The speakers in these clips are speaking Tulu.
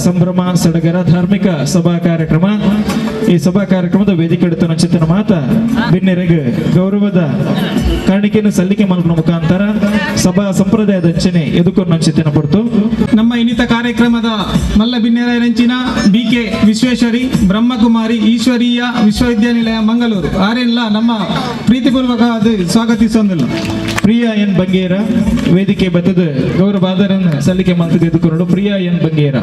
ಸಂಭ್ರಮ ಸಡಗರ ಧಾರ್ಮಿಕ ಸಭಾ ಕಾರ್ಯಕ್ರಮ. ಈ ಸಭಾ ಕಾರ್ಯಕ್ರಮದ ವೇದಿಕೆ ಎಡುತ್ತನ ಚಿತ್ತನ ಮಾತ ಬಿನ್ನೆರೆಗೆ ಗೌರವದ ಕಾಣಿಕೆಯನ್ನು ಸಲ್ಲಿಕೆ ಮಲ್ಪನ ಮುಖಾಂತರ ಸಭಾ ಸಂಪ್ರದಾಯದ ಅಂಚನೆ ಎದುಕೊಂಡು ಚಿತ್ತನ ಪಡ್ತು. ನಮ್ಮ ಇನ್ನಿತ ಕಾರ್ಯಕ್ರಮದ ಮಲ್ಲ ಬಿನ್ನೆರಂಚಿನ ಬಿ ಕೆ ವಿಶ್ವೇಶ್ವರಿ, ಬ್ರಹ್ಮಕುಮಾರಿ ಈಶ್ವರೀಯ ವಿಶ್ವವಿದ್ಯಾನಿಲಯ, ಮಂಗಳೂರು ಆರೆಲ್ಲ ನಮ್ಮ ಪ್ರೀತಿಪೂರ್ವಕವಾದ ಸ್ವಾಗತಿಸೊಂದಿಲ್ಲ. ಪ್ರಿಯಾ ಎನ್ ಬಂಗೇರ ವೇದಿಕೆ ಬತ್ತದ ಗೌರವಾದರನ್ನು ಸಲ್ಲಿಕೆ ಮಲ್ತದ ಎದುಕೊಂಡು ಪ್ರಿಯಾ ಎನ್ ಬಂಗೇರ.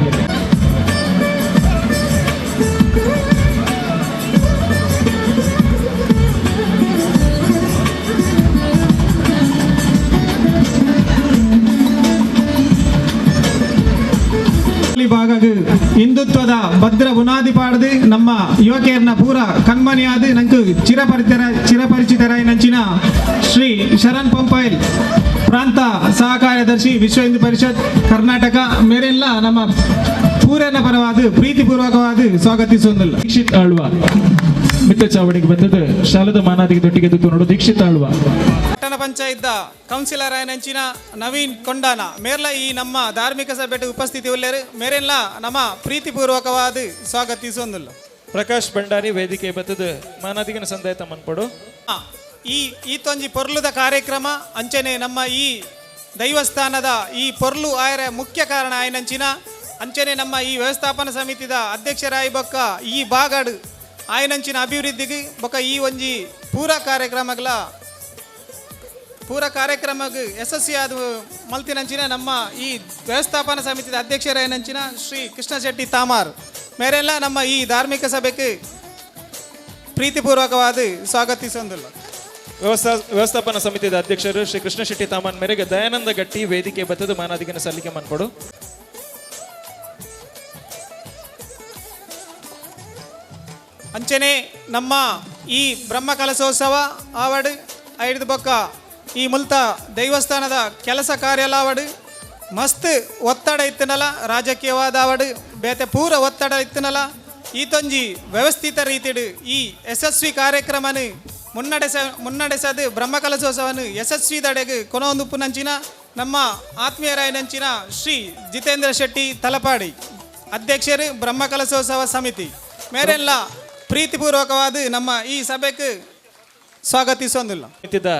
ಈ ಭಾಗಗ್ ಹಿಂದುತ್ವದ ಭದ್ರ ಬುನಾದಿ ಪಾಡದು ನಮ್ಮ ಯುವಕಿಯರ್ನ ಪೂರ ಕಣ್ಮಣಿಯಾದ ನಂಗೆ ಚಿರಪರಿಚಿತರಾಯ ನಂಚಿನ ಶ್ರೀ ಶರಣ್ ಪಂಪೈಲ್, ಪ್ರಾಂತ ಸಹ ಕಾರ್ಯದರ್ಶಿ, ವಿಶ್ವ ಹಿಂದೂ ಪರಿಷತ್ ಕರ್ನಾಟಕ ಮೇರೆಲ್ಲ ನಮ್ಮ ಪೂರನ ಪರವಾದ ಪ್ರೀತಿಪೂರ್ವಕವಾದ ಸ್ವಾಗತಿಸುವುದಿಲ್ಲ. ದೀಕ್ಷಿತ್ ಆಳ್ವ ಮಿತ್ತ ಚಾವಡಿಗೆ ಬತ್ತದ ಶಾಲದ ಮಾನಾದಿಗೆ ದೊಟ್ಟಿಗೆ ಎದುಕೊಂಡು ದೀಕ್ಷಿತ್ ಆಳ್ವ. ಪಟ್ಟಣ ಪಂಚಾಯತ್ ಕೌನ್ಸಿಲರ್ ಆಯನಂಚಿನ ನವೀನ್ ಕೊಂಡಾನ ಮೇರ್ಲ ಈ ನಮ್ಮ ಧಾರ್ಮಿಕ ಸಭೆಟ್ ಉಪಸ್ಥಿತಿ ಉಲ್ಲೇರು ಮೇರೆಲ್ಲ ನಮ್ಮ ಪ್ರೀತಿಪೂರ್ವಕವಾದ ಸ್ವಾಗತಿಸೊಂದಿಲ್ಲ. ಪ್ರಕಾಶ್ ಭಂಡಾರಿ ವೇದಿಕೆ ಬತ್ತದ ಮಾನಾದಿಗನ ಸಂದಾಯ ಮನ್ಪಡು. ಈ ಈತೊಂಜಿ ಪೊರ್ಲುದ ಕಾರ್ಯಕ್ರಮ ಅಂಚನೆ ನಮ್ಮ ಈ ದೈವಸ್ಥಾನದ ಈ ಪೊರ್ಲು ಆಯರ ಮುಖ್ಯ ಕಾರಣ ಆಯನಂಚಿನ ಅಂಚನೆ ನಮ್ಮ ಈ ವ್ಯವಸ್ಥಾಪನಾ ಸಮಿತಿದ ಅಧ್ಯಕ್ಷರಾಯಿ ಬೊಕ್ಕ ಈ ಬಾಗಡು ಆಯನಂಚಿನ ಅಭಿವೃದ್ಧಿಗೆ ಬೊಕ್ಕ ಈ ಒಂಜಿ ಪೂರ ಕಾರ್ಯಕ್ರಮಗ್ ಯಶಸ್ವಿಯಾದ ಮಲ್ತಿನಂಚಿನ ನಮ್ಮ ಈ ವ್ಯವಸ್ಥಾಪನಾ ಸಮಿತಿದ ಅಧ್ಯಕ್ಷರಾಯನಂಚಿನ ಶ್ರೀ ಕೃಷ್ಣ ಶೆಟ್ಟಿ ತಾಮಾರ್ ಮೇರೆಲ್ಲ ನಮ್ಮ ಈ ಧಾರ್ಮಿಕ ಸಭೆಗೆ ಪ್ರೀತಿಪೂರ್ವಕವಾದ ಸ್ವಾಗತಿಸೊಂದಿಲ್ಲ. ವ್ಯವಸ್ಥಾಪನಾ ಸಮಿತಿಯ ಅಧ್ಯಕ್ಷರು ಶ್ರೀ ಕೃಷ್ಣ ಶೆಟ್ಟಿ ತಾಮನ್ ಮೇರೆಗೆ ದಯಾನಂದ ಗಟ್ಟಿ ವೇದಿಕೆ ಬತ್ತದ ಮಾನಾದಿಗನ ಸಲ್ಲಿಕೆ ಮನ್ಪಡು. ಅಂಚನೆ ನಮ್ಮ ಈ ಬ್ರಹ್ಮ ಕಲಶೋತ್ಸವ ಆವಡು ಐದು ಬೊಕ್ಕ ಈ ಮುಲ್ತ ದೈವಸ್ಥಾನದ ಕೆಲಸ ಕಾರ್ಯಲ ಆವಡು ಮಸ್ತ್ ಒತ್ತಡ ಇತ್ತನಲ, ರಾಜಕೀಯವಾದ ಆವಡು, ಬೇತೆ ಪೂರ ಒತ್ತಡ ಇತ್ತನಲ, ಈತೊಂಜಿ ವ್ಯವಸ್ಥಿತ ರೀತಿಡು ಈ ಯಶಸ್ವಿ ಕಾರ್ಯಕ್ರಮನ ಮುನ್ನಡೆಸದು ಬ್ರಹ್ಮ ಕಲಶೋತ್ಸವನು ಯಶಸ್ವಿದಡೆಗೆ ಕೊನೊಂದುಪ್ಪುನಂಚಿನ ನಮ್ಮ ಆತ್ಮೀಯರಾಯನಂಚಿನ ಶ್ರೀ ಜಿತೇಂದ್ರ ಶೆಟ್ಟಿ ತಲಪಾಡಿ, ಅಧ್ಯಕ್ಷರು, ಬ್ರಹ್ಮ ಕಲಶೋತ್ಸವ ಸಮಿತಿ ಮೇರೆಲ್ಲ ಪ್ರೀತಿಪೂರ್ವಕವಾದ ನಮ್ಮ ಈ ಸಭೆಗೆ ಸ್ವಾಗತಿಸೊಂದಿಲ್ಲ. ಸಮಿತಿದ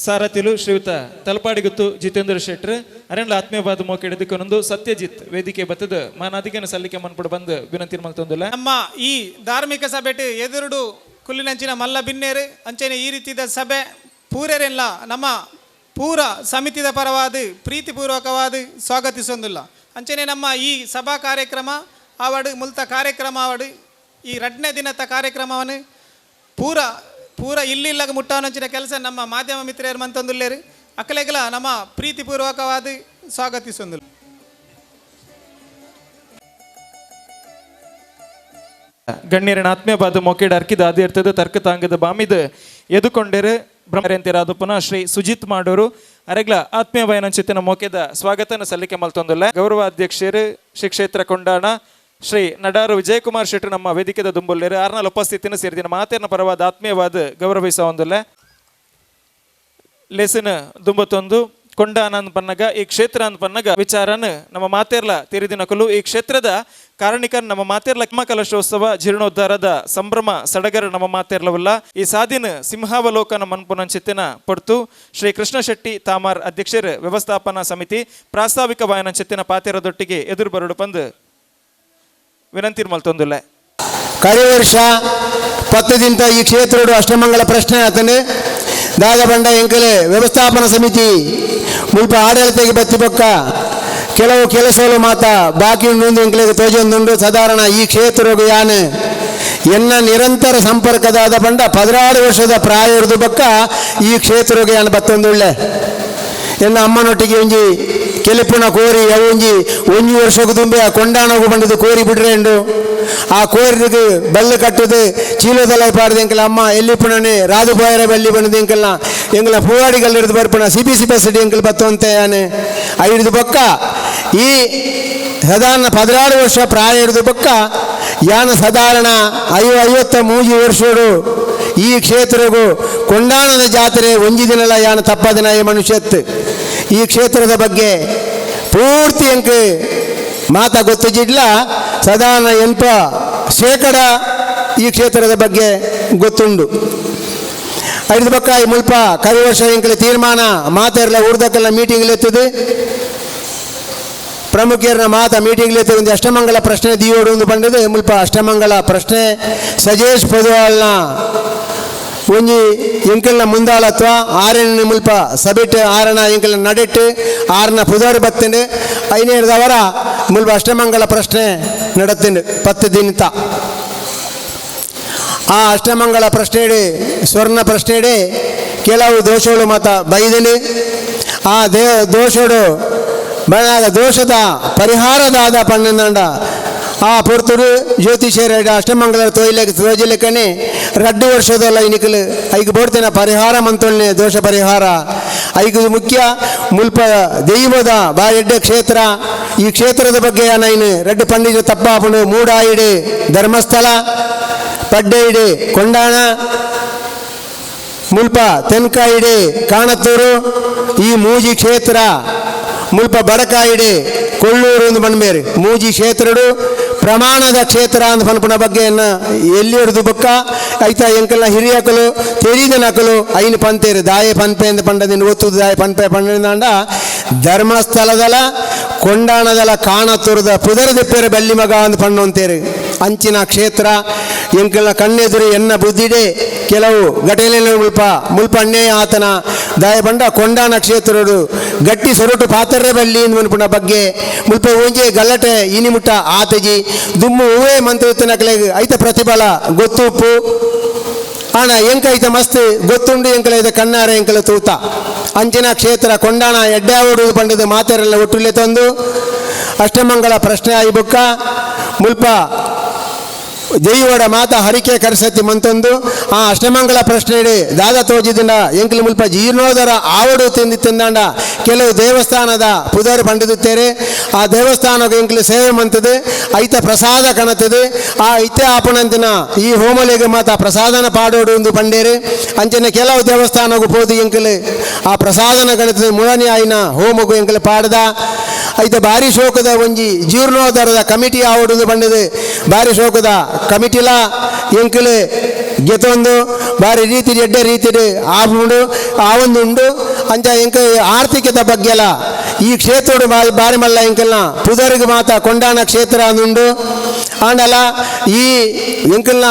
ಸಾರಥಿಲು ಶ್ರೀಯುತ ತಲಪಾಡಿಗುತ್ತು ಜಿತೇಂದ್ರ ಶೆಟ್ರ್ ಅರೆಂಡ್ಲ ಆತ್ಮೀಯವಾದ ಮೋಕೆ ಹಿಡಿದುಕೊಂದು ಸತ್ಯಜಿತ್ ವೇದಿಕೆ ಬತ್ತದ ಮಾನಾದಿಗನ ಸಲ್ಲಿಕೆ ಮನ್ಪಡು ಬಂದು ವಿನಂತಿ ಮಲ್ತೊಂದಿಲ್ಲ. ನಮ್ಮ ಈ ಧಾರ್ಮಿಕ ಸಭೆಟ್ ಎದುರುಡು ಕುಲ್ಲಿನಂಚಿನ ಮಲ್ಲ ಬಿನ್ನೇರು ಅಂಚನೆ ಈ ರೀತಿದ ಸಭೆ ಪೂರೆರೆಲ್ಲ ನಮ್ಮ ಪೂರ ಸಮಿತಿದ ಪರವಾದ ಪ್ರೀತಿಪೂರ್ವಕವಾದ ಸ್ವಾಗತಿಸೊಂದಿಲ್ಲ. ಅಂಚನೆ ನಮ್ಮ ಈ ಸಭಾ ಕಾರ್ಯಕ್ರಮ ಆವಡು, ಮುಲ್ತ ಕಾರ್ಯಕ್ರಮ ಆವಡು, ಈ ರಡ್ನೇ ದಿನದ ಕಾರ್ಯಕ್ರಮವನ್ನು ಪೂರ ಪೂರ ಇಲ್ಲಿಲ್ಲಾಗ ಮುಟ್ಟಾವನಂಚಿನ ಕೆಲಸ ನಮ್ಮ ಮಾಧ್ಯಮ ಮಿತ್ರರು ಮಂತೊಂದುಲ್ಲೇರು. ಅಕ್ಕಲೆಗಲ ನಮ್ಮ ಪ್ರೀತಿಪೂರ್ವಕವಾದ ಸ್ವಾಗತಿಸೊಂದಿಲ್ಲ. ಗಣ್ಯರನ ಆತ್ಮೀಯವಾದ ಮೊಕೆಡ್ ಅರ್ಕಿದ ಅದಿರ್ತದ ತರ್ಕ ತಾಂಗದ ಬಾಮಿದ ಎದುಕೊಂಡೇರು ಬ್ರಹ್ಮರಂತಿರಾದ ಪುನಃ ಶ್ರೀ ಸುಜಿತ್ ಮಾಡೋರು ಅರೆಗ್ಲ ಆತ್ಮೀಯ ವಯನಂಚಿತ್ತಿನ ಮೋಕೆದ ಸ್ವಾಗತನ ಸಲ್ಲಿಕೆ ಮಲ್ತೊಂದುಲ್ಲ. ಗೌರವ ಅಧ್ಯಕ್ಷರು ಶ್ರೀ ಕ್ಷೇತ್ರ ಕೊಂಡಾಣ ಶ್ರೀ ನಡಾರು ವಿಜಯಕುಮಾರ್ ಶೆಟ್ಟರು ನಮ್ಮ ವೇದಿಕೆದ ದುಂಬುಲ್ಲೇರು ಆರ್ನಲ್ ಉಪಸ್ಥಿತಿನ ಸೇರಿದಿನ ಮಾತೇನ ಪರವಾದ ಆತ್ಮೀಯವಾದ ಗೌರವಿಸ ಒಂದುಲ್ಲ. ಲೇಸಿನ ದುಂಬತ್ತೊಂದು ಕೊಂಡಾನ ಪನ್ನಗ ಈ ಕ್ಷೇತ್ರ ಅಂದ್ ಪನ್ನಗ ವಿಚಾರನ ನಮ್ಮ ಮಾತೇರ್ಲ ತಿರಿದಿನಕಲು ಈ ಕ್ಷೇತ್ರದ ಕಾರಣಿಕನ್ ನಮ್ಮ ಮಾತೇರ್ಲ ಕಲಶೋತ್ಸವ ಜೀರ್ಣೋದ್ಧಾರದ ಸಂಭ್ರಮ ಸಡಗರ ನಮ್ಮ ಮಾತೇರ್ಲವಲ್ಲ. ಈ ಸಾದಿನ ಸಿಂಹಾವಲೋಕನ ಮನ್ಪುನಂಚಿತ್ತಿನ ಪಡ್ತು ಶ್ರೀ ಕೃಷ್ಣ ಶೆಟ್ಟಿ ತಾಮಾರ್ ಅಧ್ಯಕ್ಷರು, ವ್ಯವಸ್ಥಾಪನಾ ಸಮಿತಿ ಪ್ರಾಸ್ತಾವಿಕ ವಾಯನಂಚಿತ್ತಿನ ಪಾತೇರದೊಟ್ಟಿಗೆ ಎದುರು ಬರಡು ಪಂದು ವಿನಂತಿ ಮಲ್ತೊಂದುಲ್ಲ. ಕರಿ ವರ್ಷ 10 ದಿನ ಈ ಕ್ಷೇತ್ರಡು ಅಷ್ಟಮಂಗಳ ಪ್ರಶ್ನೆ ಆತನೆ ದಾದ ಬಂಡ ಎಂಕಲೆ ವ್ಯವಸ್ಥಾಪನಾ ಸಮಿತಿ ಮುಲ್ಪ ಆಡಳಿತಕ್ಕೆ ಬತ್ತಿ ಬೊಕ್ಕ ಕೆಲವು ಕೆಲಸಗಳು ಮಾತ ಬಾಕಿ ಉಂಡು ಎಂಕಲೆಗೆ ತೋಜೊಂದುಂಡು. ಸಾಧಾರಣ ಈ ಕ್ಷೇತ್ರಗ್ ಯಾನ್ ಎನ್ನ ನಿರಂತರ ಸಂಪರ್ಕದಾದ ಬಂಡ 16 ವರ್ಷದ ಪ್ರಾಯ ಇರ್ದು ಬೊಕ್ಕ ಈ ಕ್ಷೇತ್ರಗ್ ಯಾನ್ ಬತ್ತೊಂದುಳ್ಳೆ. ಎನ್ನ ಅಮ್ಮನೊಟ್ಟಿಗೆ ಒಂಜಿ ಕೆಲಿಪುನ ಕೋರಿ ಅವು ಒಂಜಿ ಒಂಜಿ ವರ್ಷಕ್ಕೆ ತುಂಬಿ ಆ ಕೊಂಡಾಣಗು ಬಂಡದು ಕೋರಿ ಬಿಡ್ರೇಂಡು. ಆ ಕೋರಿಗೆ ಬಲ್ಲು ಕಟ್ಟುದು ಚೀಲದಲ್ಲ ಪಾಡ್ದು ಎಂಕಲ ಅಮ್ಮ ಎಲ್ಲಿ ಪುಣನೆ ರಾಜು ಬೋಯರ ಬಲ್ಲಿ ಬಂದು ಎಂಕಲ್ನ ಎಂಕಲ ಪೂವಾಡಿಗಲ್ ಹಿಡಿದು ಬರ್ಪುಣ C B C bus ಎಂಕಲ್ ಬತ್ತಂತೆ ಯಾನೆ ಐದು ಬೊಕ್ಕ ಈ ಸಾಧಾರಣ 16 ವರ್ಷ ಪ್ರಾಯ ಹಿಡಿದು ಬೊಕ್ಕ ಯಾನ ಸಾಧಾರಣ 53 ವರ್ಷಡು ಈ ಕ್ಷೇತ್ರಗೂ ಕೊಂಡಾಣದ ಜಾತ್ರೆ ಒಂಜಿ ದಿನಲ ಯಾನ ತಪ್ಪದಿನ ಈ ಮನುಷ್ಯತ್. ಈ ಕ್ಷೇತ್ರದ ಬಗ್ಗೆ ಪೂರ್ತಿ ಎಂಕ್ ಮಾತಾ ಗೊತ್ತಿಜಿಡ್ಲ ಸಾಧಾರಣ 80% ಈ ಕ್ಷೇತ್ರದ ಬಗ್ಗೆ ಗೊತ್ತುಂಡು. ಐದು ಪಕ್ಕ ಈ ಮುಲ್ಪ ಕರಿ ವರ್ಷ ಎಂಕಲ ತೀರ್ಮಾನ ಮಾತೆರ್ಲ ಊರ್ದಕ್ಕೆಲ್ಲ ಮೀಟಿಂಗ್ ಎತ್ತದೆ ಪ್ರಮುಖರನ್ನ ಮಾತ ಮೀಟಿಂಗ್ ಒಂದು ಅಷ್ಟಮಂಗಲ ಪ್ರಶ್ನೆ ದಿಯೋಡು ಒಂದು ಪಂಡದು ಮುಲ್ಪ ಅಷ್ಟಮಂಗಲ ಪ್ರಶ್ನೆ ಸಜೇಶ್ ಪೊದುವಾಳ್ನ ಒಂಜಿ ಎಂಕಲ್ನ ಮುಂದಾಳತ್ವ ಆರನ ಮುಲ್ಪ ಸಬೆಟ್ ಆರನ ಎಂಕಲ್ನ ನಡೆಟ್ಟು ಆರನ ಪುದಾರು ಬತ್ತಂಡು ಐನೇರದವರ ಮುಲ್ಪ ಅಷ್ಟಮಂಗಲ ಪ್ರಶ್ನೆ ನಡತ್ತಂಡು 10 ದಿನತ. ಆ ಅಷ್ಟಮಂಗಲ ಪ್ರಶ್ನೆಡೆ ಸ್ವರ್ಣ ಪ್ರಶ್ನೆಡೆ ಕೆಲವು ದೋಷಗಳು ಮಾತ ಬೈದಲಿ ಆ ದೋಷಡು ಬಣ್ಣದ ದೋಷದ ಪರಿಹಾರದಾದ ಪಣ್ಣಂಡ ಆ ಪೊರ್ತುಡು ಜ್ಯೋತಿಷೇರ ಅಷ್ಟಮಂಗಲ ತೋಯ್ಲೆ ತೋಜಲೆಕ್ಕನೆ 2 ವರ್ಷದಲ್ಲ ಇನಿಕಲು ಐಕ್ ಬೋಡ್ತಿನ ಪರಿಹಾರ ಮಂತೊಳ್ಳೆ ದೋಷ ಪರಿಹಾರ ಐಕ್ ಮುಖ್ಯ ಮುಲ್ಪ ದೈವದ ಬಾಯೆಡ್ಡೆ ಕ್ಷೇತ್ರ. ಈ ಕ್ಷೇತ್ರದ ಬಗ್ಗೆ ನೈನು 2 ಪಂಡಿತ ತಪ್ಪಾಪುಂಡು ಮೂಡಾಯಿಡೆ ಧರ್ಮಸ್ಥಳ ಪಡ್ಡೆಯಿಡೆ ಕೊಂಡಾಣ ಮುಲ್ಪ ತೆನ್ಕಾಯಿಡೆ ಕಾಣತ್ತೂರು ಈ ಮೂಜಿ ಕ್ಷೇತ್ರ ಮುಲ್ಪ ಬಡಕಾಯಿಡೆ ಕೊಳ್ಳೂರು ಒಂದು ಬಣ್ಮೇರು ಮೂಜಿ ಕ್ಷೇತ್ರಡು ಪ್ರಮಾಣದ ಕ್ಷೇತ್ರ ಅಂದ್ ಪನ್ಪುನ ಬಗ್ಗೆ ಎಲ್ಲಿ ಹಿಡಿದು ಬೊಕ್ಕ ಐತ ಎಂಕಲ್ನ ಹಿರಿಯಕಲು ತೆರೀದ ನಕಲು ಐನು ಪಂತೇರು ದಾಯೆ ಪನ್ಪೆ ಅಂದ್ ಪಂಡದಿನ ಒತ್ತುದು ದಾಯೆ ಪನ್ಪೆ ಪಂಡಂಡ ಧರ್ಮಸ್ಥಳದಲ ಕೊಂಡಾಣದಲ ಕಾಣತೂರದ ಪುದರ ದಿಪ್ಪೇರು ಬಲ್ಲಿ ಮಗ ಅಂದ್ ಪಣ್ಣೊಂತೇರು ಅಂಚಿನ ಕ್ಷೇತ್ರ ಎಂಕಲ್ನ ಕಣ್ಣೆದುರು ಎನ್ನ ಬುದ್ಧಿಡೆ ಕೆಲವು ಘಟನೆ ಮುಲ್ಪ ಮುಲ್ಪ ಅಣ್ಣೆ ಆತನ ದಾಯ ಬಂಡ ಕೊಂಡಾಣ ಕ್ಷೇತ್ರಡು ಗಟ್ಟಿ ಸೊರಟು ಪಾತ್ರರೇ ಬಲ್ಲಿ ಮನ್ಪುನ ಬಗ್ಗೆ ಮುಲ್ಪ ಒಂಜೆ ಗಲ್ಲಟೆ ಇನಿ ಮುಟ್ಟ ಆತಜಿ ದುಮ್ಮು ಹೂವೇ ಮಂತ್ರ ಐತ ಪ್ರತಿಫಲ ಗೊತ್ತುಪ್ಪು ಆಣ ಎಂಕ ಐತ ಮಸ್ತ್ ಗೊತ್ತುಂಡು ಎಂಕಲ ಐತ ಕಣ್ಣಾರ ಎಂಕಲ ತೂತ ಅಂಚಿನ ಕ್ಷೇತ್ರ ಕೊಂಡಾಣ ಎಡ್ಡಾವಡು ಪಂಡದ ಮಾತೆರೆಲ್ಲ ಒಟ್ಟುಲೆ ತಂದು ಅಷ್ಟಮಂಗಲ ಪ್ರಶ್ನೆ ಆಯಿ ಬುಕ್ಕ ಮುಲ್ಪ ದೈವಡ ಮಾತ ಹರಿಕೆ ಕರೆಸತಿ ಮಂತೊಂದು ಆ ಅಷ್ಟಮಂಗಲ ಪ್ರಶ್ನೆ ದಾದ ತೋಜಿದಿಂದ ಎಂಕಲ್ ಮುಲ್ಪ ಜೀರ್ಣೋದರ ಆವಡು ತಿಂದು ತಿಂದಾಂಡ ಕೆಲವು ದೇವಸ್ಥಾನದ ಪುದರ್ ಪಂಡಿದುತ್ತೇರೆ ಆ ದೇವಸ್ಥಾನಕ್ಕೆ ಎಂಕಲ್ ಸೇವೆ ಮಂತದೆ ಐತ ಪ್ರಸಾದ ಕಣತದೆ ಆ ಐತೆ ಆಪಣಂತಿನ ಈ ಹೋಮಲೆಗೆ ಮಾತ ಪ್ರಸಾದನ ಪಾಡೋಡು ಒಂದು ಪಂಡೇರೆ ಅಂಚನೆ ಕೆಲವು ದೇವಸ್ಥಾನಕ್ಕೂ ಪೋದು ಎಂಕಲ್ ಆ ಪ್ರಸಾದನ ಗಣತದೆ ಮುಳನಿ ಆಯಿನ ಹೋಮಗೂ ಎಂಕಲ್ ಪಾಡದ ಐತ ಭಾರಿ ಶೋಕದ ಒಂಜಿ ಜೀರ್ಣೋದ್ಧಾರದ ಕಮಿಟಿ ಆವಡು ಬಂಡಿದೆ ಭಾರಿ ಶೋಕದ ಕಮಿಟಿಲ ಎಂಕಲ್ ಗೆತೊಂದು ಭಾರಿ ರೀತಿ ಎಡ್ಡೆ ರೀತಿ ಆಪುಂಡು ಆ ಒಂದು ಉಂಡು ಅಂಚ ಎಂಕ ಆರ್ಥಿಕತೆ ಬಗ್ಗೆಲ ಈ ಕ್ಷೇತ್ರೋಡು ಬಾರಿ ಮಲ್ಲ ಎಂಕಲ್ನ ಪುದರ್ಗ್ ಮಾತ ಕೊಂಡಾಣ ಕ್ಷೇತ್ರ ಅಂದುಂಡು. ಆಂಡಲ ಈ ಎಂಕಲ್ನ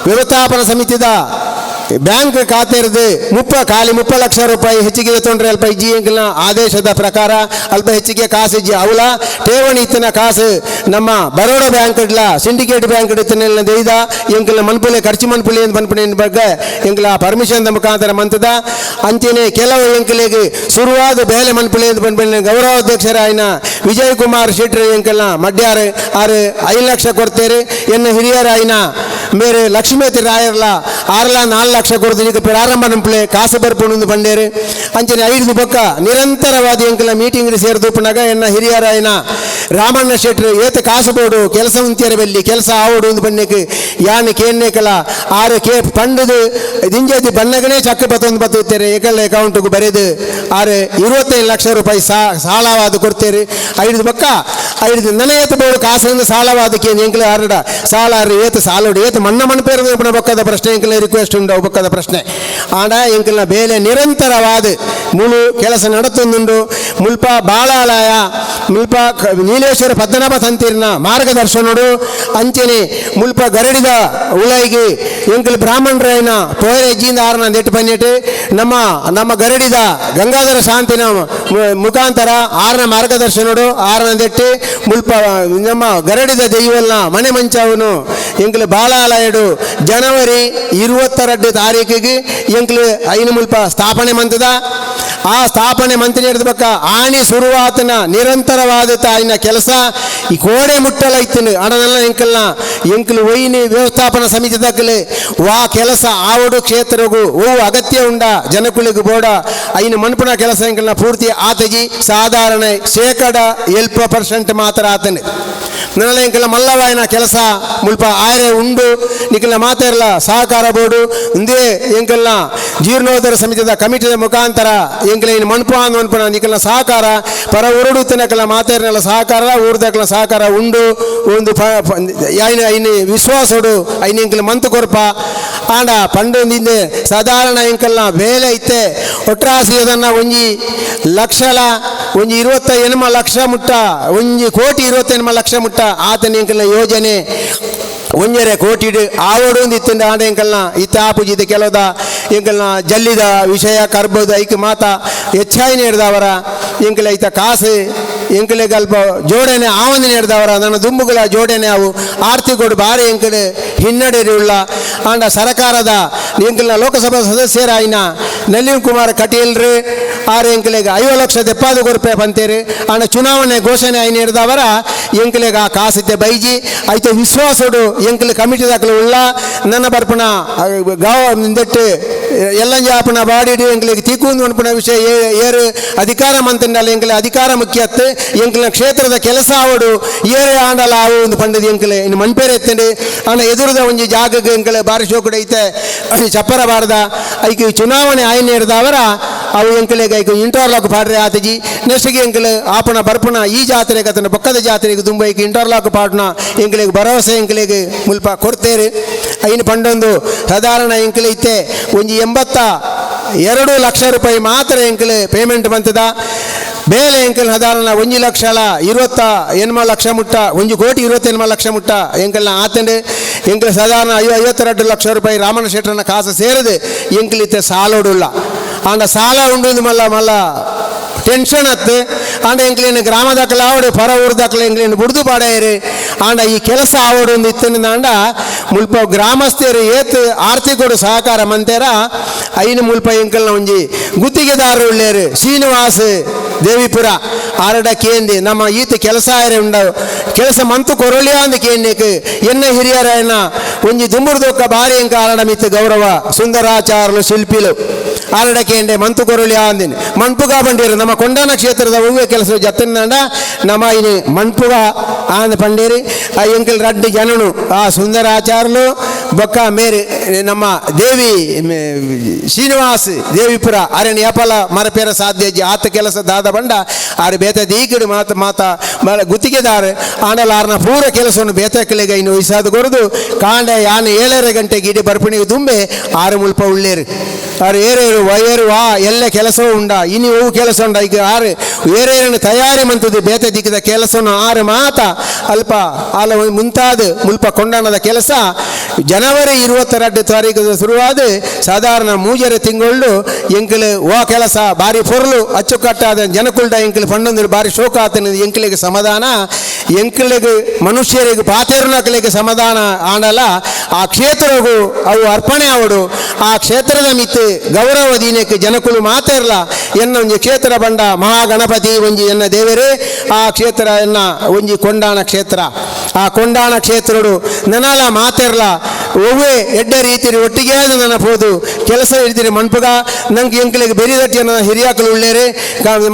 ವ್ಯವಸ್ಥಾಪನಾ ಸಮಿತಿದ ಬ್ಯಾಂಕ್ ಖಾತೆ ಇರದು ಖಾಲಿ 30 ಲಕ್ಷ ರೂಪಾಯಿ ಹೆಚ್ಚಿಗೆ ತೊಂದರೆ ಅಲ್ಪ ಇಜ್ಜಿ ಎಂಕಲ್ನ ಆದೇಶದ ಪ್ರಕಾರ ಅಲ್ಪ ಹೆಚ್ಚಿಗೆ ಕಾಸು ಇಜ್ಜಿ ಅವಲ ಠೇವಣಿ ಇತ್ತಿನ ಕಾಸು ನಮ್ಮ ಬರೋಡ ಬ್ಯಾಂಕ್ ಇಡ್ಲ ಸಿಂಡಿಕೇಟ್ ಬ್ಯಾಂಕ್ ಇತ್ತಿನ ದೈದ ಎಂಕಲ್ನ ಮನ್ಪುಲೆ ಖರ್ಚು ಮನ್ಪುಲೆ ಅಂತ ಮನ್ಪುಲೆ ಬಗ್ಗೆ ಎಂಕಲ ಪರ್ಮಿಷನ್ ಮುಖಾಂತರ ಮಂತದ ಅಂಚನೆ ಕೆಲವು ಎಂಕಲಿಗೆ ಶುರುವಾದ ಬೇಲೆ ಮನ್ಪುಲೆ ಅಂತ ಪನ್ಪುಲೆ ಗೌರವಾಧ್ಯಕ್ಷರಾಯಿನ ವಿಜಯ್ ಕುಮಾರ್ ಶೆಟ್ಟಿ ಎಂಕಲ್ನ ಮಡ್ಯಾರು 6 5 ಲಕ್ಷ ಕೊಡ್ತೇರೆ ಎನ್ನ ಹಿರಿಯರಾಯಿನ ಮೇರೆ ಲಕ್ಷ್ಮೀತಿ ರಾಯರ್ಲ 6 4 ಲಕ್ಷ ಕೊಡ್ತು ಈಗ ಪ್ರಾರಂಭ ನಂಪ್ಲೆ ಕಾಸು ಬರ್ಪುಂಡು ಬಂಡೇರು ಅಂಚನೆ 5 ಬೊಕ್ಕ ನಿರಂತರವಾದ ಎಂಕಲ್ನ ಮೀಟಿಂಗ್ ಸೇರಿದುಪ್ಪನಾಗ ಎನ್ನ ಹಿರಿಯರಾಯಿನ ರಾಮಣ್ಣ ಶೆಟ್ರು ಏತ ಕಾಸು ಬೋಡು ಕೆಲಸ ಉಂತಿಯರ ಬೆಲ್ಲಿ ಕೆಲಸ ಆವಡು ಒಂದು ಬಣ್ಣಕ್ಕೆ ಯಾನ್ ಕೇನ್ನೇಕಲ 6 ಕೆ ಪಂಡದು ದಿಂಜದಿ ಬಣ್ಣಗನೇ ಚಕ್ಕ ಬತ್ತೊಂದು ಬತ್ತುತ್ತೇರೆ ಏಕಲ್ಲ ಅಕೌಂಟ್ಗೆ ಬರೆದು 6 25 ಲಕ್ಷ ರೂಪಾಯಿ ಸಾಲವಾದ ಕೊಡ್ತೇರೆ 5 ಬೊಕ್ಕ 5 ನನ ಏತ ಬೋಡು ಕಾಸಿಂದ ಸಾಲವಾದಕ್ಕೆ ಎಂಕಲ ಆರಡ ಸಾಲ ಆರು ಏತ ಸಾಲೋಡು ಏತ ಮಣ್ಣ ಮಣ್ಪೇರು ಬೊಕ್ಕದ ಪ್ರಶ್ನೆ ಎಂಕಲ ರಿಕ್ವೆಸ್ಟ್ ಉಂಡು ಬೊಕ್ಕದ ಪ್ರಶ್ನೆ ಆಂಡ ಎಂಕಲ್ನ ಬೇಲೆ ನಿರಂತರವಾದ ಮುಳು ಕೆಲಸ ನಡತೊಂದುಂಡು. ಮುಲ್ಪ ಬಾಳಾಲಯ ಮುಲ್ಪ ನೀಲೇಶ್ವರ ಪದ್ಮನಾಭ ತಂತಿರ್ನ ಮಾರ್ಗದರ್ಶನಡು ಅಂಚನೆ ಮುಲ್ಪ ಗರಡಿದ ಉಳೈಗೆ ಎಂಕಲ್ ಬ್ರಾಹ್ಮಣರಾಯನ ಪೋಯರ ಹೆಜ್ಜಿಯಿಂದ ಆರನ ನೆಟ್ಟು ಪನ್ನೆಟ್ಟು ನಮ್ಮ ನಮ್ಮ ಗರಡಿದ ಗಂಗಾಧರ ಶಾಂತಿನ ಮುಖಾಂತರ ಆರನ ಮಾರ್ಗದರ್ಶನಡು ಆರನ ದೆಟ್ಟು ಮುಲ್ಪ ನಮ್ಮ ಗರಡಿದ ದೈವಲ್ನ ಮನೆ ಮಂಚವನು ಎಂಕಲ್ ಬಾಳಾಲಯಡು ಜನವರಿ 22 ತಾರೀಕಿಗೆ ಎಂಕಲ್ ಐನು ಮುಲ್ಪ ಸ್ಥಾಪನೆ ಮಂತದ ಆ ಸ್ಥಾಪನೆ ಮಂತ್ರಿ ಹಿಡಿದ ಆಣಿ ಶುರುವಾತನ ನಿರಂತರವಾದ ತಾಯಿನ ಕೆಲಸ ಈ ಕೋಡೆ ಮುಟ್ಟಲ ಇತ್ತಿನ ಅಡನೆಲ್ಲ ಎಂಕಲ್ನ ಎಂಕಲ್ ಒಯ್ನಿ ವ್ಯವಸ್ಥಾಪನಾ ಸಮಿತಿ ದಕ್ಕಲೆ ವಾ ಕೆಲಸ ಆವಡು ಕ್ಷೇತ್ರಗೂ ಓ ಅಗತ್ಯ ಉಂಡ ಜನಕುಳಿಗೆ ಬೋಡ ಐನು ಮನ್ಪುನ ಕೆಲಸ ಎಂಕಲ್ನ ಪೂರ್ತಿ ಆತಜಿ ಸಾಧಾರಣ 80% ಮಾತ್ರ ಆತನೆ. ನನಲ ಎಂಕಲ್ನ ಮಲ್ಲವಾಯಿನ ಕೆಲಸ ಮುಲ್ಪ ಆಯರೆ ಉಂಡು. ನಿಕಲ್ನ ಮಾತೆರ್ಲ ಸಹಕಾರ ಬೋಡು. ಇಂದೇ ಎಂಕಲ್ನ ಜೀರ್ಣೋದ್ಧಾರ ಸಮಿತಿದ ಕಮಿಟಿದ ಮುಖಾಂತರ ಎಂಕಲ ಇನ್ನು ಮಣ್ಪು ಅನ್ಪುನ ನಿಕಲ್ನ ಸಹಕಾರ ಪರ ಉರುಡು ತಿನಕಲ ಮಾತೆರ್ನೆಲ್ಲ ಸಹಕಾರ ಊರ್ದಕಲ ಸಹಕಾರ ಉಂಡು. ಒಂದು ಐನ ಐನ ವಿಶ್ವಾಸೋಡು ಐನ ಎಂಕಲ್ ಮಂತು ಕೊರ್ಪ. ಆಂಡ ಪಂಡು ಹಿಂದೆ ಸಾಧಾರಣ ಎಂಕಲ್ನ ಬೇಲೆ ಇತ್ತೆ ಒಟ್ರಾಸಿ ಅದನ್ನ ಒಂಜಿ ಲಕ್ಷಲ ಒಂಜಿ 28 ಲಕ್ಷ ಮುಟ್ಟ 1 ಕೋಟಿ 28 ಲಕ್ಷ ಮುಟ್ಟ ಆತನ ಎಂಕಲ್ನ ಯೋಜನೆ 1.5 ಕೋಟಿ ಆವಡು ಒಂದು ಇತ್ತಿಂದ. ಆಂಡ ಎಂಕಲ್ನ ಇತ್ತ ಆಪುಜಿದ ಕೆಲವದ ಎಂಕಲ್ನ ಜಲ್ಲಿದ ವಿಷಯ ಕರ್ಬೋದು ಐಕ್ ಮಾತ ಹೆಚ್ಚಾಯಿ ನೇಡ್ದವರ ಎಂಕಲ ಐತ ಕಾಸು ಎಂಕಲೆ ಅಲ್ಪ ಜೋಡಣೆ ಆವಂದು ನೇಡ್ದವರ ನನ್ನ ದುಂಬುಗಳ ಜೋಡಣೆ ಅವು ಆರ್ಥಿಕೋಡು ಬಾರಿ ಎಂಕಲೆ ಹಿನ್ನಡೆ ಉಳ್ಳ. ಆಂಡ ಸರಕಾರದ ಎಂಕಲ್ನ ಲೋಕಸಭಾ ಸದಸ್ಯರಾಯಿನ ನಳಿನ್ ಕುಮಾರ್ ಕಟೀಲ್ರು ಆರು ಎಂಕಲೆಗೆ 50 ಲಕ್ಷ ದೆಪ್ಪಾದು ಕೊರ್ಪೆ ಪಂತೇರು. ಆಂಡ ಚುನಾವಣೆ ಘೋಷಣೆ ಆಯಿ ನೇಡ್ದವರ ಎಂಕಲೆಗೆ ಆ ಕಾಸಿತ್ತೆ ಬೈಜಿ ಐತ ವಿಶ್ವಾಸೋಡು ಎಂಕಲೆ ಕಮಿಟಿ ದಾಖಲೆ ಉಳ್ಳ ನನ್ನ ಬರ್ಪಣ ಗಾವ ನಿಂದೆಟ್ಟು ಎಲ್ಲಂಜಾಪನ ಬಾಡಿಡು ಎಂಕಲೆಗೆ ತೀಕೂಂದು ಅನ್ಪುನ ವಿಷಯ ಏರು ಅಧಿಕಾರ ಮಂತಂಡಲ್ಲ ಎಂಕಲೆ ಅಧಿಕಾರ ಮುಖ್ಯತ್ತು ಎಂಕಲ್ನ ಕ್ಷೇತ್ರದ ಕೆಲಸ ಆವಡು ಏರು ಆಂಡಲ ಆವು ಒಂದು ಪಂಡದ ಎಂಕಲೆ ಇನ್ನು ಮನ್ಪೇರೆ ಎತ್ತಂಡು. ಆಂಡ ಎದುರುದ ಒಂಜಿ ಜಾಗಕ್ಕೆ ಎಂಕಲೆ ಬಾರಿ ಶೋಕುಡು ಐತೆ ಚಪ್ಪರ ಬಾರದ ಐಕೆ ಚುನಾವಣೆ ಆಯ್ನೆ ಹಿಡ್ದವರ ಅವು ಎಂಕಲೆಗೆ ಐಕು ಇಂಟರ್ಲಾಕ್ ಪಾಡ್ರೆ ಆತಜಿ. ನೆಕ್ಸ್ಟ್ಗೆ ಎಂಕಲೆ ಆಪಣ ಬರ್ಪಣ ಈ ಜಾತ್ರೆಗೆ ಅದನ್ನ ಬೊಕ್ಕದ ಜಾತ್ರೆಗೆ ತುಂಬ ಐಕೆ ಇಂಟರ್ಲಾಕ್ ಪಾಡ್ನ ಎಂಕಲೆಗೆ ಭರವಸೆ ಎಂಕಲೆಗೆ ಮುಲ್ಪ ಕೊಡ್ತೇರು. ಐನು ಪಂಡೊಂದು ಸಾಧಾರಣ ಎಂಕಲೆ ಇತ್ತೆ ಒಂಜಿ 82 ಲಕ್ಷ ರೂಪಾಯಿ ಮಾತ್ರ ಎಂಕಲೆ ಪೇಮೆಂಟ್ ಬಂತದ. ಬೇಲೆ ಎಂಕಲ್ ಸಾಧಾರಣ 1 ಲಕ್ಷಲ 28 ಲಕ್ಷ ಮುಟ್ಟ 1 ಕೋಟಿ 28 ಲಕ್ಷ ಮುಟ್ಟ ಎಂಕಲ್ನ ಆತಂಡು. ಎಂಕಲ್ ಸಾಧಾರಣ 52 ಲಕ್ಷ ರೂಪಾಯಿ ರಾಮಣ್ಣ ಶೆಟ್ಟರನ ಕಾಸು ಸೇರಿದು ಎಂಕಲಿತ್ತೆ ಸಾಲೋಡುಲ್ಲ. ಆಂಡ ಸಾಲ ಉಂಡು ಮಲ್ಲ ಮಲ್ಲ ಟೆನ್ಷನ್ ಅತ್ತು. ಆಂಡ ಎಂಕ್ಲೇನು ಗ್ರಾಮ ದಾಖಲೆ ಆವಡು ಪರ ಊರು ದಾಖಲೆ ಎಂಕ್ಲೇನು ಬುಡ್ದು ಪಾಡಾಯರು. ಆಂಡ ಈ ಕೆಲಸ ಆವಡು ಒಂದು ಇತ್ತನಿಂದ ಆಂಡ ಮುಲ್ಪ ಗ್ರಾಮಸ್ಥರು ಏತ್ ಆರ್ಥಿಕೋಡು ಸಹಕಾರ ಮಂತೇರ ಐನು ಮುಲ್ಪ ಎಂಕಲ್ನ ಒಂಜಿ ಗುತ್ತಿಗೆದಾರರು ಉಳ್ಳೇರು ಶ್ರೀನಿವಾಸ್ ದೇವಿಪುರ ಆರಡ ಕೇಂದಿ ನಮ್ಮ ಈತ ಕೆಲಸ ಆಯರೆ ಉಂಡವು ಕೆಲಸ ಮಂತು ಕೊರಳಿಯಾ ಅಂದ ಕೇಂದಿಕ್ ಎನ್ನ ಹಿರಿಯರ ಎನ್ನ ಒಂಜಿ ದುಂಬುರ್ದೊಕ್ಕ ಬಾರಿ ಎಂಕ ಆರಡ ಮಿತ್ತು ಗೌರವ ಸುಂದರಾಚಾರ್ಲು ಶಿಲ್ಪಿಲು ಆರಡ ಕೇಂಡೆ ಮಂತು ಕೊರಳಿಯಾ ಅಂದಿನಿ ಮಣ್ಪುಗ ಬಂಡೀರು ನಮ್ಮ ಕೊಂಡಾನ ಕ್ಷೇತ್ರದ ಒವ್ವೆ ಕೆಲಸ ಜತ್ತಂಡ ನಮ್ಮ ಇನಿ ಮಣ್ಪುಗ ಆಂದ ಪಂಡೇರಿ ಆ ಎಂಕಲ್ ರಡ್ಡು ಜನನು ಆ ಸುಂದರಾಚಾರ್ಲು ಬೊಕ್ಕ ಮೇರೆ ನಮ್ಮ ದೇವಿ ಶ್ರೀನಿವಾಸ್ ದೇವಿಪುರ ಅರಣ್ಯ ಯಪಲ ಮರಪೇರ ಸಾಧ್ಯ ಆತ ಕೆಲಸ ದಾದ ಬಂಡ ಆರು ಬೇತ ದೀಕಡು ಮಾತ ಮಾತ ಗುತ್ತಿಗೆದಾರ ಆಂಡಲ ಆರ್ನ ಪೂರ ಕೆಲಸವನ್ನು ಬೇತಕ್ಕಲಿಗೆ ಇನ್ನು ವಯಸ್ಸಾದ ಕೊರದು ಕಾಂಡ ಯಾನ 7:30 ಗಂಟೆಗೆ ಇಡೀ ಬರ್ಪಣಿಗೆ ತುಂಬೆ ಆರು ಮುಲ್ಪ ಉಳ್ಳೇರು ಆರು ಏರೇರು ವಯರು ವಾ ಎಲ್ಲ ಕೆಲಸವೂ ಉಂಡ ಇನಿ ಹೂವು ಕೆಲಸ ಉಂಡ ಈಗ ಆರು ಏರೇರನ್ನು ತಯಾರಿ ಮಂತದ್ದು ಬೇತ ದಿಕ್ಕದ ಕೆಲಸವನ್ನು ಆರು ಮಾತ ಅಲ್ಪ ಆಲ ಮುಂತಾದ ಮುಲ್ಪ ಕೊಂಡಾಣದ ಕೆಲಸ ಜನವರಿ 22 ತಾರೀಕು ಶುರುವಾದ ಸಾಧಾರಣ 3.5 ತಿಂಗಳು ಎಂಕಲು ಓ ಕೆಲಸ ಬಾರಿ ಪೊರ್ಲು ಅಚ್ಚುಕಟ್ಟಾದ ಜನಕುಲ್ಡ ಎಂಕಲು ಪಂಡೊಂದು ಬಾರಿ ಶೋಕ ಆತನ ಎಂಕಲಿಗೆ ಸಮಾಧಾನ ಎಂಕಲಿಗೆ ಮನುಷ್ಯರಿಗೆ ಪಾತೇರುನಕಲಿಗೆ ಸಮಾಧಾನ ಆಂಡಲ ಆ ಕ್ಷೇತ್ರಗೂ ಅವು ಅರ್ಪಣೆ ಆವಡು ಆ ಕ್ಷೇತ್ರದ ಮಿತ್ತು ಗೌರವ ದೀನಕ್ಕೆ ಜನಕುಲು ಮಾತೇರ್ಲ ಎನ್ನ ಒಂಜಿ ಕ್ಷೇತ್ರ ಬಂಡ ಮಹಾಗಣಪತಿ ಒಂಜಿ ಎನ್ನ ದೇವರೇ ಆ ಕ್ಷೇತ್ರ ಎನ್ನ ಒಂಜಿ ಕೊಂಡಾಣ ಕ್ಷೇತ್ರ ಆ ಕೊಂಡಾಣ ಕ್ಷೇತ್ರಡು ನನಲ ಮಾತೇರ್ಲ ಒವ್ವೆ ಎಡ್ಡೆ ರೀತಿ ಒಟ್ಟಿಗೆ ನನ್ನ ಪೋದು ಕೆಲಸ ಹಿಡಿದಿರಿ ಮನ್ಪುಗ ನಂಗೆ ಎಂಕಲಿಗೆ ಬೆರಿದಟ್ಟಿ ನನ್ನ ಹಿರಿಯಾಕಲು ಉಳ್ಳೇರಿ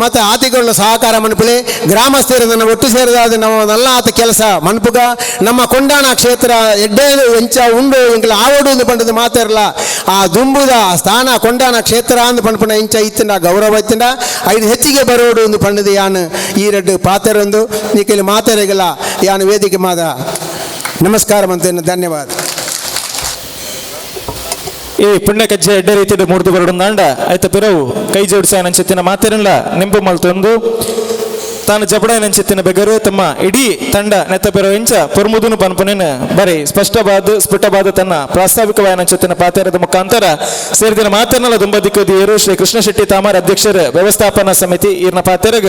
ಮತ್ತು ಆತಿಗಳ ಸಹಕಾರ ಮನ್ಪುಲೆ ಗ್ರಾಮಸ್ಥರು ನನ್ನ ಒಟ್ಟು ಸೇರಿದಾದ ನಮ್ಮ ನಲ್ಲ ಆತ ಕೆಲಸ ಮನ್ಪುಗ ನಮ್ಮ ಕೊಂಡಾಣ ಕ್ಷೇತ್ರ ಎಡ್ಡೆ ಎಂಚ ಉಂಡು ಎಂಕಲ ಆವಡು ಪಂಡದ ಮಾತೇರ್ಲ ಆ ದುಂಬುದ ಸ್ಥಾನ ಕೊಂಡಾಣ ಕ್ಷೇತ್ರ ಅಂದ್ ಪಂಡ್ಪುನ ಇಂಚ ಇತ್ತಿಂಡ ಗೌರವ ಇತ್ತಿಂಡ ಐದು ಹೆಚ್ಚಿಗೆ ಬರೋಡು ಒಂದು ಪಂಡದ ಯಾನ್ ಈ ರಡ್ಡು ಪಾತೆರೊಂದು ನೀಕೆಲ್ಲಿ ಮಾತೆರೆಗಲ ಯಾನ್ ವೇದಿಕೆ ಮಾದ ನಮಸ್ಕಾರ ಅಂತ ಧನ್ಯವಾದ. ಈ ಪುಣ್ಯ ಕಜ್ಜೆ ಎಡ್ಡೆ ರೀತಿಯ ಮೂರ್ದು ಬರಡುಂದಾಂಡ ಆಯ್ತ ಪಿರವು ಕೈ ಜೋಡಿಸ ನಂಚಿತ್ತಿನ ಮಾತೆರಲ್ಲ ನಿಂಬು ಮಲ್ತೊಂದು ತಾನು ಜಬಡ ನಂಚಿತ್ತಿನ ಬೆಗರು ತಮ್ಮ ಇಡೀ ತಂಡ ನೆತ್ತ ಪಿರವು ಇಂಚ ಪೊರ್ಮುದುನು ಪನ್ಪುನೇನು ಬರೀ ಸ್ಪಷ್ಟವಾದ ಸ್ಫುಟವಾದ ತನ್ನ ಪ್ರಾಸ್ತಾವಿಕವಾದ ನಂಚಿತ್ತಿನ ಪಾತೆರದ ಮುಖಾಂತರ ಸೇರಿದಿನ ಮಾತೆರ್ನಲ ದುಂಬದಿಕ್ಕದಿಯರು ಶ್ರೀ ಕೃಷ್ಣ ಶೆಟ್ಟಿ ತಾಮರ್ ಅಧ್ಯಕ್ಷರ ವ್ಯವಸ್ಥಾಪನಾ ಸಮಿತಿ ಈರ್ನ ಪಾತೆರಗ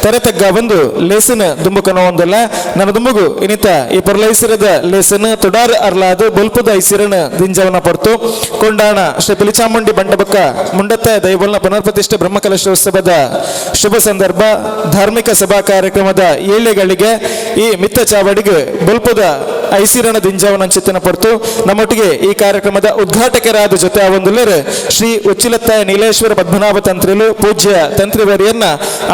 ತೆರೆತಗ್ಗ ಬಂದು ಲೇಸನ್ ದುಂಬುಕನೋ ಒಂದಲ್ಲ ನನ್ನ ದುಂಬುಗು ಇನ್ನಿತ ಈ ಪೊರ್ಲೈಸಿರದ ಲೇಸನ್ ತುಡಾರ್ ಅರ್ಲಾದು ಬೊಲ್ಪುದ ಐಸಿರನ್ ದಿಂಜವನ ಪೊರ್ತು ಕೊಂಡಾಣ ಶ್ರೀ ಪಿಲಿಚಾಮುಂಡಿ ಬಂಡಬಕ್ಕ ಮುಂಡತ್ತ ದೈವಲ್ನ ಪುನರ್ಪ್ರತಿಷ್ಠೆ ಬ್ರಹ್ಮಕಲಶೋತ್ಸವದ ಶುಭ ಸಂದರ್ಭ ಧಾರ್ಮಿಕ ಸಭಾ ಕಾರ್ಯಕ್ರಮದ ಏಳೆಗಳಿಗೆ ಈ ಮಿತ್ತ ಚಾವಡಿಗೆ ಬೊಲ್ಪದ ಐಸಿರಣ ದಿಂಜಾವನಂಚಿತ್ತಿನ ಪೊರ್ತು ನಮ್ಮೊಟ್ಟಿಗೆ ಈ ಕಾರ್ಯಕ್ರಮದ ಉದ್ಘಾಟಕರಾದ ಜೊತೆ ಒಂದುಲ್ಲೆರ್ ಶ್ರೀ ಉಚ್ಚಿಲತ್ತಾಯ ನೀಲೇಶ್ವರ ಪದ್ಮನಾಭ ತಂತ್ರಿಲು ಪೂಜ್ಯ ತಂತ್ರಿವರಿಯನ್ನ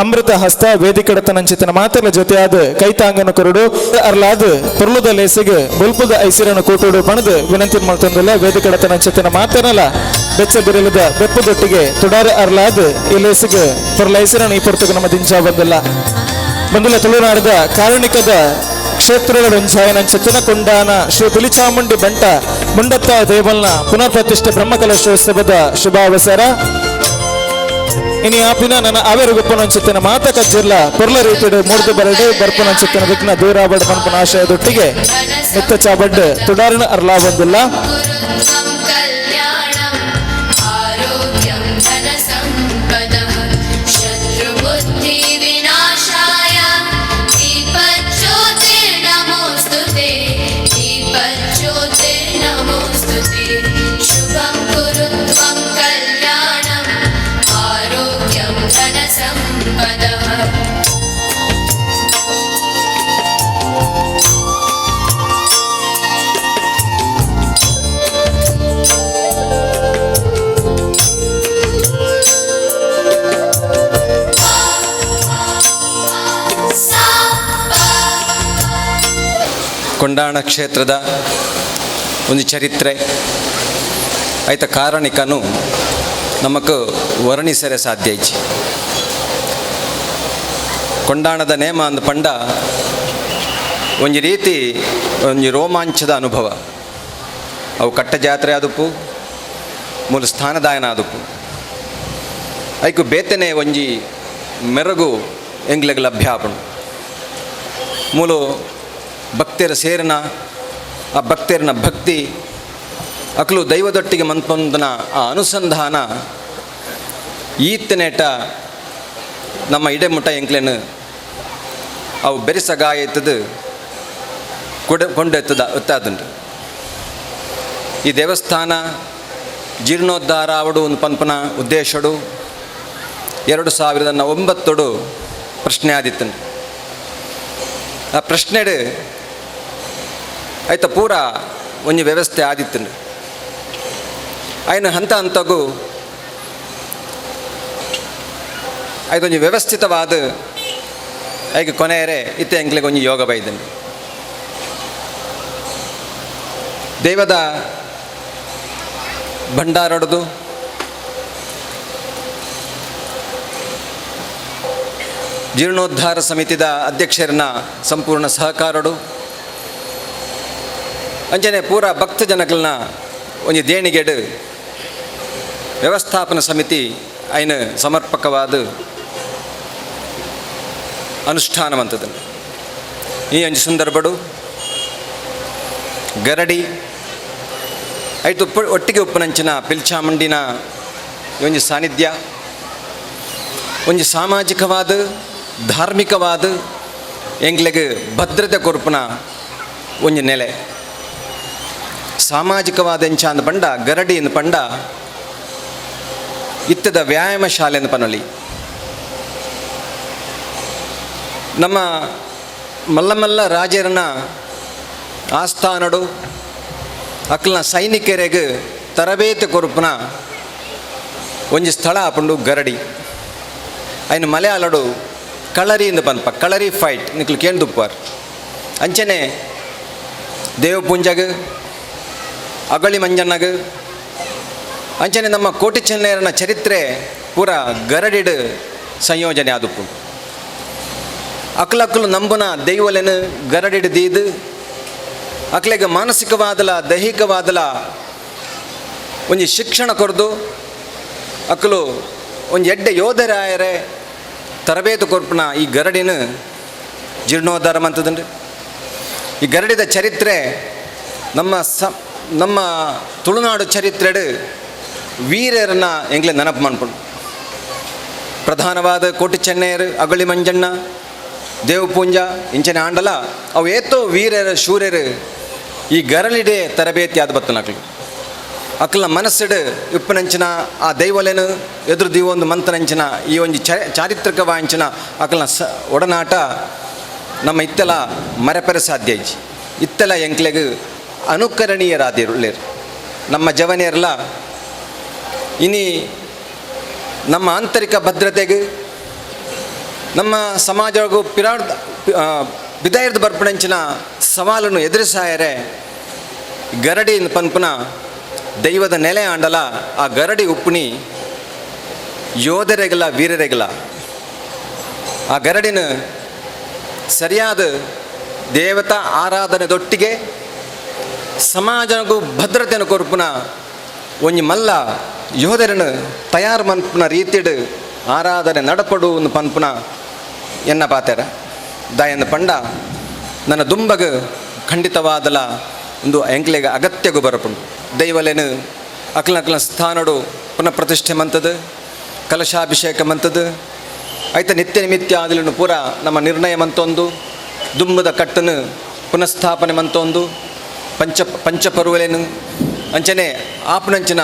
ಅಮೃತ ಹಸ್ತ ವೇದಿಕಡತನಂಚಿತನ ಮಾತೆಲ್ಲ ಜೊತೆಯಾದ ಕೈತಾಂಗನ ಕೊರಡು ಅರ್ಲಾದ ಪೊರ್ಲುದ ಲೇಸಿಗೆ ಬೊಲ್ಪುದ ಐಸಿರನ ಕೂಟುಡು ಪಣದು ವಿನಂತಿ ಮಾಡ್ತಂದಿಲ್ಲ ವೇದಿಕಡತನಂಚಿತನ ಮಾತನಲ್ಲ ಬೆಚ್ಚ ಬಿರಲದ ಬೆಪ್ಪದೊಟ್ಟಿಗೆ ತುಡಾರ ಅರ್ಲಾದ ಈ ಲೇಸಿಗೆ ಪೊರ್ಲ ಐಸಿರನ ಈ ಪೊರ್ತುಗು ನಮ್ಮ ದಿಂಜಾ ಬಂದಿಲ್ಲ ಬಂದಿಲ್ಲ. ತುಳುನಾಡದ ಕಾರಣಿಕದ ಕ್ಷೇತ್ರಗಳ ಕೊಂಡಾನ ಶ್ರೀ ಪಿಲಿಚಾಮುಂಡಿ ಬಂಟ ಮುಂಡತ್ತ ದೇವಲ್ನ ಪುನರ್ ಪ್ರತಿಷ್ಠೆ ಬ್ರಹ್ಮಕಲಶೋತ್ಸವದ ಶುಭಾವಸರ. ಇನಿ ಆಪಿನ ನನ್ನ ಅವೆರು ಗುಪ್ಪನಂಚಿತ್ತಿನ ಮಾತ ಕಜ್ಜಿರ್ಲ ಪೊರ್ಲ ರೀತಿಡು ಮೂರ್ದು ಬರಡು ಬರ್ಪನಂಚಿತ್ತಿನ ವಿಘ್ನ ದೂರಾಬಡ್ ಪನ್ಪನ ಆಶಯದೊಟ್ಟಿಗೆ ನಿತ್ತ ಚಾಬಡ್ ತುಡಾರಣ ಅರ್ಲಾ ಬಂದಿಲ್ಲ. गुरुत्वं कल्याणम् आरोग्यं धनसम्पदः शत्रुबुद्धिविनाशाय दीपज्योतिर्नमोऽस्तु ते, दीपज्योतिर्नमोऽस्तु ते। शुभं कुरु त्वं कल्याणम् आरोग्यं धनसम्पदः। ಕೊಂಡಾಣ ಕ್ಷೇತ್ರದ ಒಂದು ಚರಿತ್ರೆ ಐತ ಕಾರಣಿಕನು ನಮಕ್ ವರ್ಣಿಸರೆ ಸಾಧ್ಯ ಐಚಿ. ಕೊಂಡಾಣದ ನೇಮ ಅಂದ್ ಪಂಡ ಒಂಜಿ ರೀತಿ ಒಂಜಿ ರೋಮಾಂಚದ ಅನುಭವ. ಅವು ಕಟ್ಟ ಜಾತ್ರೆ ಆದುಪ್ಪು, ಮೂಲ ಸ್ಥಾನದಾಯನ ಆದುಪ್ಪು, ಐಕು ಬೇತನೆ ಒಂಜಿ ಮೆರಗು ಎಂಗ್ಲೆಗ್ ಲಭ್ಯ ಆಪುಂಡು. ಮೂಲು ಭಕ್ತರ ಸೇರಿನ ಆ ಭಕ್ತರನ ಭಕ್ತಿ ಅಕ್ಲು ದೈವದೊಟ್ಟಿಗೆ ಮನ್ಪೊಂದನ ಆ ಅನುಸಂಧಾನ ಈತನೇಟ ನಮ್ಮ ಇಡೆಮುಟ ಎಂಕ್ಲೆನು ಅವು ಬೆರಿಸಗಾಯತ್ತದು ಕೊಡ ಕೊಂಡೆತ್ತದ ಒತ್ತಾದುಂಟು. ಈ ದೇವಸ್ಥಾನ ಜೀರ್ಣೋದ್ಧಾರ ಅವಡು ಒಂದು ಪನ್ಪನ ಉದ್ದೇಶಡು 2009 ಪ್ರಶ್ನೆ ಆದಿತ್ತುಂಡು. ಆ ಪ್ರಶ್ನೆಡು ಆಯ್ತ ಪೂರ ಒಂಜಿ ವ್ಯವಸ್ಥೆ ಆದಿತ್ತುಂಡು. ಆಯ್ನ ಹಂತ ಹಂತಗೂ ಆಯ್ತು ಒಂಜಿ ವ್ಯವಸ್ಥಿತವಾದ ಐಕ್ ಕೊನೆಯರೆ ಇತ್ತೆ ಎಂಕ್ಲೆಗ್ ಒಂಜಿ ಯೋಗ ಬೈದುಂಡು. ದೈವದ ಭಂಡಾರೊಡದು ಜೀರ್ಣೋದ್ಧಾರ ಸಮಿತಿದ ಅಧ್ಯಕ್ಷರನ್ನ ಸಂಪೂರ್ಣ ಸಹಕಾರಡು ಅಂಚನೆ ಪೂರ ಭಕ್ತ ಜನಗಳನ್ನ ಒಂಜಿ ದೇಣಿಗೆಡು ವ್ಯವಸ್ಥಾಪನಾ ಸಮಿತಿ ಐನ ಸಮರ್ಪಕವಾದ ಅನುಷ್ಠಾನವಂತದ್ದು. ಈ ಒಂಜಿ ಸಂದರ್ಭಡು ಗರಡಿ ಐತು ಒಟ್ಟಿಗೆ ಉಪ್ಪುನಂಚಿನ ಪಿಲ್ಚಾಮುಂಡಿನ ಈ ಒಂಜಿ ಸಾನ್ನಿಧ್ಯ ಒಂಜಿ ಸಾಮಾಜಿಕವಾದ ಧಾರ್ಮಿಕವಾದ ಎಂಗ್ಲೆಗ್ ಭದ್ರತೆ ಕೊರ್ಪುನ ಒಂಜಿ ನೆಲೆ. ಸಾಮಾಜಿಕವಾದ ಎಂಚ ಅಂದ್ ಪಂಡ ಗರಡಿ ಅಂದ್ ಪಂಡ ಇತ್ತದ ವ್ಯಾಯಾಮ ಶಾಲೆ ಅಂದ್ ಪನೊಲಿ. ನಮ್ಮ ಮಲ್ಲ ಮಲ್ಲ ರಾಜರನ ಆಸ್ಥಾನಡು ಅಕ್ಲ್ನ ಸೈನಿಕರೆಗ್ ತರಬೇತಿ ಕೊರ್ಪುನ ಒಂಜಿ ಸ್ಥಳ ಆಪುಂಡು ಗರಡಿ. ಐನ ಮಲಯಾಳಡು ಕಳರಿ ಇಂದು ಪನ್ಪ, ಕಳರಿ ಫೈಟ್ ನಿಕ್ಲು ಕೇಂದುಪ್ಪಾರ್. ಅಂಚನೆ ದೇವಪುಂಜಗ್ ಅಗಳಿ ಮಂಜಣ್ಣಗ್ ಅಂಚನೆ ನಮ್ಮ ಕೋಟಿ ಚೆನ್ನಯರನ ಚರಿತ್ರೆ ಪೂರ ಗರಡಿಡ್ ಸಂಯೋಜನೆ ಆದುಪ್ಪು. ಅಕ್ಲಕ್ಲು ನಂಬುನ ದೈವಲೆನು ಗರಡಿಡ್ ದೀದ್ ಅಕ್ಲೆಗ್ ಮಾನಸಿಕವಾದಲ ದೈಹಿಕವಾದಲ ಒಂಜಿ ಶಿಕ್ಷಣ ಕೊರ್ದು ಅಕ್ಲು ಒಂಜಿ ಎಡ್ಡೆ ಯೋಧರಾಯರೆ ತರಬೇತು ಕೊರ್ಪುನ ಈ ಗರಡಿನ ಜೀರ್ಣೋದ್ಧಾರ ಮಂತದಂಡ್ರಿ. ಈ ಗರಡಿದ ಚರಿತ್ರೆ ನಮ್ಮ ತುಳುನಾಡು ಚರಿತ್ರೆಡು ವೀರರನ್ನ ಎಂಗ್ಲೆ ನೆನಪು ಮನ್ಪುಂಡು. ಪ್ರಧಾನವಾದ ಕೋಟಿ ಚೆನ್ನಯರು, ಅಗಳಿ ಮಂಜಣ್ಣ, ದೇವಪೂಂಜ ಇಂಚನೆ ಆಂಡಲ ಅವು ಏತೋ ವೀರರ ಶೂರ್ಯರು ಈ ಗರಳಿಡೆ ತರಬೇತಿ ಆದ ಬತ್ತನಕ್ಲು. ಅಕ್ಲ ಮನಸ್ಸುಡು ಇಪ್ಪನಂಚಿನ ಆ ದೈವಲೇನು ಎದುರು ದೀವೊಂದು ಮಂತನಂಚಿನ ಈ ಒಂಜಿ ಚಾರಿತ್ರಿಕ ವಾಂಚಿನ ಅಕ್ಲನ ಒಡನಾಟ ನಮ್ಮ ಇತ್ತೆಲ ಮರೆಪೆರೆ ಸಾಧ್ಯ ಇಜ್ಜಿ. ಇತ್ತೆಲ ಎಂಕ್ಲೆಗ್ ಅನುಕರಣೀಯರಾದಿರುಳ್ಳೇರು ನಮ್ಮ ಜವನಿಯರ್ಲ. ಇನಿ ನಮ್ಮ ಆಂತರಿಕ ಭದ್ರತೆಗೆ ನಮ್ಮ ಸಮಾಜಗೂ ಪಿರಾಡ್ ಬಿದಾಯರ್ದ ಬರ್ಪಣಂಚಿನ ಸವಾಲನ್ನು ಎದುರಿಸಾಯರೆ ಗರಡಿ ಪನ್ಪುನ ದೈವದ ನೆಲೆ ಆಂಡಲ ಆ ಗರಡಿ ಉಪ್ಪುನಿ ಯೋಧರೆಗಲ ವೀರರೆಗಲ ಆ ಗರಡಿನ ಸರಿಯಾದ ದೇವತಾ ಆರಾಧನೆದೊಟ್ಟಿಗೆ ಸಮಾಜಗೂ ಭದ್ರತೆಯನ್ನು ಕೊರ್ಪುನ ಒಂಜಿ ಮಲ್ಲ ಯೋಧರನ್ನು ತಯಾರು ಮನ್ಪುನ ರೀತಿಡು ಆರಾಧನೆ ನಡಪಡು ಒಂದು ಪನ್ಪುನ ಎನ್ನ ಪಾತೆರ ದಾಯನ ಪಂಡ ನನ್ನ ದುಂಬಗ ಖಂಡಿತವಾದಲ ಒಂದು ಎಂಕ್ಲೆಗ ಅಗತ್ಯಗೂ ಬರಪುಂಡು. ದೈವಲೇನು ಅಕ್ಲ ಅಕ್ಲ ಸ್ಥಾನಡು ಪುನಃ ಪ್ರತಿಷ್ಠೆ ಮಂತದು, ಕಲಶಾಭಿಷೇಕ ಮಂತದು, ಐತ ನಿತ್ಯ ನಿಮಿತ್ಯ ಆದಲನ್ನು ಪೂರ ನಮ್ಮ ನಿರ್ಣಯ ಮಂತೊಂದು ದುಂಬದ ಕಟ್ಟನು ಪುನಃಸ್ಥಾಪನೆ ಮಂತೊಂದು ಪಂಚಪರುವಲೇನು ಅಂಚನೆ ಆಪನಂಚಿನ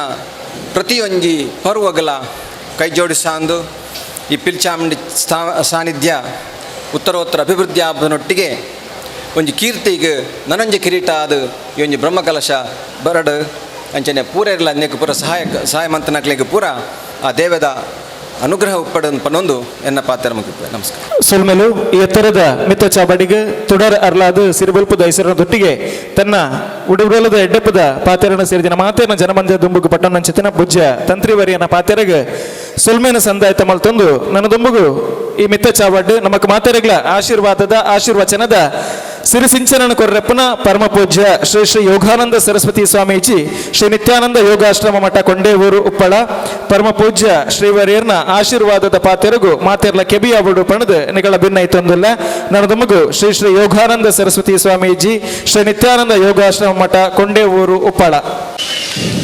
ಪ್ರತಿಯೊಂಜಿ ಪರುವಗಲ ಕೈ ಜೋಡಿಸಾಂದು ಈ ಪಿಲ್ಚಾಮುಂಡಿ ಸಾನ್ನಿಧ್ಯ ಉತ್ತರೋತ್ತರ ಅಭಿವೃದ್ಧಿ ಆಪನೊಟ್ಟಿಗೆ ಒಂಜಿ ಕೀರ್ತಿಗ್ ನನೊಂಜಿ ಕಿರೀಟ ಅದು ಈ ಒಂಜಿ ಬ್ರಹ್ಮಕಲಶ ಬರಡು ಅಂಚನೆ ಪೂರೆರ್ಲ ಅನ್ನಕ್ಕೆ ಪೂರ ಸಹಾಯ ಮಂತನಕ್ಲೆಗ್ ಪೂರ ಆ ದೇವದ ಅನುಗ್ರಹ ಉಪ್ಪಡ ಪನ್ನೊಂದು ಎನ್ನ ಪಾತ್ರ ಮುಗಿಪೆ. ನಮಸ್ಕಾರ. ಸೊಲ್ಮೆಲು ಈ ಎತ್ತರದ ಮಿತ್ತ ಚಾಬಡಿಗೆ ತುಡರ್ ಅರ್ಲಾದ ಸಿರಿಬಲ್ಪು ದೈಸರನ ದೊಟ್ಟಿಗೆ ತನ್ನ ಉಡುಬಲದ ಎಡ್ಡೆಪ್ಪದ ಪಾತೆರನ ಸೇರಿದಿನ ಮಾತೇನ ಜನಮಂದಿರ ದುಂಬುಗು ಪಟ್ಟಣಂಚಿತನ ಭುಜ್ಯ ತಂತ್ರಿವರಿಯನ ಪಾತೆರಗ ಸೊಲ್ಮೇನ ಸಂದಾಯ ತಮಲ್ ತಂದು ನನ್ನ ದುಂಬುಗು ಈ ಮಿತ್ತ ಚಾವಡ್ ನಮಕ್ ಮಾತೆರಗ್ಲ ಆಶೀರ್ವಾದದ ಆಶೀರ್ವಚನದ ಸಿರಿಸಿಂಚನನ ಕೊರ್ರೆಪ್ಪನ ಪರಮ ಪೂಜ್ಯ ಶ್ರೀ ಶ್ರೀ ಯೋಗಾನಂದ ಸರಸ್ವತಿ ಸ್ವಾಮೀಜಿ, ಶ್ರೀ ನಿತ್ಯಾನಂದ ಯೋಗಾಶ್ರಮ ಮಠ, ಕೊಂಡೇವೂರು, ಉಪ್ಪಳ. ಪರಮ ಪೂಜ್ಯ ಶ್ರೀವರಿಯರ್ನ ಆಶೀರ್ವಾದದ ಪಾತೆರಗು ಮಾತೆರ್ಲ ಕೆಬಿಯಾವುಡು ಪಣದು ನಿಗಳ ಭಿನ್ನೈತೊಂದಿಲ್ಲ. ನನ್ನ ಶ್ರೀ ಶ್ರೀ ಯೋಗಾನಂದ ಸರಸ್ವತಿ ಸ್ವಾಮೀಜಿ, ಶ್ರೀ ನಿತ್ಯಾನಂದ ಯೋಗಾಶ್ರಮ ಮಠ, ಕೊಂಡೇವೂರು, ಉಪ್ಪಳ.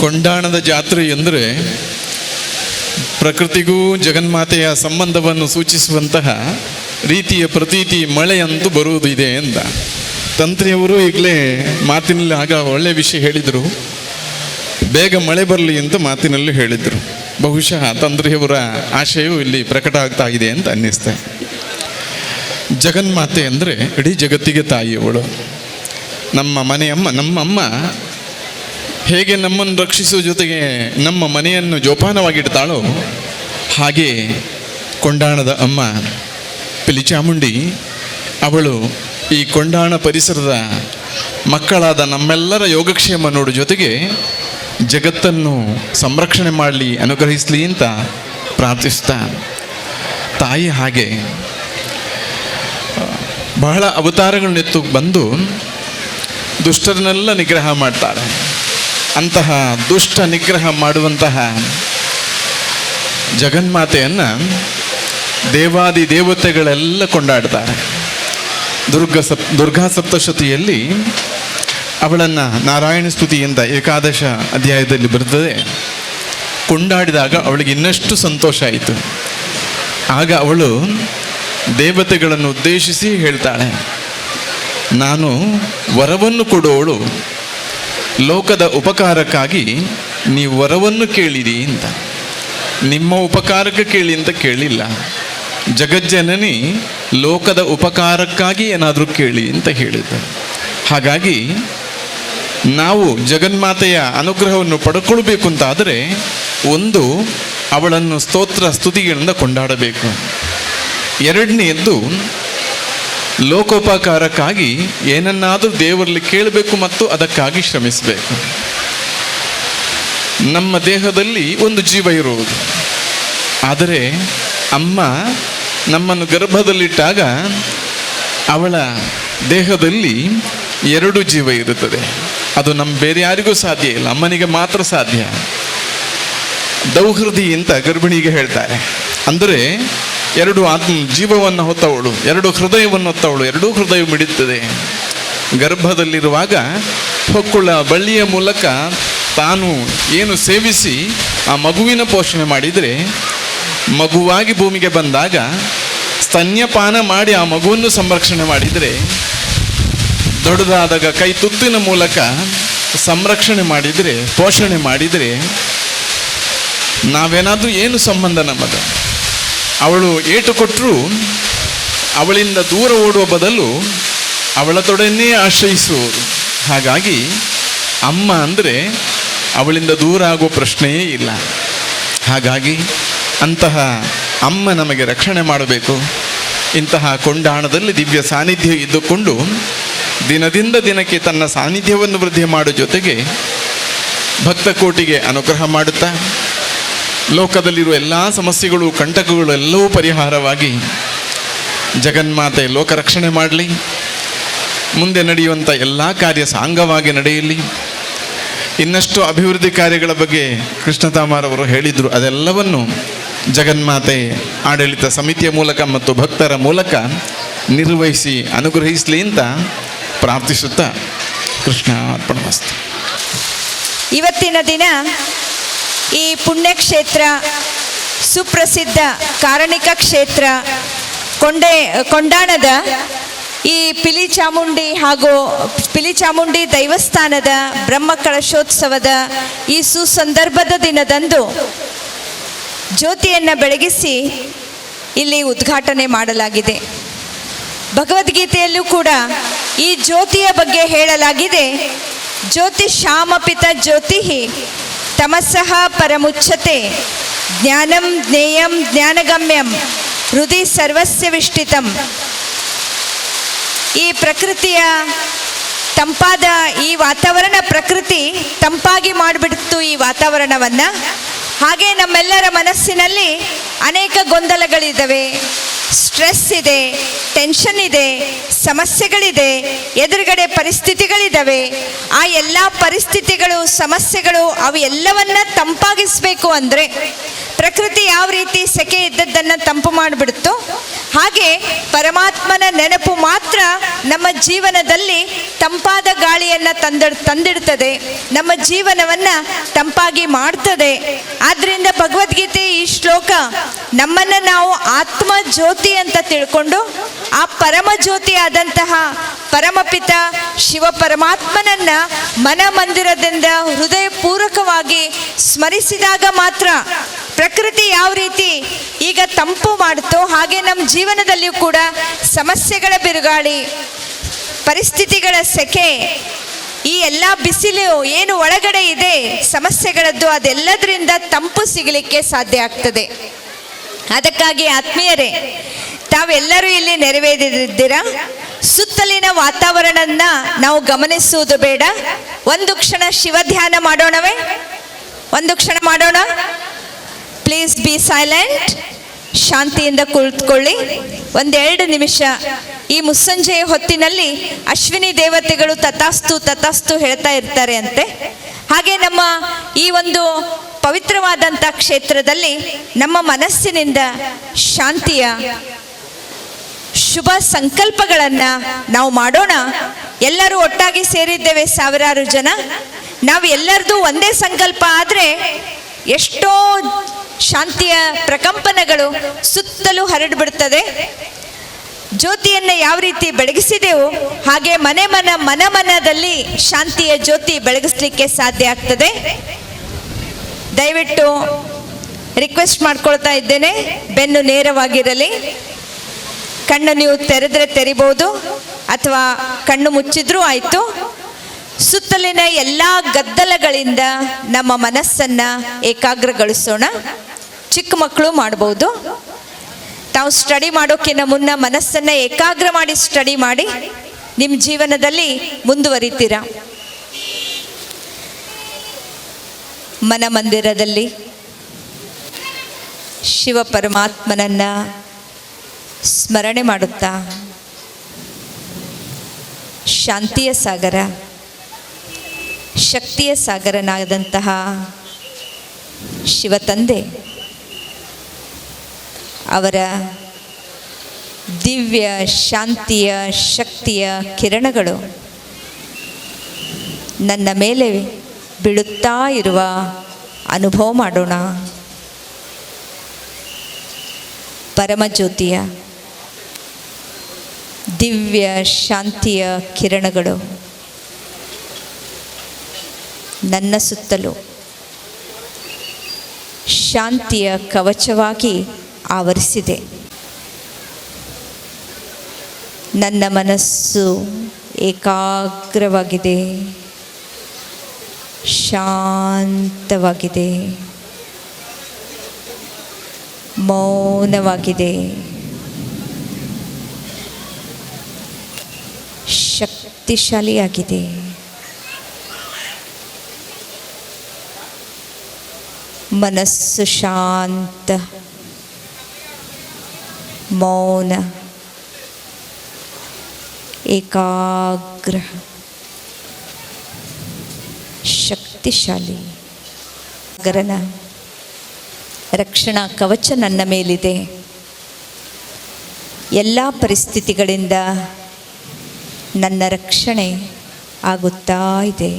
ಕೊಂಡಾಣದ ಜಾತ್ರೆ ಎಂದರೆ ಪ್ರಕೃತಿಗೂ ಜಗನ್ಮಾತೆಯ ಸಂಬಂಧವನ್ನು ಸೂಚಿಸುವಂತಹ ರೀತಿಯ ಪ್ರತೀತಿ ಮಳೆಯಂತೂ ಬರುವುದು ಇದೆ ಅಂತ ತಂತ್ರಿಯವರು ಈಗಲೇ ಮಾತಿನಲ್ಲಿ ಆಗ ಒಳ್ಳೆಯ ವಿಷಯ ಹೇಳಿದರು. ಬೇಗ ಮಳೆ ಬರಲಿ ಅಂತ ಮಾತಿನಲ್ಲಿ ಹೇಳಿದರು. ಬಹುಶಃ ತಂತ್ರಿಯವರ ಆಶಯವು ಇಲ್ಲಿ ಪ್ರಕಟ ಆಗ್ತಾ ಇದೆ ಅಂತ ಅನ್ನಿಸ್ತೆ. ಜಗನ್ಮಾತೆ ಅಂದರೆ ಇಡೀ ಜಗತ್ತಿಗೆ ತಾಯಿಯವಳು. ನಮ್ಮ ಮನೆಯಮ್ಮ, ನಮ್ಮಮ್ಮ ಹೇಗೆ ನಮ್ಮನ್ನು ರಕ್ಷಿಸುವ ಜೊತೆಗೆ ನಮ್ಮ ಮನೆಯನ್ನು ಜೋಪಾನವಾಗಿಡ್ತಾಳೋ ಹಾಗೆ ಕೊಂಡಾಣದ ಅಮ್ಮ ಪಿಲಿಚಾಮುಂಡಿ ಅವಳು ಈ ಕೊಂಡಾಣ ಪರಿಸರದ ಮಕ್ಕಳಾದ ನಮ್ಮೆಲ್ಲರ ಯೋಗಕ್ಷೇಮ ನೋಡು ಜೊತೆಗೆ ಜಗತ್ತನ್ನು ಸಂರಕ್ಷಣೆ ಮಾಡಲಿ, ಅನುಗ್ರಹಿಸಲಿ ಅಂತ ಪ್ರಾರ್ಥಿಸ್ತಾ, ತಾಯಿ ಹಾಗೆ ಬಹಳ ಅವತಾರಗಳನ್ನೆತ್ತು ಬಂದು ದುಷ್ಟರನ್ನೆಲ್ಲ ನಿಗ್ರಹ ಮಾಡ್ತಾಳೆ. ಅಂತಹ ದುಷ್ಟ ನಿಗ್ರಹ ಮಾಡುವಂತಹ ಜಗನ್ಮಾತೆಯನ್ನು ದೇವಾದಿ ದೇವತೆಗಳೆಲ್ಲ ಕೊಂಡಾಡ್ತಾರೆ. ದುರ್ಗಾ ಸಪ್ತಶತಿಯಲ್ಲಿ ಅವಳನ್ನು ನಾರಾಯಣ ಸ್ತುತಿಯಿಂದ ಏಕಾದಶ ಅಧ್ಯಾಯದಲ್ಲಿ ಬರ್ತದೆ. ಕೊಂಡಾಡಿದಾಗ ಅವಳಿಗೆ ಇನ್ನಷ್ಟು ಸಂತೋಷ ಆಯಿತು. ಆಗ ಅವಳು ದೇವತೆಗಳನ್ನು ಉದ್ದೇಶಿಸಿ ಹೇಳ್ತಾಳೆ, ನಾನು ವರವನ್ನು ಕೊಡುವವಳು, ಲೋಕದ ಉಪಕಾರಕ್ಕಾಗಿ ನೀವು ವರವನ್ನು ಕೇಳಿರಿ ಅಂತ. ನಿಮ್ಮ ಉಪಕಾರಕ್ಕೆ ಕೇಳಿ ಅಂತ ಕೇಳಿಲ್ಲ, ಜಗಜ್ಜನನಿ ಲೋಕದ ಉಪಕಾರಕ್ಕಾಗಿ ಏನಾದರೂ ಕೇಳಿ ಅಂತ ಹೇಳಿದ್ದು. ಹಾಗಾಗಿ ನಾವು ಜಗನ್ಮಾತೆಯ ಅನುಗ್ರಹವನ್ನು ಪಡ್ಕೊಳ್ಬೇಕು ಅಂತಾದರೆ ಒಂದು, ಅವಳನ್ನು ಸ್ತೋತ್ರ ಸ್ತುತಿಗಳಿಂದ ಕೊಂಡಾಡಬೇಕು. ಎರಡನೆಯದ್ದು, ಲೋಕೋಪಕಾರಕ್ಕಾಗಿ ಏನನ್ನಾದರೂ ದೇವರಲ್ಲಿ ಕೇಳಬೇಕು ಮತ್ತು ಅದಕ್ಕಾಗಿ ಶ್ರಮಿಸಬೇಕು. ನಮ್ಮ ದೇಹದಲ್ಲಿ ಒಂದು ಜೀವ ಇರುವುದು, ಆದರೆ ಅಮ್ಮ ನಮ್ಮನ್ನು ಗರ್ಭದಲ್ಲಿಟ್ಟಾಗ ಅವಳ ದೇಹದಲ್ಲಿ ಎರಡು ಜೀವ ಇರುತ್ತದೆ. ಅದು ನಮ್ಮ ಬೇರೆ ಯಾರಿಗೂ ಸಾಧ್ಯ ಇಲ್ಲ, ಅಮ್ಮನಿಗೆ ಮಾತ್ರ ಸಾಧ್ಯ. ದೌಹೃದಿ ಅಂತ ಗರ್ಭಿಣಿಗೆ ಹೇಳ್ತಾರೆ. ಅಂದರೆ ಎರಡು ಆತ್ಮ ಜೀವವನ್ನು ಹೊತ್ತವಳು, ಎರಡು ಹೃದಯವನ್ನು ಹೊತ್ತವಳು, ಎರಡೂ ಹೃದಯ ಮಿಡಿಯುತ್ತದೆ. ಗರ್ಭದಲ್ಲಿರುವಾಗ ಹೊಕ್ಕುಳ ಬಳ್ಳಿಯ ಮೂಲಕ ತಾನು ಏನು ಸೇವಿಸಿ ಆ ಮಗುವಿನ ಪೋಷಣೆ ಮಾಡಿದರೆ, ಮಗುವಾಗಿ ಭೂಮಿಗೆ ಬಂದಾಗ ಸ್ತನ್ಯಪಾನ ಮಾಡಿ ಆ ಮಗುವನ್ನು ಸಂರಕ್ಷಣೆ ಮಾಡಿದರೆ, ದೊಡ್ಡದಾದಾಗ ಕೈ ತುತ್ತಿನ ಮೂಲಕ ಸಂರಕ್ಷಣೆ ಮಾಡಿದರೆ, ಪೋಷಣೆ ಮಾಡಿದರೆ ನಾವೇನಾದರೂ ಏನು ಸಂಬಂಧ ನಮ್ಮದು? ಅವಳು ಏಟು ಕೊಟ್ಟರೂ ಅವಳಿಂದ ದೂರ ಓಡುವ ಬದಲು ಅವಳ ತೊಡನ್ನೇ ಆಶ್ರಯಿಸುವರು. ಹಾಗಾಗಿ ಅಮ್ಮ ಅಂದರೆ ಅವಳಿಂದ ದೂರ ಆಗುವ ಪ್ರಶ್ನೆಯೇ ಇಲ್ಲ. ಹಾಗಾಗಿ ಅಂತಹ ಅಮ್ಮ ನಮಗೆ ರಕ್ಷಣೆ ಮಾಡಬೇಕು. ಇಂತಹ ಕೊಂಡಾಣದಲ್ಲಿ ದಿವ್ಯ ಸಾನ್ನಿಧ್ಯ ಇದ್ದುಕೊಂಡು ದಿನದಿಂದ ದಿನಕ್ಕೆ ತನ್ನ ಸಾನ್ನಿಧ್ಯವನ್ನು ವೃದ್ಧಿ ಮಾಡುವ ಜೊತೆಗೆ ಭಕ್ತಕೋಟಿಗೆ ಅನುಗ್ರಹ ಮಾಡುತ್ತಾ ಲೋಕದಲ್ಲಿರುವ ಎಲ್ಲ ಸಮಸ್ಯೆಗಳು, ಕಂಟಕಗಳು ಎಲ್ಲವೂ ಪರಿಹಾರವಾಗಿ ಜಗನ್ಮಾತೆ ಲೋಕ ರಕ್ಷಣೆ ಮಾಡಲಿ. ಮುಂದೆ ನಡೆಯುವಂಥ ಎಲ್ಲ ಕಾರ್ಯ ಸಾಂಗವಾಗಿ ನಡೆಯಲಿ. ಇನ್ನಷ್ಟು ಅಭಿವೃದ್ಧಿ ಕಾರ್ಯಗಳ ಬಗ್ಗೆ ಕೃಷ್ಣ ತಾಮಾರವರು ಹೇಳಿದರು. ಅದೆಲ್ಲವನ್ನು ಜಗನ್ಮಾತೆ ಆಡಳಿತ ಸಮಿತಿಯ ಮೂಲಕ ಮತ್ತು ಭಕ್ತರ ಮೂಲಕ ನಿರ್ವಹಿಸಿ ಅನುಗ್ರಹಿಸಲಿ ಅಂತ ಪ್ರಾರ್ಥಿಸುತ್ತಾ ಕೃಷ್ಣ ಅರ್ಪಣಮಸ್ತು. ಇವತ್ತಿನ ದಿನ ಈ ಪುಣ್ಯಕ್ಷೇತ್ರ, ಸುಪ್ರಸಿದ್ಧ ಕಾರಣಿಕ ಕ್ಷೇತ್ರ ಕೊಂಡಾಣದ ಈ ಪಿಲಿ ಚಾಮುಂಡಿ ಹಾಗೂ ಪಿಲಿ ಚಾಮುಂಡಿ ದೇವಸ್ಥಾನದ ಬ್ರಹ್ಮ ಕಳಶೋತ್ಸವದ ಈ ಸುಸಂದರ್ಭದ ದಿನದಂದು ಜ್ಯೋತಿಯನ್ನು ಬೆಳಗಿಸಿ ಇಲ್ಲಿ ಉದ್ಘಾಟನೆ ಮಾಡಲಾಗಿದೆ. ಭಗವದ್ಗೀತೆಯಲ್ಲೂ ಕೂಡ ಈ ಜ್ಯೋತಿಯ ಬಗ್ಗೆ ಹೇಳಲಾಗಿದೆ. ಜ್ಯೋತಿ ಶ್ಯಾಮಪಿತ ಜ್ಯೋತಿ ತಮಸಃ ಪರಮುಚ್ಯತೆ ಜ್ಞಾನಂ ಜ್ಞೇಯಂ ಜ್ಞಾನಗಮ್ಯಂ ಹೃದಯ ಸರ್ವಸ್ಯ ವಿಷ್ಟಿತಂ. ಈ ಪ್ರಕೃತಿಯ ತಂಪಾದ ಈ ವಾತಾವರಣ, ಪ್ರಕೃತಿ ತಂಪಾಗಿ ಮಾಡಿಬಿಡ್ತು ಈ ವಾತಾವರಣವನ್ನು. ಹಾಗೆ ನಮ್ಮೆಲ್ಲರ ಮನಸ್ಸಿನಲ್ಲಿ ಅನೇಕ ಗೊಂದಲಗಳಿದ್ದಾವೆ, ಸ್ಟ್ರೆಸ್ ಇದೆ, ಟೆನ್ಷನ್ ಇದೆ, ಸಮಸ್ಯೆಗಳಿದೆ, ಎದುರುಗಡೆ ಪರಿಸ್ಥಿತಿಗಳಿದ್ದಾವೆ. ಆ ಎಲ್ಲ ಪರಿಸ್ಥಿತಿಗಳು, ಸಮಸ್ಯೆಗಳು ಅವು ಎಲ್ಲವನ್ನ ತಂಪಾಗಿಸ್ಬೇಕು ಅಂದರೆ ಪ್ರಕೃತಿ ಯಾವ ರೀತಿ ಸೆಕೆ ಇದ್ದದ್ದನ್ನು ತಂಪು ಮಾಡಿಬಿಡ್ತು, ಹಾಗೆ ಪರಮಾತ್ಮನ ನೆನಪು ಮಾತ್ರ ನಮ್ಮ ಜೀವನದಲ್ಲಿ ತಂಪಾದ ಗಾಳಿಯನ್ನು ತಂದಿಡ್ತದೆ, ನಮ್ಮ ಜೀವನವನ್ನು ತಂಪಾಗಿ ಮಾಡ್ತದೆ. ಆದ್ದರಿಂದ ಭಗವದ್ಗೀತೆ ಈ ಶ್ಲೋಕ ನಮ್ಮನ್ನು ನಾವು ಆತ್ಮ ಜ್ಯೋತಿ ಅಂತ ತಿಳ್ಕೊಂಡು ಆ ಪರಮ ಜ್ಯೋತಿ ಆದಂತಹ ಪರಮಪಿತ ಶಿವ ಪರಮಾತ್ಮನನ್ನ ಮನ ಮಂದಿರದಿಂದ ಹೃದಯಪೂರ್ವಕವಾಗಿ ಸ್ಮರಿಸಿದಾಗ ಮಾತ್ರ ಪ್ರಕೃತಿ ಯಾವ ರೀತಿ ಈಗ ತಂಪು ಮಾಡುತ್ತೋ ಹಾಗೆ ನಮ್ಮ ಜೀವನದಲ್ಲಿಯೂ ಕೂಡ ಸಮಸ್ಯೆಗಳ ಬಿರುಗಾಳಿ, ಪರಿಸ್ಥಿತಿಗಳ ಸೆಕೆ, ಈ ಎಲ್ಲ ಬಿಸಿಲು ಏನು ಒಳಗಡೆ ಇದೆ ಸಮಸ್ಯೆಗಳದ್ದು ಅದೆಲ್ಲದರಿಂದ ತಂಪು ಸಿಗಲಿಕ್ಕೆ ಸಾಧ್ಯ ಆಗ್ತದೆ. ಅದಕ್ಕಾಗಿ ಆತ್ಮೀಯರೇ, ತಾವೆಲ್ಲರೂ ಇಲ್ಲಿ ನೆರವೇರಿದ್ದೀರಾ. ಸುತ್ತಲಿನ ವಾತಾವರಣನ ನಾವು ಗಮನಿಸುವುದು ಬೇಡ. ಒಂದು ಕ್ಷಣ ಶಿವ ಧ್ಯಾನ ಮಾಡೋಣವೇ? ಒಂದು ಕ್ಷಣ ಮಾಡೋಣ. Please be silent. ಶಾಂತಿಯಿಂದ ಕುಳಿತುಕೊಳ್ಳಿ ಒಂದೆರಡು ನಿಮಿಷ. ಈ ಮುಸ್ಸಂಜೆಯ ಹೊತ್ತಿನಲ್ಲಿ ಅಶ್ವಿನಿ ದೇವತೆಗಳು ತಥಾಸ್ತು ತಥಾಸ್ತು ಹೇಳ್ತಾ ಇರ್ತಾರೆ ಅಂತೆ. ಹಾಗೆ ನಮ್ಮ ಈ ಒಂದು ಪವಿತ್ರವಾದಂಥ ಕ್ಷೇತ್ರದಲ್ಲಿ ನಮ್ಮ ಮನಸ್ಸಿನಿಂದ ಶಾಂತಿಯ ಶುಭ ಸಂಕಲ್ಪಗಳನ್ನು ನಾವು ಮಾಡೋಣ. ಎಲ್ಲರೂ ಒಟ್ಟಾಗಿ ಸೇರಿದ್ದೇವೆ, ಸಾವಿರಾರು ಜನ. ನಾವು ಎಲ್ಲರದು ಒಂದೇ ಸಂಕಲ್ಪ ಆದರೆ ಎಷ್ಟೋ ಶಾಂತಿಯ ಪ್ರಕಂಪನಗಳು ಸುತ್ತಲೂ ಹರಡಿಬಿಡ್ತದೆ. ಜ್ಯೋತಿಯನ್ನು ಯಾವ ರೀತಿ ಬೆಳಗಿಸಿದೆವೋ ಹಾಗೆ ಮನೆ ಮನ ಮನ ಮನದಲ್ಲಿ ಶಾಂತಿಯ ಜ್ಯೋತಿ ಬೆಳಗಿಸ್ಲಿಕ್ಕೆ ಸಾಧ್ಯ ಆಗ್ತದೆ. ದಯವಿಟ್ಟು ರಿಕ್ವೆಸ್ಟ್ ಮಾಡ್ಕೊಳ್ತಾ ಇದ್ದೇನೆ, ಬೆನ್ನು ನೇರವಾಗಿರಲಿ. ಕಣ್ಣು ನೀವು ತೆರೆದ್ರೆ ತೆರಿಬೋದು ಅಥವಾ ಕಣ್ಣು ಮುಚ್ಚಿದ್ರೂ ಆಯಿತು. ಸುತ್ತಲಿನ ಎಲ್ಲ ಗದ್ದಲಗಳಿಂದ ನಮ್ಮ ಮನಸ್ಸನ್ನು ಏಕಾಗ್ರಗೊಳಿಸೋಣ. ಚಿಕ್ಕ ಮಕ್ಕಳು ಮಾಡ್ಬೋದು. ತಾವು ಸ್ಟಡಿ ಮಾಡೋಕ್ಕಿಂತ ಮುನ್ನ ಮನಸ್ಸನ್ನು ಏಕಾಗ್ರ ಮಾಡಿ ಸ್ಟಡಿ ಮಾಡಿ ನಿಮ್ಮ ಜೀವನದಲ್ಲಿ ಮುಂದುವರಿತೀರಾ. ಮನಮಂದಿರದಲ್ಲಿ ಶಿವ ಪರಮಾತ್ಮನನ್ನ ಸ್ಮರಣೆ ಮಾಡುತ್ತಾ ಶಾಂತಿಯ ಸಾಗರ, ಶಕ್ತಿಯ ಸಾಗರನಾದಂತಹ ಶಿವತಂದೆ ಅವರ ದಿವ್ಯ ಶಾಂತಿಯ ಶಕ್ತಿಯ ಕಿರಣಗಳು ನನ್ನ ಮೇಲೆ ಬೀಳುತ್ತಾ ಇರುವ ಅನುಭವ ಮಾಡೋಣ. ಪರಮಜ್ಯೋತಿಯ ದಿವ್ಯ ಶಾಂತಿಯ ಕಿರಣಗಳು ನನ್ನ ಸುತ್ತಲೂ ಶಾಂತಿಯ ಕವಚವಾಗಿ ಆವರಿಸಿದೆ. ನನ್ನ ಮನಸ್ಸು ಏಕಾಗ್ರವಾಗಿದೆ, ಶಾಂತವಾಗಿದೆ, ಮೌನವಾಗಿದೆ, ಶಕ್ತಿಶಾಲಿಯಾಗಿದೆ. ಮನಸ್ಸು ಶಾಂತ, ಮೌನ, ಏಕಾಗ್ರ, ಶಕ್ತಿಶಾಲಿ. ಗರನ ರಕ್ಷಣಾ ಕವಚ ನನ್ನ ಮೇಲಿದೆ. ಎಲ್ಲ ಪರಿಸ್ಥಿತಿಗಳಿಂದ ನನ್ನ ರಕ್ಷಣೆ ಆಗುತ್ತಾ ಇದೆ.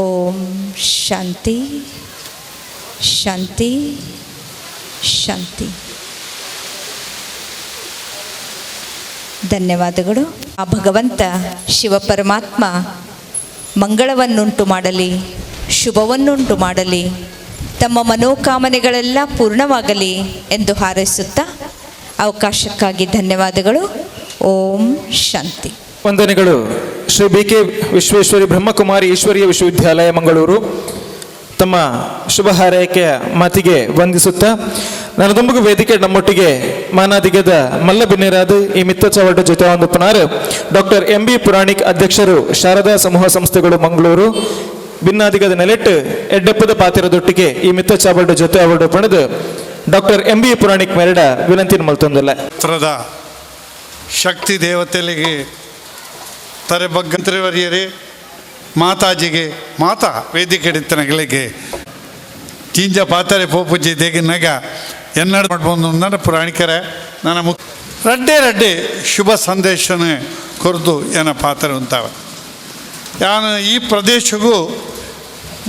ಓಂ ಶಾಂತಿ ಶಾಂತಿ ಶಾಂತಿ. ಧನ್ಯವಾದಗಳು. ಆ ಭಗವಂತ ಶಿವ ಪರಮಾತ್ಮ ಮಂಗಳವನ್ನುಂಟು ಮಾಡಲಿ, ಶುಭವನ್ನುಂಟು ಮಾಡಲಿ, ತಮ್ಮ ಮನೋಕಾಮನೆಗಳೆಲ್ಲ ಪೂರ್ಣವಾಗಲಿ ಎಂದು ಹಾರೈಸುತ್ತಾ ಅವಕಾಶಕ್ಕಾಗಿ ಧನ್ಯವಾದಗಳು. ಓಂ ಶಾಂತಿ. ವಂದನೆಗಳು. ಶ್ರೀ ಬಿ ಕೆ ವಿಶ್ವೇಶ್ವರಿ ಬ್ರಹ್ಮಕುಮಾರಿ ಈಶ್ವರೀಯ ವಿಶ್ವವಿದ್ಯಾಲಯ ಮಂಗಳೂರು ತಮ್ಮ ಶುಭ ಹಾರೈಕೆಯ ಮಾತಿಗೆ ವಂದಿಸುತ್ತಾ ನನದೊಂಬಗು ವೇದಿಕೆ ನಮ್ಮೊಟ್ಟಿಗೆ ಮಾನಾದಿಗದ ಮಲ್ಲ ಬಿನ್ನೆರಾದ ಈ ಮಿತ್ತ ಚವಟ ಜೊತೆ ಒಂದು ಪುನಾರ್ doctor M B Puranik ಅಧ್ಯಕ್ಷರು ಶಾರದಾ ಸಮೂಹ ಸಂಸ್ಥೆಗಳು ಮಂಗಳೂರು ಬಿನ್ನಾದಿಗದ ನೆಲೆಟ್ಟು ಎಡ್ಡೆಪ್ಪದ ಪಾತಿರದೊಟ್ಟಿಗೆ ಈ ಮಿತ್ತ ಚಾವಟ ಜೊತೆ ಅವರು ಪಣದು doctor M B Puranik ಮೆರಡ ವಿನಂತಿ ಮಲ್ತೊಂದಿಲ್ಲ. ಶಕ್ತಿ ದೇವತೆಗಳಿಗೆ ತರೆ ಬಗ್ಗಂತ್ರಿವರಿಯರೇ ಮಾತಾಜಿಗೆ ಮಾತಾ ವೇದಿಕೆ ಹಿಡಿತನಗಳಿಗೆ ಚೀಂಜ ಪಾತಾರೆ ಪೋಪುಜಿ ದೇಗಿನಾಗ ಎನ್ನಡ ಮಾಡ್ಬೋದು ನನ್ನ ಪುರಾಣಿಕರ ನನ್ನ ಮುಖ ರಡ್ಡೆ ರಡ್ಡೆ ಶುಭ ಸಂದೇಶನ ಕೊರದು ಏನ ಪಾತ್ರ ಅಂತಾವ. ಯಾನು ಈ ಪ್ರದೇಶಗೂ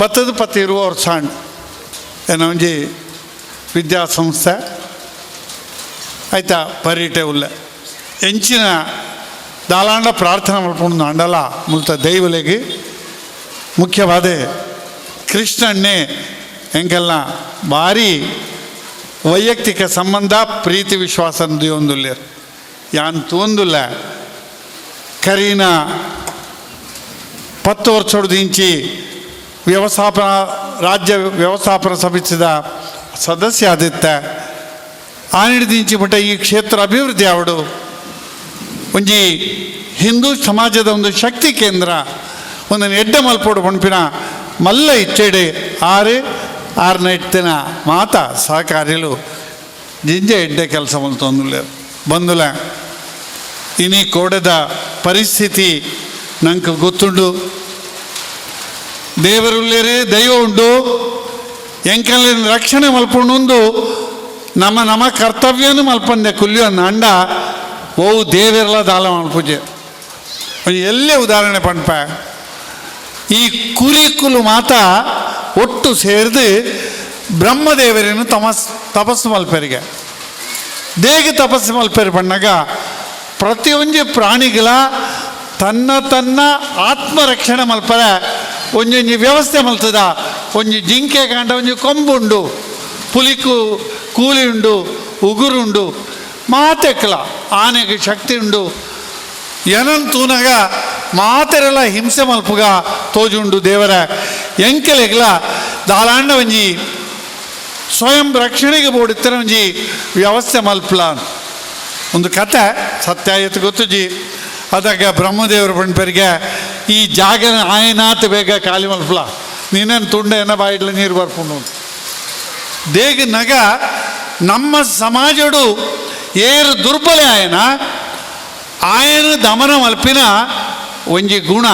ಬತ್ತದ ಪತ್ತ ಇರುವವ್ರ ಸಾಂಡ್ ಏನ ಒಂಜಿ ವಿದ್ಯಾಸಂಸ್ಥೆ ಆಯ್ತಾ ಪರೀಟೆ ಉಲ್ಲ ಎಂಚಿನ ದಾಲಾಂಡ ಪ್ರಾರ್ಥನೆ ಮಾಡ್ಕೊಂಡು ಅಂಡಲ ಮುಲ್ತ ದೈವಲೆಗೆ ಮುಖ್ಯವಾದ ಕೃಷ್ಣಣ್ಣೆ ಎಂಕೆಲ್ಲ ಭಾರಿ ವೈಯಕ್ತಿಕ ಸಂಬಂಧ ಪ್ರೀತಿ ವಿಶ್ವಾಸ ಒಂದುಲ್ಲ ಯಾನ್ ತೂಂದುಲ್ಲ. ಕರೀನ 10 ವರ್ಷದ ಇಂಚಿ ವ್ಯವಸ್ಥಾಪನಾ ರಾಜ್ಯ ವ್ಯವಸ್ಥಾಪನಾ ಸಮಿತಿದ ಸದಸ್ಯ ಆದಿತ್ತ ಆನಿಡ್ದಿಂಚಿ ಮಟ್ಟ ಈ ಕ್ಷೇತ್ರ ಅಭಿವೃದ್ಧಿ ಆವಡು ಒಂಜಿ ಹಿಂದೂ ಸಮಾಜದ ಒಂದು ಶಕ್ತಿ ಕೇಂದ್ರ ಒಂದು ಎಡ್ಡೆ ಮಲ್ಪೋಡು ಪಣ್ಪಿನ ಮಲ್ಲ ಇಚ್ಚೆಡೆ ಆರು ಆರನೇ ಇಟ್ಟಿನ ಮಾತಾ ಸಹಕಾರಿಲು ಜಿಂಜೆ ಎಡ್ಡೆ ಕೆಲಸ ಮಲ್ತೊಂದುಲ್ಲ ಬಂದುಲ. ಇನಿ ಕೋಡದ ಪರಿಸ್ಥಿತಿ ನಂಗೆ ಗೊತ್ತುಂಡು. ದೇವರುಲ್ಲೇರೆ ದೈವ ಉಂಡು ಎಂಕಲ್ಲಿನ ರಕ್ಷಣೆ ಮಲ್ಪುಂಡು ನಮ್ಮ ನಮ್ಮ ಕರ್ತವ್ಯನು ಮಲ್ಪಂದೆ ಕುಲ್ಯೋ ಅಂಡ ಓ ದೇವರೆಲ್ಲ ದಾಲ ಮಲ್ಪುಜೆ. ಎಲ್ಲೇ ಉದಾಹರಣೆ ಪಣ್ಪ ಈ ಕುರಿಕುಲು ಮಾತ ಒಟ್ಟು ಸೇರಿದು ಬ್ರಹ್ಮದೇವರನ್ನು ತಪಸ್ಸು ಮಲ್ಪೆರಿಗೆ ದೇಗ ತಪಸ್ಸು ಮಲ್ಪೆರಿ ಪಣ್ಣಾಗ ಪ್ರತಿಯೊಂದು ಪ್ರಾಣಿಗಳ ತನ್ನ ತನ್ನ ಆತ್ಮರಕ್ಷಣೆ ಮಲ್ಪರೆ ಒಂಜೊಂಜಿ ವ್ಯವಸ್ಥೆ ಮಲ್ತದ. ಒಂಜಿ ಜಿಂಕೆ ಕಾಂಡ ಒಂಜಿ ಕೊಂಬುಂಡು, ಪುಲಿಕು ಕೂಲಿ ಉಂಡು, ಉಗುರುಂಡು, ಮಾತೆಕ್ಕಲ ಆನೆಗೆ ಶಕ್ತಿ ಉಂಡು. ಏನನ್ ತೂನಗ ಮಾತೆರೆಲ್ಲ ಹಿಂಸೆ ಮಲ್ಪುಗ ತೋಜುಂಡು ದೇವರ ಎಂಕೆಲೆಗ್ಲ ದಾಲಾಂಡ ಒಂಜಿ ಸ್ವಯಂ ರಕ್ಷಣೆಗೆ ಬೋಡಿತ್ತರ ಒಂಜಿ ವ್ಯವಸ್ಥೆ ಮಲ್ಪಲ. ಒಂದು ಕತೆ ಸತ್ಯ ಆಯ್ತು ಗೊತ್ತುಜಿ. ಅದಾಗ ಬ್ರಹ್ಮದೇವರು ಪಣ್ಪರಿಗೆ ಈ ಜಾಗನ ಆಯನಾತ್ ಬೇಗ ಖಾಲಿ ಮಲ್ಪಲ, ನೀನೇನು ತುಂಡ ಏನ ಬಾಯಿಡ್ಲ ನೀರು ಬರ್ಪುಂಡು. ದೇಗ ನಗ ನಮ್ಮ ಸಮಾಜಡು ಏರು ದುರ್ಬಲ ಆಯನ ಆಯನ ದಮನ ಮಲ್ಪಿನ ಒಂಜಿ ಗುಣ.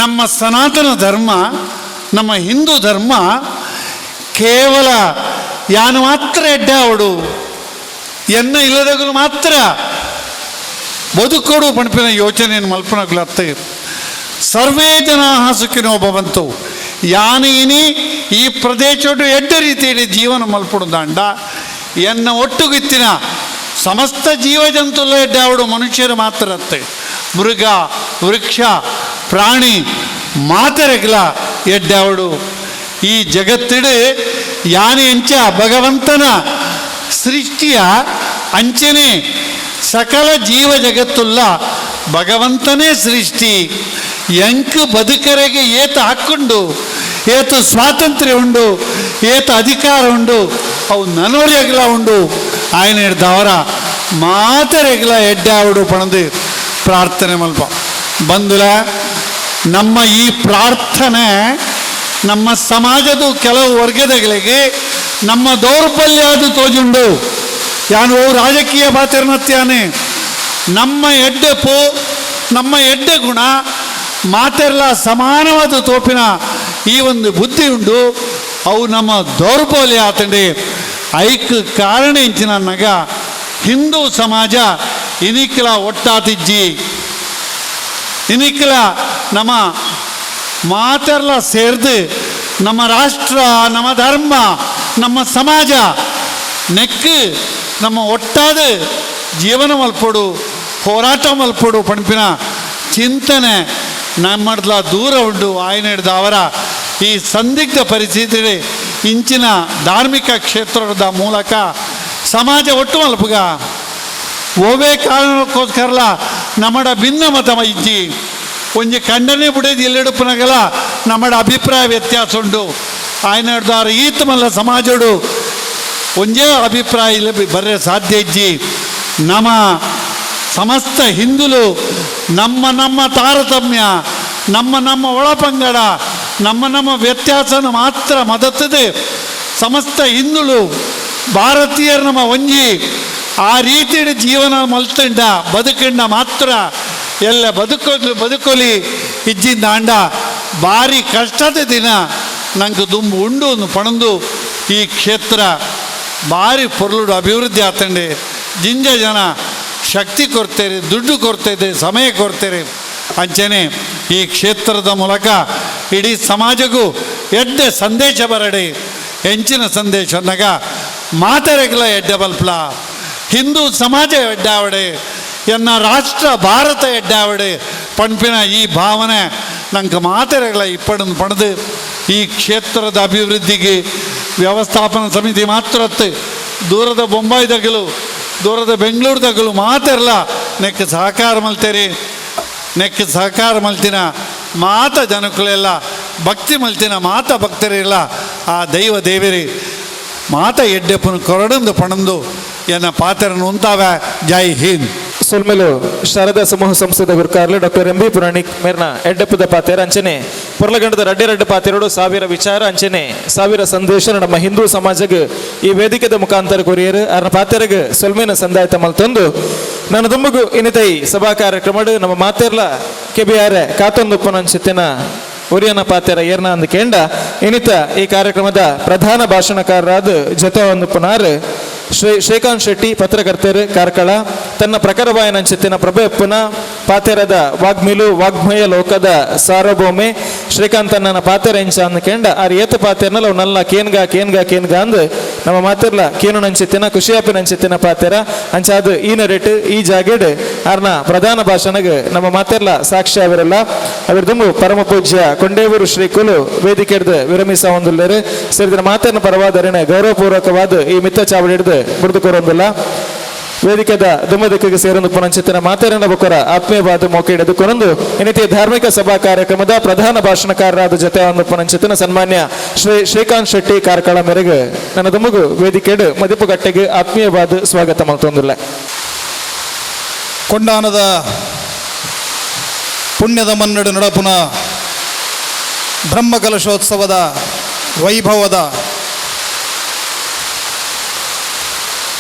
ನಮ್ಮ ಸನಾತನ ಧರ್ಮ, ನಮ್ಮ ಹಿಂದೂ ಧರ್ಮ ಕೇವಲ ಯಾನು ಮಾತ್ರ ಎಡ್ಡೆ ಅವಡು ಎನ್ನ ಇಲ್ಲದಗಳು ಮಾತ್ರ ಬದುಕೋಡು ಪಣಪಿನ ಯೋಚನೆಯನ್ನು ಮಲ್ಪನಗ್ಲತ್ತ. ಸರ್ವೇ ಜನ ಸುಖಿನೋ ಭವಂತು. ಯಾನೇನಿ ಈ ಪ್ರದೇಶಡು ಎಡ್ಡ ರೀತಿಯಲ್ಲಿ ಜೀವನ ಮಲ್ಪಡು ದಾಂಡ ಎನ್ನ ಒಟ್ಟುಗಿತ್ತಿನ ಸಮಸ್ತ ಜೀವಜಂತುಲ ಎಡ್ಡೆ ಮನುಷ್ಯರು ಮಾತ್ರ ಅತ್ತೆ. ಮೃಗ ವೃಕ್ಷ ಪ್ರಾಣಿ ಮಾತೆರೆಗ್ಲ ಎಡ್ಡೆ. ಈ ಜಗತ್ತಿಡು ಯಾನೆ ಎಂಚ ಭಗವಂತನ ಸೃಷ್ಟಿಯ ಅಂಚನೆ ಸಕಲ ಜೀವ ಜಗತ್ತುಲ್ಲ ಭಗವಂತನೇ ಸೃಷ್ಟಿ. ಎಂಕ್ ಬದುಕರೆಗೆ ಏತ ಹಕ್ಕುಂಡು, ಏತ ಸ್ವಾತಂತ್ರ್ಯ ಉಂಡು, ಏತ ಅಧಿಕಾರ ಉಂಡು, ಅವು ನನೋರಿಯಗ್ಲ ಉಂಡು. ಆಯನ ಹಿಡ್ದವರ ಮಾತರೆಗ್ಲ ಎಡ್ಡೆ ಪಣದು ಪ್ರಾರ್ಥನೆ ಮಲ್ಪ ಬಂದುಲ. ನಮ್ಮ ಈ ಪ್ರಾರ್ಥನೆ ನಮ್ಮ ಸಮಾಜದ ಕೆಲವು ವರ್ಗದಗಳಿಗೆ ನಮ್ಮ ದೌರ್ಬಲ್ಯ ಅದು ತೋಜುಂಡು. ಯಾನು ರಾಜಕೀಯ ಪಾತ್ರನತ್ಯಾನೆ ನಮ್ಮ ಎಡ್ಡೆಪು ನಮ್ಮ ಎಡ್ಡೆ ಗುಣ ಮಾತೆಲ್ಲ ಸಮಾನವಾದ ತೋಪಿನ ಈ ಒಂದು ಬುದ್ಧಿ ಉಂಡು. ಅವು ನಮ್ಮ ದೌರ್ಬಲ್ಯ ಆತಂಡಿ. ಐಕ್ ಕಾರಣ ಇಂಚಿನ ನಗ ಹಿಂದೂ ಸಮಾಜ ಇನಿಕ್ಲ ಒಟ್ಟಾತಿಜ್ಜಿ, ಇನಿಕ್ಲ ನಮ್ಮ ಮಾತೆಲ್ಲ ಸೇರ್ದು ನಮ್ಮ ರಾಷ್ಟ್ರ ನಮ್ಮ ಧರ್ಮ ನಮ್ಮ ಸಮಾಜ ನೆಕ್ಕು ನಮ್ಮ ಒಟ್ಟಾದ ಜೀವನ ಮಲ್ಪೊಡು ಹೋರಾಟ ಮಲ್ಪೊಡು ಪಣಪಿನ ಚಿಂತನೆ ನಮ್ಮಡ್ಲ ದೂರ ಉಂಡು. ಆಯನ ಹಿಡ್ದ ಅವರ ಈ ಸಂದಿಗ್ಧ ಪರಿಸ್ಥಿತಿ ಇಂಚಿನ ಧಾರ್ಮಿಕ ಕ್ಷೇತ್ರದ ಮೂಲಕ ಸಮಾಜ ಒಟ್ಟು ಮಲ್ಪುಗ ಓವೇ ಕಾರಣಕ್ಕೋಸ್ಕರಲ ನಮ್ಮಡ ಭಿನ್ನ ಮತ ಇಜ್ಜಿ ಒಂಜಿ ಖಂಡನೆ ಬುಡೇದು ಎಲ್ಲೆಡುಪ್ಪನಗಲ ನಮ್ಮಡ ಅಭಿಪ್ರಾಯ ವ್ಯತ್ಯಾಸ ಉಂಡು. ಆಯನ ಹಿಡ್ದಾರ ಈತ ಮಲ್ಲ ಸಮಾಜಡು ಒಂಜೇ ಅಭಿಪ್ರಾಯ ಇಲ್ಲ ಬರ್ರೆ ಸಾಧ್ಯ ಇಜ್ಜಿ. ನಮ್ಮ ಸಮಸ್ತ ಹಿಂದುಲು ನಮ್ಮ ನಮ್ಮ ತಾರತಮ್ಯ ನಮ್ಮ ನಮ್ಮ ಒಳಪಂಗಡ ನಮ್ಮ ನಮ್ಮ ವ್ಯತ್ಯಾಸನ ಮಾತ್ರ ಮದತ್ತದೆ. ಸಮಸ್ತ ಹಿಂದುಲು ಭಾರತೀಯರು ನಮ್ಮ ಒಂಜಿ ಆ ರೀತಿ ಜೀವನ ಮಲ್ತಂಡ ಬದುಕಂಡ ಮಾತ್ರ ಎಲ್ಲ ಬದುಕೊಲಿ ಇಜ್ಜಿಂದ ಅಂಡ ಭಾರಿ ಕಷ್ಟದ ದಿನ ನಂಗೆ ದುಂಬು ಉಂಡು ಪಣಂದು ಈ ಕ್ಷೇತ್ರ ಭಾರಿ ಪೊರ್ಲುಡು ಅಭಿವೃದ್ಧಿ ಆತಂಡೆ. ಜಿಂಜ ಜನ ಶಕ್ತಿ ಕೊಡ್ತೇವೆ, ದುಡ್ಡು ಕೊಡ್ತೇವೆ, ಸಮಯ ಕೊಡ್ತೇವೆ. ಅಂಚನೆ ಈ ಕ್ಷೇತ್ರದ ಮೂಲಕ ಇಡೀ ಸಮಾಜಕ್ಕೂ ಎಡ್ಡೆ ಸಂದೇಶ ಬರಡಿ. ಹೆಂಚಿನ ಸಂದೇಶ ಅನ್ನಗ ಮಾತರೆಗ್ಲ ಎಡ್ಡೆ ಬಲ್ಪ್ಲ ಹಿಂದೂ ಸಮಾಜ ಎಡ್ಡಾವಡೆ ಎನ್ನ ರಾಷ್ಟ್ರ ಭಾರತ ಎಡ್ಡಾವಡೆ ಪಣ್ಪಿನ ಈ ಭಾವನೆ ನಂಗೆ ಮಾತರೆಗ್ಲ ಇಪ್ಪಡನ್ನು ಪಣದು ಈ ಕ್ಷೇತ್ರದ ಅಭಿವೃದ್ಧಿಗೆ ವ್ಯವಸ್ಥಾಪನಾ ಸಮಿತಿ ಮಾತ್ರ ದೂರದ ಬೊಂಬಾಯಿದಾಗಲು ದೂರದ ಬೆಂಗಳೂರುದಾಗಲು ಮಾತೆರ್ಲ ನೆಕ್ ಸಹಕಾರ ಮಲ್ತೇರಿ. ನೆಕ್ ಸಹಕಾರ ಮಲ್ತಿನ ಮಾತ ಜನಕುಲೆಲ್ಲ ಭಕ್ತಿ ಮಲ್ತಿನ ಮಾತ ಭಕ್ತರಿಲ್ಲ ಆ ದೈವ ದೇವಿರಿ ಮಾತ ಎಡ್ಡೆಪ್ಪನ ಕೊರಡಂದು ಪಣಂದು ಎನ್ನ ಪಾತ್ರನ ಉಂತಾವೆ. ಜೈ ಹಿಂದ್. ಸೊಲ್ಮೆಲು ಶಾರದಾ ಸಮೂಹ ಸಂಸ್ಥೆದ ಗುರುಕಾರ್ಲು ಡಾಕ್ಟರ್ ಎಂ ಬಿ ಪುರಾಣಿಕ್ ಮೇರ್ನ ಎಡ್ಡೆಪ್ಪದ ಪಾತೇರ ಅಂಚನೆ ಪೊರ್ಲಗಂಡದ ರಡ್ಡೆ ರಡ್ಡೆ ಪಾತೆರಡು ಸಾವಿರ ವಿಚಾರ ಅಂಚನೆ ಸಾವಿರ ಸಂದೇಶ ನಮ್ಮ ಹಿಂದೂ ಸಮಾಜಕ್ಕೆ ಈ ವೇದಿಕೆದ ಮುಖಾಂತರ ಕೊರಿಯರು ಅರ್ನ ಪಾತೆರಗ್ ಸೊಲ್ಮೇನ ಸಂದಾಯತ ಮಲ್ತೊಂದು ನನ್ನ ದುಂಬುಗು ಇನ್ನಿತೈ ಸಭಾ ಕಾರ್ಯಕ್ರಮಡು ನಮ್ಮ ಮಾತೆರ್ಲ ಕೆಬಿಯಾರೆ ಕಾತೊಂದು ಪುನಂಚಿತ್ತಿನ ಒರಿಯನ ಪಾತೆರ ಏರ್ನ ಅಂದ ಕೇಂಡ ಇನ್ನಿತ ಈ ಕಾರ್ಯಕ್ರಮದ ಪ್ರಧಾನ ಭಾಷಣಕಾರರಾದ ಜೊತೆ ಒಂದು ಪುನಾರ್ ಶ್ರೀ ಶ್ರೀಕಾಂತ್ ಶೆಟ್ಟಿ ಪತ್ರಕರ್ತರು ಕಾರ್ಕಳ ತನ್ನ ಪ್ರಖರವಾಯನಂಚಿತ್ತಿನ ಪ್ರಭೆಪ್ಪನ ಪಾತೆರದ ವಾಗ್ಮಿಲು ವಾಗ್ಮಯ ಲೋಕದ ಸಾರ್ವಭೌಮೆ ಶ್ರೀಕಾಂತಣ್ಣನ ಪಾತೆರ ಇಂಚ ಅಂದ ಕೇಂಡ ಆರ್ ಏತ ಪಾತೆರ್ನಲ್ಲ ಅವು ನಲ್ಲ ಕೇನ್ಗ ಕೇನ್ಗ ಕೇನ್ಗ ಅಂದ್ ನಮ್ಮ ಮಾತಿರ್ಲ ಕೇನು ನಂಚಿತ್ತಿನ ಖುಷಿಯಾಪಿನಂಚಿತ್ತಿನ ಪಾತೆರ ಅಂಚಾದ ಈ ನರೇಟ್ ಈ ಜಾಗೆಡ್ ಆರ್ನ ಪ್ರಧಾನ ಭಾಷಣಗ್ ನಮ್ಮ ಮಾತಿರ್ಲ ಸಾಕ್ಷಿ ಅವರೆಲ್ಲ ಅವರದುಂಬು ಪರಮ ಪೂಜ್ಯ ಕೊಂಡೇವೂರು ಶ್ರೀ ಕುಲು ವೇದಿಕೆಡ್ದು ವಿರಮಿಸ ಹೊಂದುಲ್ಲೇರು ಸೇರಿದ ಮಾತನ್ನ ಪರವಾದರಿನ ಗೌರವಪೂರ್ವಕವಾದ ಈ ಮಿತ್ತ ಚಾವಡಿ ಹಿಡಿದು ಬುಡ್ದು ಕೊರೊಂದಿಲ್ಲ ವೇದಿಕೆದ ದುಮ್ಮದಿಕ್ಕಿಗೆ ಸೇರೊಂದು ಪುನಂಚಿತನ ಮಾತೇರನ ಬೊಕ್ಕರ ಆತ್ಮೀಯವಾದ ಮೋಕೆ ಹಿಡಿದು ಕೊನೊಂದು ಇನ್ನಿತಿ ಧಾರ್ಮಿಕ ಸಭಾ ಕಾರ್ಯಕ್ರಮದ ಪ್ರಧಾನ ಭಾಷಣಕಾರರಾದ ಜೊತೆ ಒಂದು ಪುನಂಚಿತನ ಸನ್ಮಾನ್ಯ ಶ್ರೀ ಶ್ರೀಕಾಂತ್ ಶೆಟ್ಟಿ ಕಾರ್ಕಳ ಮೇರೆಗೆ ನನ್ನ ದುಮ್ಮಗು ವೇದಿಕೆಡು ಮದಿಪುಗಟ್ಟೆಗೆ ಆತ್ಮೀಯವಾದ ಸ್ವಾಗತ ಮಲ್ತೊಂದಿಲ್ಲ. ಕೊಂಡಾನದ ಪುಣ್ಯದ ಮನ್ನಡು ನಡಪುನ ಬ್ರಹ್ಮಕಲಶೋತ್ಸವದ ವೈಭವದ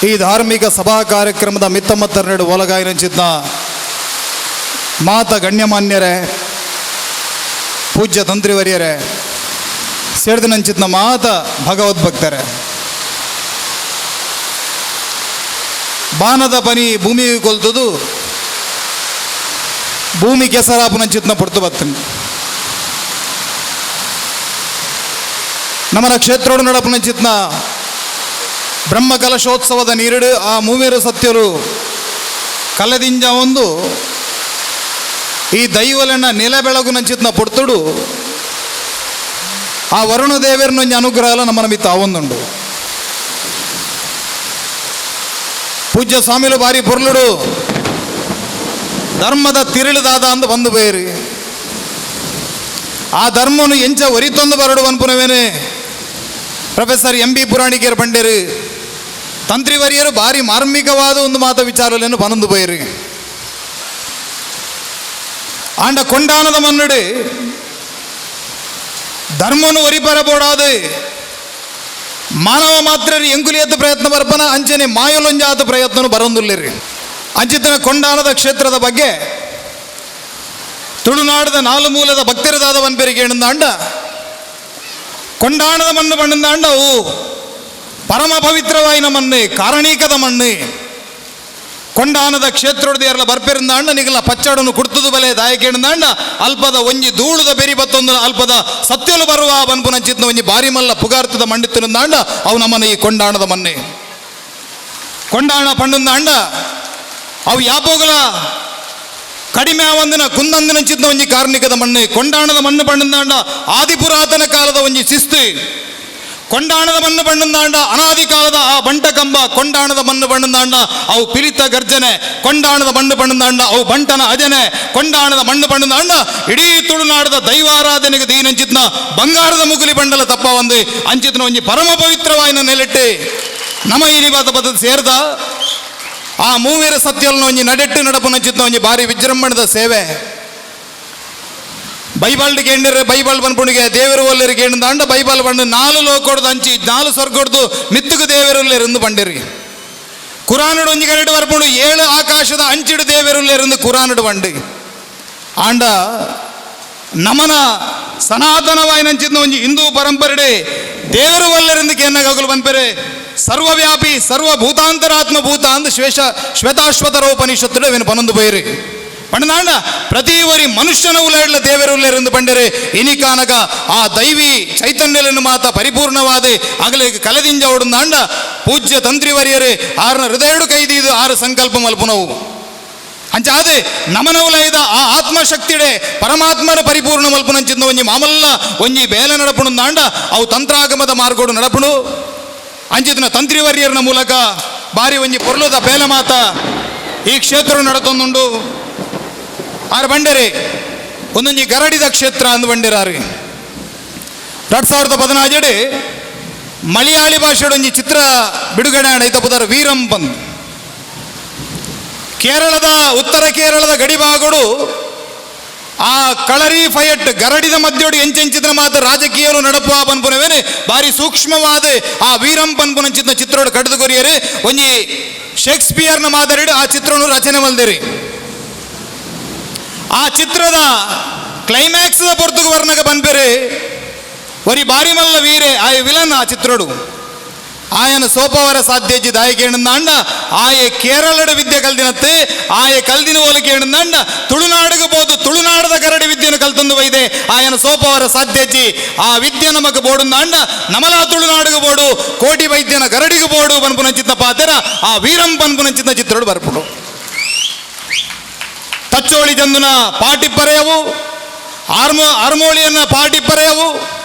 ಈ ಧಾರ್ಮಿಕ ಸಭಾ ಕಾರ್ಯಕ್ರಮದ ಮಿತ್ತಮತ್ತರನೆಡು ಒಲಗಾಯಿರಂಚಿದ್ನ ಮಾತ ಗಣ್ಯಮಾನ್ಯರೇ, ಪೂಜ್ಯ ತಂತ್ರಿವರ್ಯರೇ, ಸೇರಿದನಂಚಿದ್ನ ಮಾತ ಭಗವದ್ಭಕ್ತರೇ, ಬಾನದ ಪನಿ ಭೂಮಿ ಕೊಲ್ತದು ಭೂಮಿ ಕೆಸರಾಪುನಂಚಿತ್ನ ಪೊರ್ತು ಬತ್ತನು. ನಮ್ಮನ ಕ್ಷೇತ್ರೋಡು ನಡಪುನಂಚಿತ್ನ ಬ್ರಹ್ಮಕಲಶೋತ್ಸವದ ನೀರುಡು ಆ ಮೂವೇರು ಸತ್ಯರು ಕಲದಿಂಜ ಒಂದು ಈ ದೈವಲನ್ನ ನೆಲೆ ಬೆಳಗು ನಂಚಿತ್ನ ಪೊರ್ತುಡು ಆ ವರುಣ ದೇವರನ್ನೊಂಜಿ ಅನುಗ್ರಹ ನಮ್ಮನ ಮಿತ್ತ ಆವೊಂದುಂಡು. ಪೂಜ್ಯ ಸ್ವಾಮಿಲು ಬಾರಿ ಪೊರ್ಲುಡು ಧರ್ಮದ ತಿರುಳುದಾದ ಅಂದು ಬಂದು ಬೇರಿ ಆ ಧರ್ಮನು ಎಂಚ ಒರಿತೊಂದು ಬರಡು ಅನ್ಪುನವೇನೆ ಪ್ರೊಫೆಸರ್ ಎಂ ಬಿ ಪುರಾಣಿಕರು ಪಂಡೇರು ತಂತ್ರಿವರಿಯರು ಭಾರಿ ಮಾರ್ಮಿಕವಾದ ಒಂದು ಮಾತ ವಿಚಾರಗಳನ್ನು ಬನಂದು ಪೋಯರು. ಆಂಡ ಕೊಂಡಾನದ ಮನ್ನಡು ಧರ್ಮನು ಒರಿಪರಬೋಡಾದು ಮಾನವ ಮಾತ್ರ ಎಂಕುಲಿಯತ್ತ ಪ್ರಯತ್ನ ಬರ್ಪನ ಅಂಚನೆ ಮಾಯಲೊಂಜಾತ ಪ್ರಯತ್ನ ಬರೊಂದುಲ್ಲಿರಿ. ಅಂಚಿತನ ಕೊಂಡಾನದ ಕ್ಷೇತ್ರದ ಬಗ್ಗೆ ತುಳುನಾಡದ ನಾಲು ಮೂಲದ ಭಕ್ತರದಾದ ವನ್ಪೆರಿಗೆ ಅಂಡ ಕೊಂಡಾಣದ ಮಣ್ಣು ಬಣ್ಣಿಂದ ಅವು ಪರಮ ಪವಿತ್ರವಾಯಿನ ಮಣ್ಣು, ಕಾರಣೀಕದ ಮಣ್ಣು. ಕೊಂಡಾನದ ಕ್ಷೇತ್ರೋಡ್ದು ಎರಲ ಬರ್ಪೆರಿಂದ ಅಂಡ ನಿಗಲ ಪಚ್ಚಡನು ಕುಡ್ತದು ಬಲೆ ದಾಯಕೇಂದ ಅಲ್ಪದ ಒಂಜಿ ಧೂಳುದ ಬೆರಿ ಬತ್ತೊಂದು ಅಲ್ಪದ ಸತ್ಯಲು ಬರುವ ಬನ್ಪುನಂಚಿತ್ನ ಒಂಜಿ ಬಾರಿ ಮಲ್ಲ ಪುಗಾರ್ತದ ಮಂಡಿತ್ತಿನ ಅವು ನಮ್ಮನ ಈ ಕೊಂಡಾಣದ ಮನ್ನೆ. ಕೊಂಡಾಣ ಪಂಡಂದ ಅಂಡ ಅವು ಯಾಪೋಗಲ ಕಡಿಮೆ ಆವಂದಿನ ಕುಂದಂದಿನ ಚಿತ್ನ ಒಂಜಿ ಕಾರ್ಣಿಕದ ಮಣ್ಣು. ಕೊಂಡಾಣದ ಮಣ್ಣು ಪಂಡಂದಾಂಡ ಆದಿ ಪುರಾತನ ಕಾಲದ ಒಂಜಿ ಶಿಸ್ತು. ಕೊಂಡಾಣದ ಮಣ್ಣು ಬಣ್ಣಂದಾಂಡ ಅನಾದಿ ಕಾಲದ ಆ ಬಂಟ ಕಂಬ. ಕೊಂಡಾಣದ ಮಣ್ಣು ಬಣ್ಣಂದಾಂಡ ಅವು ಪಿಲಿತ ಗರ್ಜನೆ. ಕೊಂಡಾಣದ ಮಣ್ಣು ಬಣ್ಣಂದಾಂಡ ಅವು ಬಂಟನ ಅಜನೆ. ಕೊಂಡಾಣದ ಮಣ್ಣು ಬಣ್ಣಂದಾಂಡ ಇಡೀ ತುಳುನಾಡದ ದೈವಾರಾಧನೆಗೆ ದೀನಂಚಿತ್ನ ಬಂಗಾರದ ಮುಗುಲಿ ಬಂಡಲ ತಪ್ಪ ಒಂದು ಅಂಚಿತ್ನ ಒಂಜಿ ಪರಮ ಪವಿತ್ರವಾಯಿನ ನೆಲೆಟ್ಟು ನಮ ಈ ನಿವಾತ ಪದ್ಧತಿ ಸೇರ್ದ ಆ ಮೂವೇರ ಸತ್ಯಲನ ಒಂಜಿ ನಡೆಟ್ಟು ನಡಪುನಂಚಿತ್ನ ಒಂಜಿ ಭಾರಿ ವಿಜೃಂಭಣದ ಸೇವೆ. ಬೈಬಲ್ ಕೇಂದ್ರ ಬೈಬಲ್ ಬನ್ಪುಣಿಗೆ ದೇವರು ಒಲ್ಲೆರು ಕೇಂದ್ರ ಬೈಬಲ್ ಬಂಡು ನಾಲು ಲೋಕೊಡ್ದು ಅಂಚಿ ನಾಲು ಸ್ವರ್ಗೊಡ್ದು ಮಿತ್ತುಗು ದೇವರುಲ್ಲೆருந்து ಬಂಡಿರಿ. ಕುರಾನುಡು ಒಂಜಿ ಕರೆಡು ಬರ್ಪುಂಡು ಏಳು ಆಕಾಶದ ಅಂಚಿಡು ದೇವರುಲ್ಲೆருந்து ಕುರಾನುಡು ಬಂಡು. ಆಂಡ ನಮನ ಸನಾತನವಾಯಿನಂಚಿತ್ನ ಒಂಜಿ ಹಿಂದೂ ಪರಂಪರೆಡೆ ದೇವರು ಒಲ್ಲೆருந்து ಕೇನ್ನಗಲು ಬನ್ಪೆರೆ ಸರ್ವವ್ಯಾಪಿ ಸರ್ವಭೂತಾಂತರಾತ್ಮ ಭೂತ ಅಂದ್ ಶ್ವೇಶ ಶ್ವೇತಾಶ್ವತರೋಪನಿಷತ್ತುಡು ಅವೆನ್ ಪನೊಂದು ಪೋಯೆರು. ಪಂಡನಾಂಡ ಪ್ರತಿ ಒರಿ ಮನುಷ್ಯನ ಉಲೈಡ್ಲ ದೇವರುಲ್ಲೆருந்து ಪಂಡೆರೆ ಇನಿಕಾನಗ ಆ ದೈವಿ ಚೈತನ್ಯలను ಮಾತ ಪರಿಪೂರ್ಣವಾದ ಅಗಲಿಗೆ ಕಲದಿಂಜ ಓಡುಂದಾಂಡ ಪೂಜ್ಯ ತಂತ್ರಿವರಿಯರೇ ಆರನ ಹೃದಯಡು ಕೈದೀದು ಆರು ಸಂಕಲ್ಪ ಮಲ್ಪುನವು. ಅಂಚಾದೆ ನಮನವುಲೈದ ಆ ಆತ್ಮಶಕ್ತಿಡೆ ಪರಮಾತ್ಮನ ಪರಿಪೂರ್ಣ ಮಲ್ಪುನಂಚಿಂದ ಒಂಜಿ ಮಾಮಲ್ಲ ಒಂಜಿ ಬೇಲೆ ನಡಪುಣುಂದಾಂಡ ಅವು ತಂತ್ರಾಗಮದ ಮಾರ್ಗೋಡು ನಡಪುಣು. ಅಂಚಿತನ ತಂತ್ರಿವರ್ಯರನ ಮೂಲಕ ಬಾರಿ ಒಂಜಿ ಪೊರ್ಲುದ ಬೇಲೆ ಮಾತ ಈ ಕ್ಷೇತ್ರ ನಡತೊಂದುಂಡು. ಆರು ಬಂಡರೆ ಒಂದೊಂಜಿ ಗರಡಿದ ಕ್ಷೇತ್ರ ಅಂದು ಬಂಡಿರಾರು. 2014 ಮಲಯಾಳಿ ಭಾಷೆಡ್ ಒಂಜಿ ಚಿತ್ರ ಬಿಡುಗಡೆ ಆಂಡ್ ಪುದರ್ ವೀರಂ ಬಂದ್. ಕೇರಳದ ಉತ್ತರ ಕೇರಳದ ಗಡಿಭಾಗಡು ಆ ಕಳರಿ ಫಯಟ್ ಗರಡಿದ ಮಧ್ಯೋಡು ಎಂಚೆಂಚಿದ್ರ ಮಾತ್ರ ರಾಜಕೀಯರು ನಡಪುವ ಪನ್ಪುನವೇನೆ ಭಾರಿ ಸೂಕ್ಷ್ಮವಾದ ಆ ವೀರಂ ಪನ್ಪುನಂಚಿತ್ನ ಚಿತ್ರೋಡು ಕಡಿದು ಕೊರಿಯರು ಒಂಜಿ ಶೇಕ್ಸ್ಪಿಯರ್ನ ಮಾದರಿಡು ಆ ಚಿತ್ರವನ್ನು ರಚನೆ ಮಲ್ದಿರಿ. ಆ ಚಿತ್ರದ ಕ್ಲೈಮ್ಯಾಕ್ಸ್ ಪೊರ್ತುಗು ವರ್ಣಗ ಪನ್ಪೆರೆ ಒರಿ ಬಾರಿ ಮಲ್ಲ ವೀರೆ ಆಯ ವಿಲನ್ ಆ ಚಿತ್ರೋಡು ಆಯನ ಸೋಪವರ ಸಾಧ್ಯಜ್ಜಿ ದಾಯಕೇಣಂದಾಂಡ ಆಯೆ ಕೇರಳದ ವಿದ್ಯೆ ಕಲ್ದಿನತ್ತೆ ಆಯೆ ಕಲ್ದಿನ ಓಲಕೇಣಂದಾಂಡ ತುಳುನಾಡಿಗೆ ಬೋದು ತುಳುನಾಡದ ಗರಡಿ ವಿದ್ಯೆಯನ್ನು ಕಲ್ತಂದು ವೈದೆ ಆಯನ ಸೋಪವರ ಸಾಧ್ಯಜ್ಜಿ ಆ ವಿದ್ಯೆ ನಮಗ ಬೋಡುಂದಾಂಡ ನಮಲಾ ತುಳುನಾಡಿಗೆ ಬೋಡು ಕೋಟಿ ವೈದ್ಯನ ಗರಡಿಗೆ ಬೋಡು ಪನ್ಪುನಂಚಿತ್ನ ಪಾತೆರ ಆ ವೀರಂ ಪನ್ಪುನಂಚಿತ್ನ ಚಿತ್ರೋಡು ಬರ್ಪುಡು. ತಚ್ಚೋಳಿ ಜಂದುನ ಪಾಟಿಪ್ಪರೆಯವು ಆರ್ಮೋಳಿಯನ್ನ ಪಾಟಿಪ್ಪರೆಯವು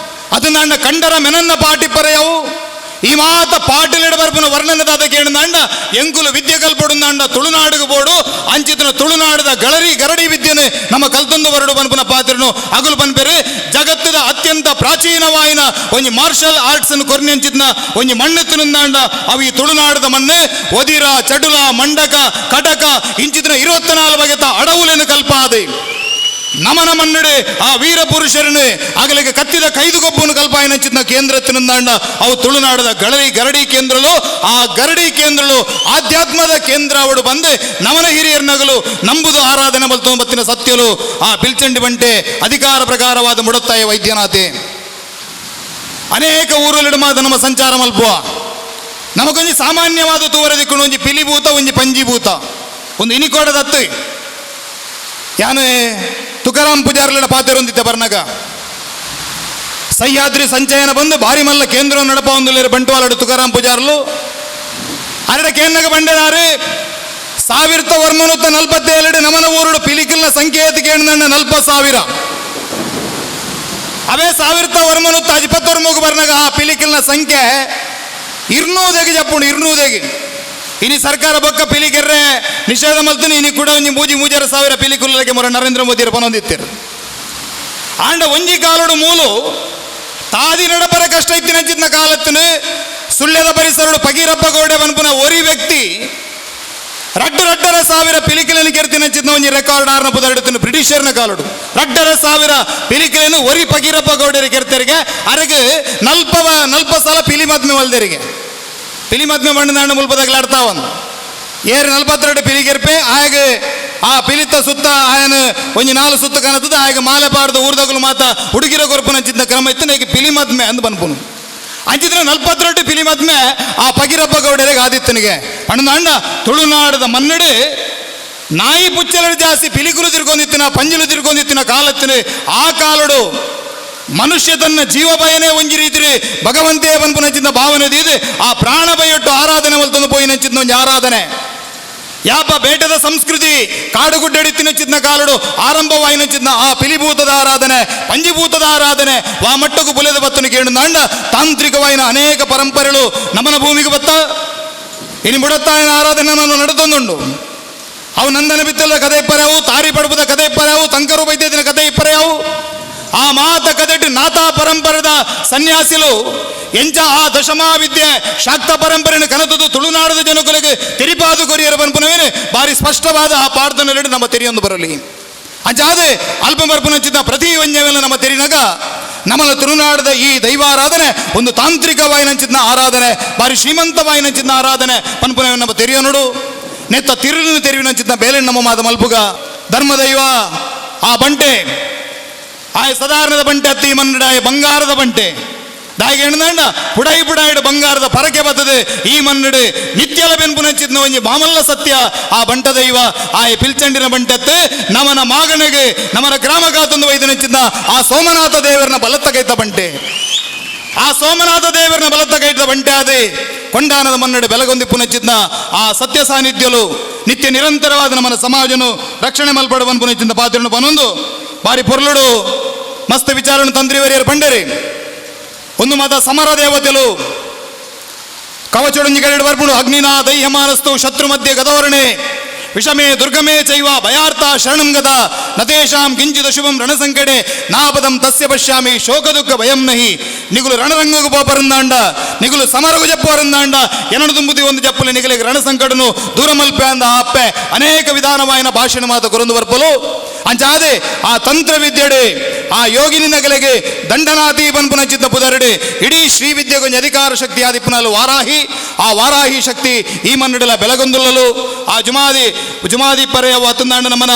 ಅದನ್ನ ಕಂಡರ ಮೆನನ್ನ ಪಾಟಿಪ್ಪರೆಯವು ಈ ಮಾತ ಪಾಟಿಲಿಡ ಬರ್ಪುನ ವರ್ಣನದಾದ ಕೇಳುಂದಾಂಡ ಎಂಕುಲು ವಿದ್ಯೆ ಕಲ್ಪೊಡುಂದಾಂಡ ತುಳುನಾಡುಗು ಬೋಡು ಅಂಚಿತನ ತುಳುನಾಡದ ಗಳರಿ ಗರಡಿ ವಿದ್ಯೆನೆ ನಮ್ಮ ಕಲ್ತೊಂದು ಬರಡು ಪನ್ಪುನ ಪಾತ್ರನು ಅಗುಲು ಪನ್ಪೆರು. ಜಗತ್ತದ ಅತ್ಯಂತ ಪ್ರಾಚೀನವಾಯಿನ ಒಂಜಿ ಮಾರ್ಷಲ್ ಆರ್ಟ್ಸ್ ಅನ್ನು ಕೊರ್ನಿ ಅಂಚಿತ್ನ ಒಂಜಿ ಮಣ್ಣು ತಿನ್ನುಂದಾಂಡ ಅವು ಈ ತುಳುನಾಡದ ಮಣ್ಣು ಒದಿರ ಚಡುಲ ಮಂಡಕ ಕಟಕ ಇಂಚಿತನ 24 ಬಗೆತ ಅಡವುಲೆನು ಕಲ್ಪಾದೆ ನಮನ ಮನ್ನಡೆ ಆ ವೀರ ಪುರುಷರನ್ನು ಅಗಲಿಗೆ ಕತ್ತಿದ ಕೈದು ಕೊಬ್ಬನ್ನು ಕಲ್ಪಾಯಿನಂಚಿನ ಕೇಂದ್ರ ತಿನ್ನುಂದಾಂಡ ಅವು ತುಳುನಾಡದ ಗರಡಿ ಗರಡಿ ಕೇಂದ್ರಲು ಆ ಗರಡಿ ಕೇಂದ್ರಲು ಆಧ್ಯಾತ್ಮದ ಕೇಂದ್ರ ಅವಡು ಬಂದು ನಮನ ಹಿರಿಯರ್ನಗಲು ನಂಬುದು ಆರಾಧನೆ ಬಲ್ತೊಂಬತ್ತಿನ ಸತ್ಯಲು ಆ ಪಿಲ್ಚಂಡಿ ಬಂಟೆ ಅಧಿಕಾರ ಪ್ರಕಾರವಾದ ಮುಡತ್ತಾಯ ವೈದ್ಯನಾಥೆ. ಅನೇಕ ಊರುಗಳಿಡ ಮಾತ ನಮ್ಮ ಸಂಚಾರ ಮಲ್ಪುವ ನಮಗೊಂಜಿ ಸಾಮಾನ್ಯವಾದ ತೂವರ ದಿಕ್ಕುಂಡು ಒಂಜಿ ಪಿಲಿಭೂತ ಒಂಜಿ ಪಂಜಿಭೂತ ಒಂದು ಇನಿಕೋಡದತ್ತು ಯಾನು ತುಕಾರಾಮ್ ಪೂಜಾರ್ಲಡ ಪಾತೆರೊಂದಿದ್ದ ಬರ್ನಗ ಸಹ್ಯಾದ್ರಿ ಸಂಚಯನ ಬಂದು ಭಾರಿ ಮಲ್ಲ ಕೇಂದ್ರ ನಡಪ ಒಂದು ಬಂಟ್ವಾಲಡು ತುಕಾರಾಮ್ ಪೂಜಾರ್ಲು ಅರಡ ಕೇನ್ನಗ ಬಂಡೆದಾರು 1947 ನಮನ ಊರುಡು ಪಿಲಿಕಲ್ನ ಸಂಕೇತ ಕೇಂದ್ರ 40,000. ಅವೇ 1929 ಬರ್ನಾಗ ಆ ಪಿಲಿಕಲ್ನ ಸಂಖ್ಯೆ 200 ಜಪ್ಪುಂಡು 200. ಇನಿ ಸರ್ಕಾರ ಬೊಕ್ಕ ಪಿಲಿಕೆರ್ರೆ ನಿಷೇಧ ಮಲ್ತನು ಇನಿ ಕೂಡ ಒಂಜಿ ಮೂಜಿ ಮೂಜರ ಸಾವಿರ ಪಿಲಿಕುಲ್ಲಗೆ ಮೊರ ನರೇಂದ್ರ ಮೋದಿ ಪನೊಂದಿತ್ತಿರು. ಆಂಡ ಒಂಜಿ ಕಾಲೋಡು ಮೂಲು ತಾದಿ ನಡಪರ ಕಷ್ಟ ಇತ್ತಿನ ಕಾಲತ್ತಿನ ಸುಳ್ಯದ ಪರಿಸರಡು ಪಗೀರಪ್ಪ ಗೌಡೆ ಬನ್ಪುನ ಒರಿ ವ್ಯಕ್ತಿ ರಡ್ಡು ರಡ್ಡರ ಸಾವಿರ ಪಿಲಿಕಿలను ಕೆರ್ತಿನಂಚಿನ ಒಂಜಿ ರೆಕಾರ್ಡ್ ಆರ್ನ ಪುದರ್ಡುತ್ತಿನ ಬ್ರಿಟಿಷರ್ನ ಕಾಲೋಡು ರಡ್ಡರ ಸಾವಿರ ಪಿಲಿಕಿలను ಒರಿ ಪಗೀರಪ್ಪ ಗೌಡರಿಗೆ ಕೆರ್ತೆರಿಗೆ ಅರೆಗೆ ನಲ್ಪ ಸಲ ಪಿಲಿ ಮದ್ಮೆ ಮಲ್ದೆರಿಗೆ ಪಿಲಿ ಮದ್ಮೆ ಮಣ್ಣು ಮುಲ್ಪದಾಗಲಾಡ್ತಾವನು ಏರು 42 ಪಿಲಿಗೆರ್ಪೆ ಆಗ ಆ ಪಿಲಿತ ಸುತ್ತ ಆಯನ ಒಂಜಿ 4 ಸುತ್ತ ಕಾಣುತ್ತದೆ ಆಗ ಮಾಲೆ ಪಾಡ್ದ ಊರ್ದಗಲು ಮಾತ ಹುಡುಗಿರ ಕೊರ್ಪುನಂಚಿನ ಕ್ರಮ ಇತ್ತು ಈಗ ಪಿಲಿ ಮದ್ಮೆ ಅಂದ್ ಬನ್ಪುನು ಅಂಚಿದ್ರೆ 42 ಪಿಲಿ ಮದ್ಮೆ ಆ ಪಗೀರಪ್ಪ ಗೌಡರಿಗೆ ಆದಿತ್ತನಿಗೆ ಅಣ್ಣ ತುಳುನಾಡದ ಮನ್ನಡಿ ನಾಯಿ ಪುಚ್ಚಲಡು ಜಾಸ್ತಿ ಪಿಲಿಕುಲು ತಿರ್ಕೊಂಡಿತ್ತಿನ ಪಂಜಿಲು ತಿರ್ಕೊಂಡಿತ್ತಿನ ಕಾಲತ್ತಿನ ಆ ಕಾಲಡು ಮನುಷ್ಯ ತನ್ನ ಜೀವ ಭಯನೇ ಒಂಜಿ ರೀತಿ ಭಗವಂತೇ ಬನ್ಪುನಂಚಿನ ಭಾವನೆ ಇದೆ ಆ ಪ್ರಾಣ ಭಯೊಟ್ಟು ಆರಾಧನೆ ಮಲ್ತಂದು ಪೋಯಿನಂಚಿನ ಒಂಜಿ ಆರಾಧನೆ. ಯಾಪ ಬೇಟದ ಸಂಸ್ಕೃತಿ ಕಾಡುಗುಡ್ಡಡಿತ್ತಿನಚ್ಚಿದ್ನ ಕಾಲಡು ಆರಂಭವಾಯಿನಚ್ಚಿದ್ನ ಆ ಪಿಲಿಭೂತದ ಆರಾಧನೆ ಪಂಜಿಭೂತದ ಆರಾಧನೆ ವಾ ಮಟ್ಟಕ್ಕೂ ಬುಲೆದ ಬತ್ತನು ಕೇಳುಂದಾಂಡ ತಾಂತ್ರಿಕವಾಯಿನ ಅನೇಕ ಪರಂಪರೆಗಳು ನಮನ ಭೂಮಿಗೆ ಬತ್ತ ಇನಿ ಬುಡತ್ತಾಯನ ಆರಾಧನೆ ನಾನು ನಡೆದೊಂದುಂಡು. ಅವು ನಂದನ ಬಿತ್ತಲ ಕதை ಇಪ್ಪರ್ಯಾವು, ತಾರಿ ಪಡಬುದ ಕதை ಇಪ್ಪರ್ಯಾವು, ತಂಕರು ಬೈದ್ಯದಿನ ಕதை ಇಪ್ಪರ್ಯಾವು. ಆ ಮಾತ ಕದೆಟ್ಟು ನಾತಾ ಪರಂಪರೆದ ಸನ್ಯಾಸಿಲು ಎಂಚ ಆ ದಶಮಾವಿದ್ಯೆ ಶಾಕ್ತ ಪರಂಪರೆಯನ್ನು ಕನತದು ತುಳುನಾಡದ ಜನಕುಲಿಗೆ ತೆರಿಪಾದು ಕೊರಿಯರ ಪನ್ಪುನವೇನೆ ಭಾರಿ ಸ್ಪಷ್ಟವಾದ ಆ ಪಾಡ್ದನಲ್ಲಿ ನಮ್ಮ ತೆರಿಯೊಂದು ಬರಲಿ. ಅಂಚಾದೆ ಅಲ್ಪ ಬರ್ಪುನಂಚಿದ್ದ ಪ್ರತಿ ವಂಜವೆಲ್ಲ ನಮ್ಮ ತೆರಿನಾಗ ನಮ್ಮನ ತುಳುನಾಡದ ಈ ದೈವಾರಾಧನೆ ಒಂದು ತಾಂತ್ರಿಕವಾಯಿನಂಚಿದ್ನ ಆರಾಧನೆ, ಭಾರಿ ಶ್ರೀಮಂತವಾಯಿನಂಚಿದ್ನ ಆರಾಧನೆ ಪನ್ಪುನವೆ ನಮ್ಮ ತೆರಿಯ ನೋಡು. ನೆತ್ತ ತಿರುವಿನ ತೆರಿವಿನಂಚಿದ್ನ ಬೇಲೆ ನಮ್ಮ ಮಾದ ಮಲ್ಪುಗ ಧರ್ಮದೈವ ಆ ಬಂಟೆ ಆಯ ಸಾಧಾರಣದ ಬಂಟೆ ಅತ್ತಿ ಮನ್ನಡಾಯ ಬಂಗಾರದ ಬಂಟೆ ದಾಯಿಗೆ ಎಣ್ಣಂಡ ಪುಡೈ ಪುಡಾಯಿಡು ಬಂಗಾರದ ಪರಕೆ ಬತ್ತದೆ ಈ ಮನ್ನಡು ನಿತ್ಯಲ ಬೆನ್ಪುನಂಚಿದ್ನ ಒಂಜಿ ಮಾಮಲ್ಲ ಸತ್ಯ ಆ ಬಂಟ ದೈವ ಆಯ ಪಿಲ್ಚಂಡಿನ ಬಂಟೆತ್ತು ನಮನ ಮಾಗಣಗೆ ನಮನ ಗ್ರಾಮ ಕಾತಂದು ವೈದ್ಯನಂಚಿದ್ನ ಆ ಸೋಮನಾಥ ದೇವರನ ಬಲತ್ತ ಕೈತ ಬಂಟೆ. ಆ ಸೋಮನಾಥ ದೇವರನ ಬಲತ್ತ ಕೈತ ಬಂಟೆ ಆದೆ ಕೊಂಡಾನದ ಮನ್ನಡು ಬೆಲಗೊಂದಿ ಪುನಚಿದ್ನ ಆ ಸತ್ಯ ಸಾನ್ನಿಧ್ಯಲು ನಿತ್ಯ ನಿರಂತರವಾದ ನಮ್ಮನ ಸಮಾಜನು ರಕ್ಷಣೆ ಮಲ್ಪಡುವನ್ ಪುನಚಿದ್ನ ಪಾತ್ರನು ಪನೊಂದು ಬಾರಿ ಪೊರ್ಲುಡು ಮಸ್ತ್ ವಿಚಾರಣೆ ತಂತ್ರಿವರಿಯರು ಪಂಡರಿ. ಒಂದು ಮಾತ ಸಮರ ದೇವತೆಲು ಕವಚೊಡಂಜಿ ಕಡೆ ಬರ್ಪುಡು ಅಗ್ನಿನಾ ದಹ್ಯಮಾನಸ್ತು ಶತ್ರು ಮಧ್ಯೆ ಗದವರ್ಣೆ ವಿಷಮೇ ದುರ್ಗಮೇ ಚೈವ ಭಯಾರ್ಥ ಶರಣಂ ಗದ ನತೇಶಾಂ ಕಿಂಚಿದ ಶುಭಂ ರಣಸಂಕಡೆ ನಾಪದಂ ತಸ್ಯ ಪಶ್ಯಾಮಿ ಶೋಕ ದುಃಖ ಭಯಂ ನಹಿ. ನಿಗುಲು ರಣರಂಗಗು ಪೋಪರಂದಾಂಡ ನಿಗುಲು ಸಮರಗು ಜಪ್ಪರಂದಾಂಡ ಎನಡು ತುಂಬುದಿ ಒಂದು ಜಪ್ಪಲಿ ನಿಗಲಿಗೆ ರಣಸಂಕಟನು ದೂರಮಲ್ಪೆ ಅಂದ ಅಪ್ಪೆ ಅನೇಕ ವಿಧಾನವಾಯಿನ ಭಾಷಣ ಮಾತ ಕೊರಂದು ಬರ್ಪಲು. ಅಂಚಾದೆ ಆ ತಂತ್ರ ವಿದ್ಯೆಡೆ ಆ ಯೋಗಿನಿ ನಗಲಿಗೆ ದಂಡನಾತಿ ಬನ್ಪುನಚಿತ್ತ ಪುದರಡೆ ಇಡೀ ಶ್ರೀ ವಿದ್ಯೆಗೊಂಜಿ ಅಧಿಕಾರ ಶಕ್ತಿ ಆದಿಪ್ಪನಲು ವಾರಾಹಿ. ಆ ವಾರಾಹಿ ಶಕ್ತಿ ಈ ಮನ್ನಡಲ ಬೆಲಗೊಂದುಲ್ಲಲು ಆ ಜುಮಾದಿ ಜುಮಾದಿ ಪರೆಯವ ಅತ್ತಂದಾಂಡ ನಮ್ಮನ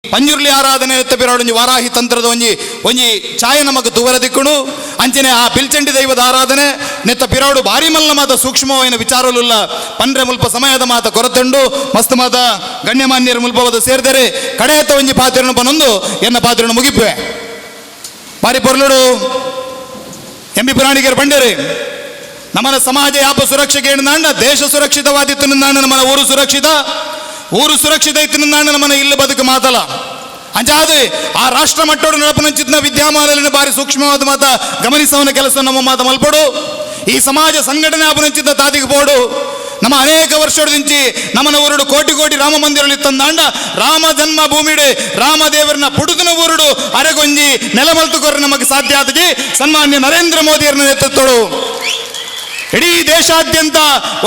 ಪಂಜುರ್ಲಿ ಆರಾಧನೆ ಎತ್ತ ಒಂಜಿ ವಾರಾಹಿ ತಂತ್ರದ ಒಂಜಿ ಒಂಜಿ ಛಾಯೆ ನಮಗ್ ತುವರ ದಿಕ್ಕುಡು. ಅಂಚನೆ ಆ ಪಿಲ್ಚಂಡಿ ದೈವದ ಆರಾಧನೆ ನೆತ್ತ ಪಿರೋಡು ಭಾರಿ ಮಲ್ಲ ಮಾತ ಸೂಕ್ಷ್ಮವಾಯಿನ ವಿಚಾರಲುಲ್ಲ ಪನ್ರೆ ಮುಲ್ಪ ಸಮಯದ ಮಾತ ಕೊರತುಂಡು ಮಸ್ತ್ ಮಾತ ಗಣ್ಯಮಾನ್ಯರು ಮುಲ್ಪವದ ಸೇರಿದರೆ ಕಡೆಯತ್ತ ಒಂಜಿ ಪಾತ್ರನು ಪನೊಂದು ಎನ್ನ ಪಾತ್ರನು ಮುಗಿಪೆ. ಬಾರಿ ಪೊರ್ಲುಡು ಎಂ ಬಿ ಪುರಾಣಿಕರು ಪಂಡೇರಿ ನಮ್ಮನ ಸಮಾಜ ಯಾಪ ಸುರಕ್ಷೆಗೆ ನಾಂಡ ದೇಶ ಸುರಕ್ಷಿತವಾದಿತ್ತು ನಾಂಡ ನಮ್ಮನ ಊರು ಸುರಕ್ಷಿತ, ಊರು ಸುರಕ್ಷಿತ ಇತ್ತು ನಾಂಡ ನಮ್ಮನ ಇಲ್ಲು ಬದುಕು ಮಾತಲ. ಅಂಚಾದೆ ಆ ರಾಷ್ಟ್ರ ಮಟ್ಟೋಡು ನಡಪನಂಚಿದ್ನ ವಿದ್ಯಮಾನದಲ್ಲಿ ಬಾರಿ ಸೂಕ್ಷ್ಮವಾದ ಮಾತ ಗಮನಿಸವನ ಕೆಲಸ ನಮ್ಮ ಮಾತ ಮಲ್ಪಡು. ಈ ಸಮಾಜ ಸಂಘಟನೆ ಆಪನಂಚಿದ್ದ ತಾದಿಗೆ ಬೋಡು ನಮ್ಮ ಅನೇಕ ವರ್ಷದಿಂಚಿ ನಮ್ಮನ ಊರುಡು ಕೋಟಿ ಕೋಟಿ ರಾಮ ಮಂದಿರಲಿ ತಂದಾಂಡ ರಾಮ ಜನ್ಮ ಭೂಮಿಡು ರಾಮದೇವರನ್ನ ಪುಡುದಿನ ಊರುಡು ಅರೆಗೊಂಜಿ ನೆಲಮಲ್ತುಕೊರ ನಮಗೆ ಸಾಧ್ಯ ಆದಜಿ ಸನ್ಮಾನ್ಯ ನರೇಂದ್ರ ಮೋದಿಯರನ್ನ ನೇತೃತ್ವಡು ಇಡೀ ದೇಶಾದ್ಯಂತ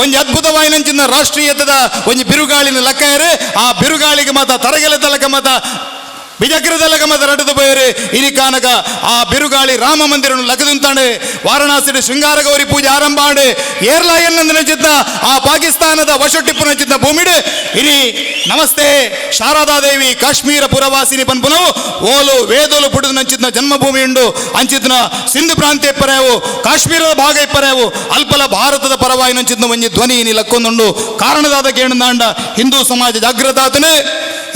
ಒಂಜಿ ಅದ್ಭುತವಾಯಿನಂಚಿನ ರಾಷ್ಟ್ರೀಯತದ ಒಂಜಿ ಬಿರುಗಾಳಿನ ಲಕ್ಕಯರು ಆ ಬಿರುಗಾಳಿಗೆ ಮಾತ ತರಗೆಲೆ ತಲಕ ಮಾತ ಬಿಜಕ್ರದಲಕ ಮಾತ ರಡದು ಬಯರು ಇನಿ ಕಾನಕ ಆ ಬಿರುಗಾಳಿ ರಾಮ ಮಂದಿರನು ಲಗದುಂತಾಂಡೆ ವಾರಣಾಸಿ ಶೃಂಗಾರ ಗೌರಿ ಪೂಜೆ ಆರಂಭ ಆಂಡೆ ಏರ್ಲಾ ಎನ್ನಂದಿನ ಆ ಪಾಕಿಸ್ತಾನದ ವಶೊಟ್ಟಿಪ್ಪುನ ಚಿತ್ತ ಭೂಮಿಡು ಇನಿ ನಮಸ್ತೆ ಶಾರದಾದೇವಿ ಕಾಶ್ಮೀರ ಪುರವಾಸಿನಿ ಪನ್ಪುನವು ಓಲು ವೇದೋಲು ಪುಡುದು ನಂಚಿತ್ನ ಜನ್ಮಭೂಮಿ ಉಂಡು ಅಂಚಿತ್ನ ಸಿಂಧು ಪ್ರಾಂತ್ಯ ಇಪ್ಪರೇವು ಕಾಶ್ಮೀರದ ಭಾಗ ಇಪ್ಪರೇವು ಅಲ್ಪಲ ಭಾರತದ ಪರವಾಗಿ ನಂಚಿತ್ನ ಒಂಜಿ ಧ್ವನಿ ಇನಿ ಲಕ್ಕೊಂದುಂಡು ಕಾರಣದಾದ ಕೇಣಂದಾಂಡ ಹಿಂದೂ ಸಮಾಜ ಜಾಗೃತ ಆತನೆ.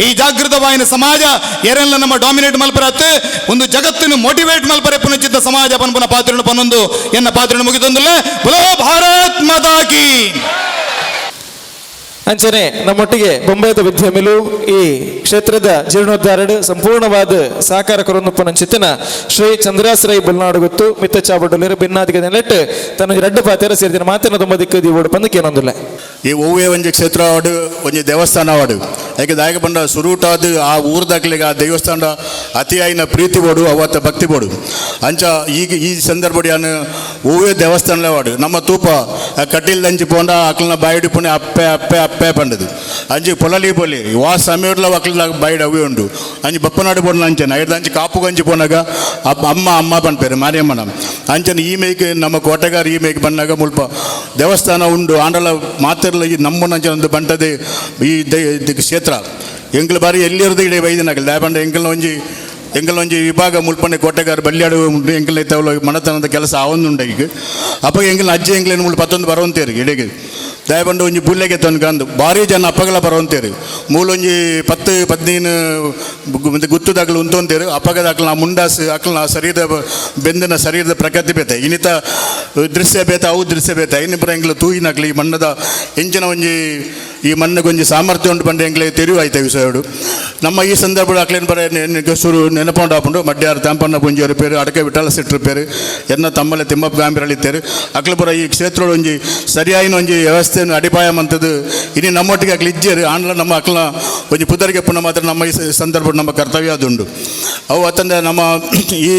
ಈ ಜಾಗೃತವಾಯಿನ ಸಮಾಜ ಏರೆಲ್ಲ ನಮ್ಮ ಡಾಮಿನೇಟ್ ಮಲ್ಪರತ್ತು ಒಂದು ಜಗತ್ತನ್ನು ಮೋಟಿವೇಟ್ ಮಲ್ಪರೆ ಪುನಚಿತ್ತ ಸಮಾಜ ಪನ್ಪುನ ಪಾತ್ರನು ಪನ್ನೊಂದು ಎನ್ನ ಪಾತ್ರನು ಮುಗಿದೊಂದುಲ್ಲ. ಬಲೋ ಭಾರತ್ ಮಾತಾ ಕಿ. ಅಂಚನೆ ನಮ್ಮೊಟ್ಟಿಗೆ ಬೊಂಬೈದ ವಿದ್ಯಮಿಲು ಈ ಕ್ಷೇತ್ರದ ಜೀರ್ಣೋದ್ಧಾರಡು ಸಂಪೂರ್ಣವಾದ ಸಹಕಾರ ಕೊರೊಂದುಪ್ಪನಂಚಿತ್ತಿನ ಶ್ರೀ ಚಂದ್ರಾಶ್ರಯ ಬುಲ್ನಾಡು ಗೊತ್ತು ಮಿತ್ತ ಚಾವಡೊಲ್ಲೆರ್ ಬಿನ್ನಾದಿಗೆ ನೆಲೆಟ್ ತನ್ನ ರಡ್ಡು ಪಾತೆರ ಸೇರಿದಿನ ಮಾತಿನ ತುಂಬ ದಿಕ್ಕು ದಿವೋಡು ಪಂದ್ ಕೇನೊಂದುಲ್ಲೆ. ಈ ಒವ್ವೇ ಒಂಜಿ ಕ್ಷೇತ್ರ ಆವಡ್, ಒಂಜಿ ದೇವಸ್ಥಾನ ಆವಡ್, ಯಾಕೆ ದಾಯಕ ಪಂಡ ಸುರೂಟಾದ್ ಆ ಊರ್ದಾಕ್ಲೆಗ್ ಆ ದೇವಸ್ಥಾನ ಅತಿಯಾಯಿನ ಪ್ರೀತಿ ಬೋಡು, ಅವತ್ತ ಭಕ್ತಿ ಬೋಡು. ಅಂಚ ಈಗ ಈ ಸಂದರ್ಭಡ್ ಯಾನ್ ಒವ್ವೇ ದೇವಸ್ಥಾನಲೇ ಆವಡ್ ನಮ್ಮ ತೂಪ ಆ ಕಟೀಲ್ದಂಚಿ ಪೋಂಡ ಅಕ್ಲ್ನ ಬಾಯಿಡ್ ಪುಣೆ ಅಪ್ಪೆ ಅಪ್ಪೆ ಅಪ್ಪೆ ಪಂಡದು. ಅಂಚಿ ಪೊಲಲಿ ಪೊಲಿ ವಾ ಸಮಯಡ್ಲ ಅಕ್ಲ್ನ ಬಾಯಿಡ್ ಅವೇ ಉಂಡು. ಅಂಚಿ ಬಪ್ಪನಾಡು ಪೋಂಡ ಅಂಚನೆ ಐಡ್ದಂಚಿ ಕಾಪುಗಂಚಿ ಪೋನಾಗ ಅಮ್ಮ ಅಮ್ಮ ಪನ್ಪೇರು ಮಾರಿಯಮ್ಮನ. ಅಂಚನೆ ಈ ಮೇಕ್ ನಮ್ಮ ಕೋಟೆಗಾರ ಈ ಮೇಕ್ ಬಂದಾಗ ಮುಲ್ಪ ದೇವಸ್ಥಾನ ಉಂಡು ಆಂಡಲ ಮಾತಿರ್ಲ ಈ ನಮ್ಮನಂಚ ಒಂದು ಬಂಟದೆ ಈ ಕ್ಷೇತ್ರ ಎಂಕ್ಲ ಬಾರಿ ಎಲ್ಲಿರೋದು ಇಡೀ ಬೈದಿನಾಗಲಿ ದಾಯಪಂಡ ಎಂಕಲ್ನ ಒಂಜಿ ಎಂಕಲ್ನ ಒಂಜಿ ವಿಭಾಗ ಮುಲ್ಪನೆ ಕೋಟೆಗಾರ ಬಲ್ಯಾಡು ಉಂಡು. ಎಂಕಲ್ನ ಇತ್ತವಲ ಮನತನದ ಕೆಲಸ ಆವೊಂದುಂಡು ಈಗ. ಅಪ್ಪ ಎಂಕಲ್ನ ಅಜ್ಜಿ ಎಂಕ್ಲೇನು ಮುಲ್ಪ ಪತ್ತೊಂದು ಬರುವಂತೇರು ಇಡೀ ದಯಪಂಡ ಒಂಜಿ ಬುಲ್ಲೆಗೆ ತನ್ಕಂದು ಭಾರಿ ಜನ ಅಪ್ಪಗಳ ಬರುವಂತೇರು. ಮೂಲೊಂಜಿ 10-15 ಗುತ್ತುದಾಗಲು ಉಂತೊಂತೇರು. ಅಪ್ಪಗದ ಅಕ್ಲ ಮುಂಡಾಸು ಅಕ್ಲ ಶರೀರದ ಬೆಂದಿನ ಶರೀರದ ಪ್ರಕೃತಿ ಬೇತೆ ಇನ್ನಿತ ದೃಶ್ಯ ಬೇತ ಅವು ದೃಶ್ಯ ಬೇತೆ ಐನಿಪುರ ಎಂಕ್ಲ ತೂಯಿನಕ್ಲು ಈ ಮಣ್ಣದ ಎಂಚಿನ ಒಂಜಿ ಈ ಮಣ್ಣಿಗೊಂಜಿ ಸಾಮರ್ಥ್ಯ ಉಂಟು ಪಂಡ ಎಂಕ್ಲೆ ತೆರಿವಾಯ್ತು ವಿಷಯಡು. ನಮ್ಮ ಈ ಸಂದರ್ಭ ಅಕ್ಲೇನು ಬರ ಸುರು ನೆನಪೊಂಡು ಆಪುಂಡು. ಮಡ್ಯಾರು ತಾಂಪಣ್ಣ ಪುಂಜಿಯವರು ಪೇರು, ಅಡಕೆ ವಿಠಲ ಸೆಟ್ರು ಪೇರು, ಎನ್ನ ತಮ್ಮಲೆ ತಿಮ್ಮಪ್ಪ ಗಾಂಭಿರಳಿತ್ತೇರು. ಅಕ್ಲ ಪುರ ಈ ಕ್ಷೇತ್ರದ ಒಂಜಿ ಸರಿಯಾಯಿನ ಒಂಜಿ ವ್ಯವಸ್ಥೆಯನ್ನು ಅಡಿಪಾಯ ಮಂತದ್ದು ಇನಿ ನಮ್ಮೊಟ್ಟಿಗೆ ಅಕ್ಲ ಇಜ್ಜೇರು. ಆಂಡ್ಲ ನಮ್ಮ ಅಕ್ಲ ಒಂಜಿ ಪುದರಿಗೆ ಪುನಃ ಮಾತ್ರ ನಮ್ಮ ಈ ಸಂದರ್ಭ ನಮ್ಮ ಕರ್ತವ್ಯ ಅದುಂಡು. ಅವು ಅತ್ತಂದೆ ನಮ್ಮ ಈ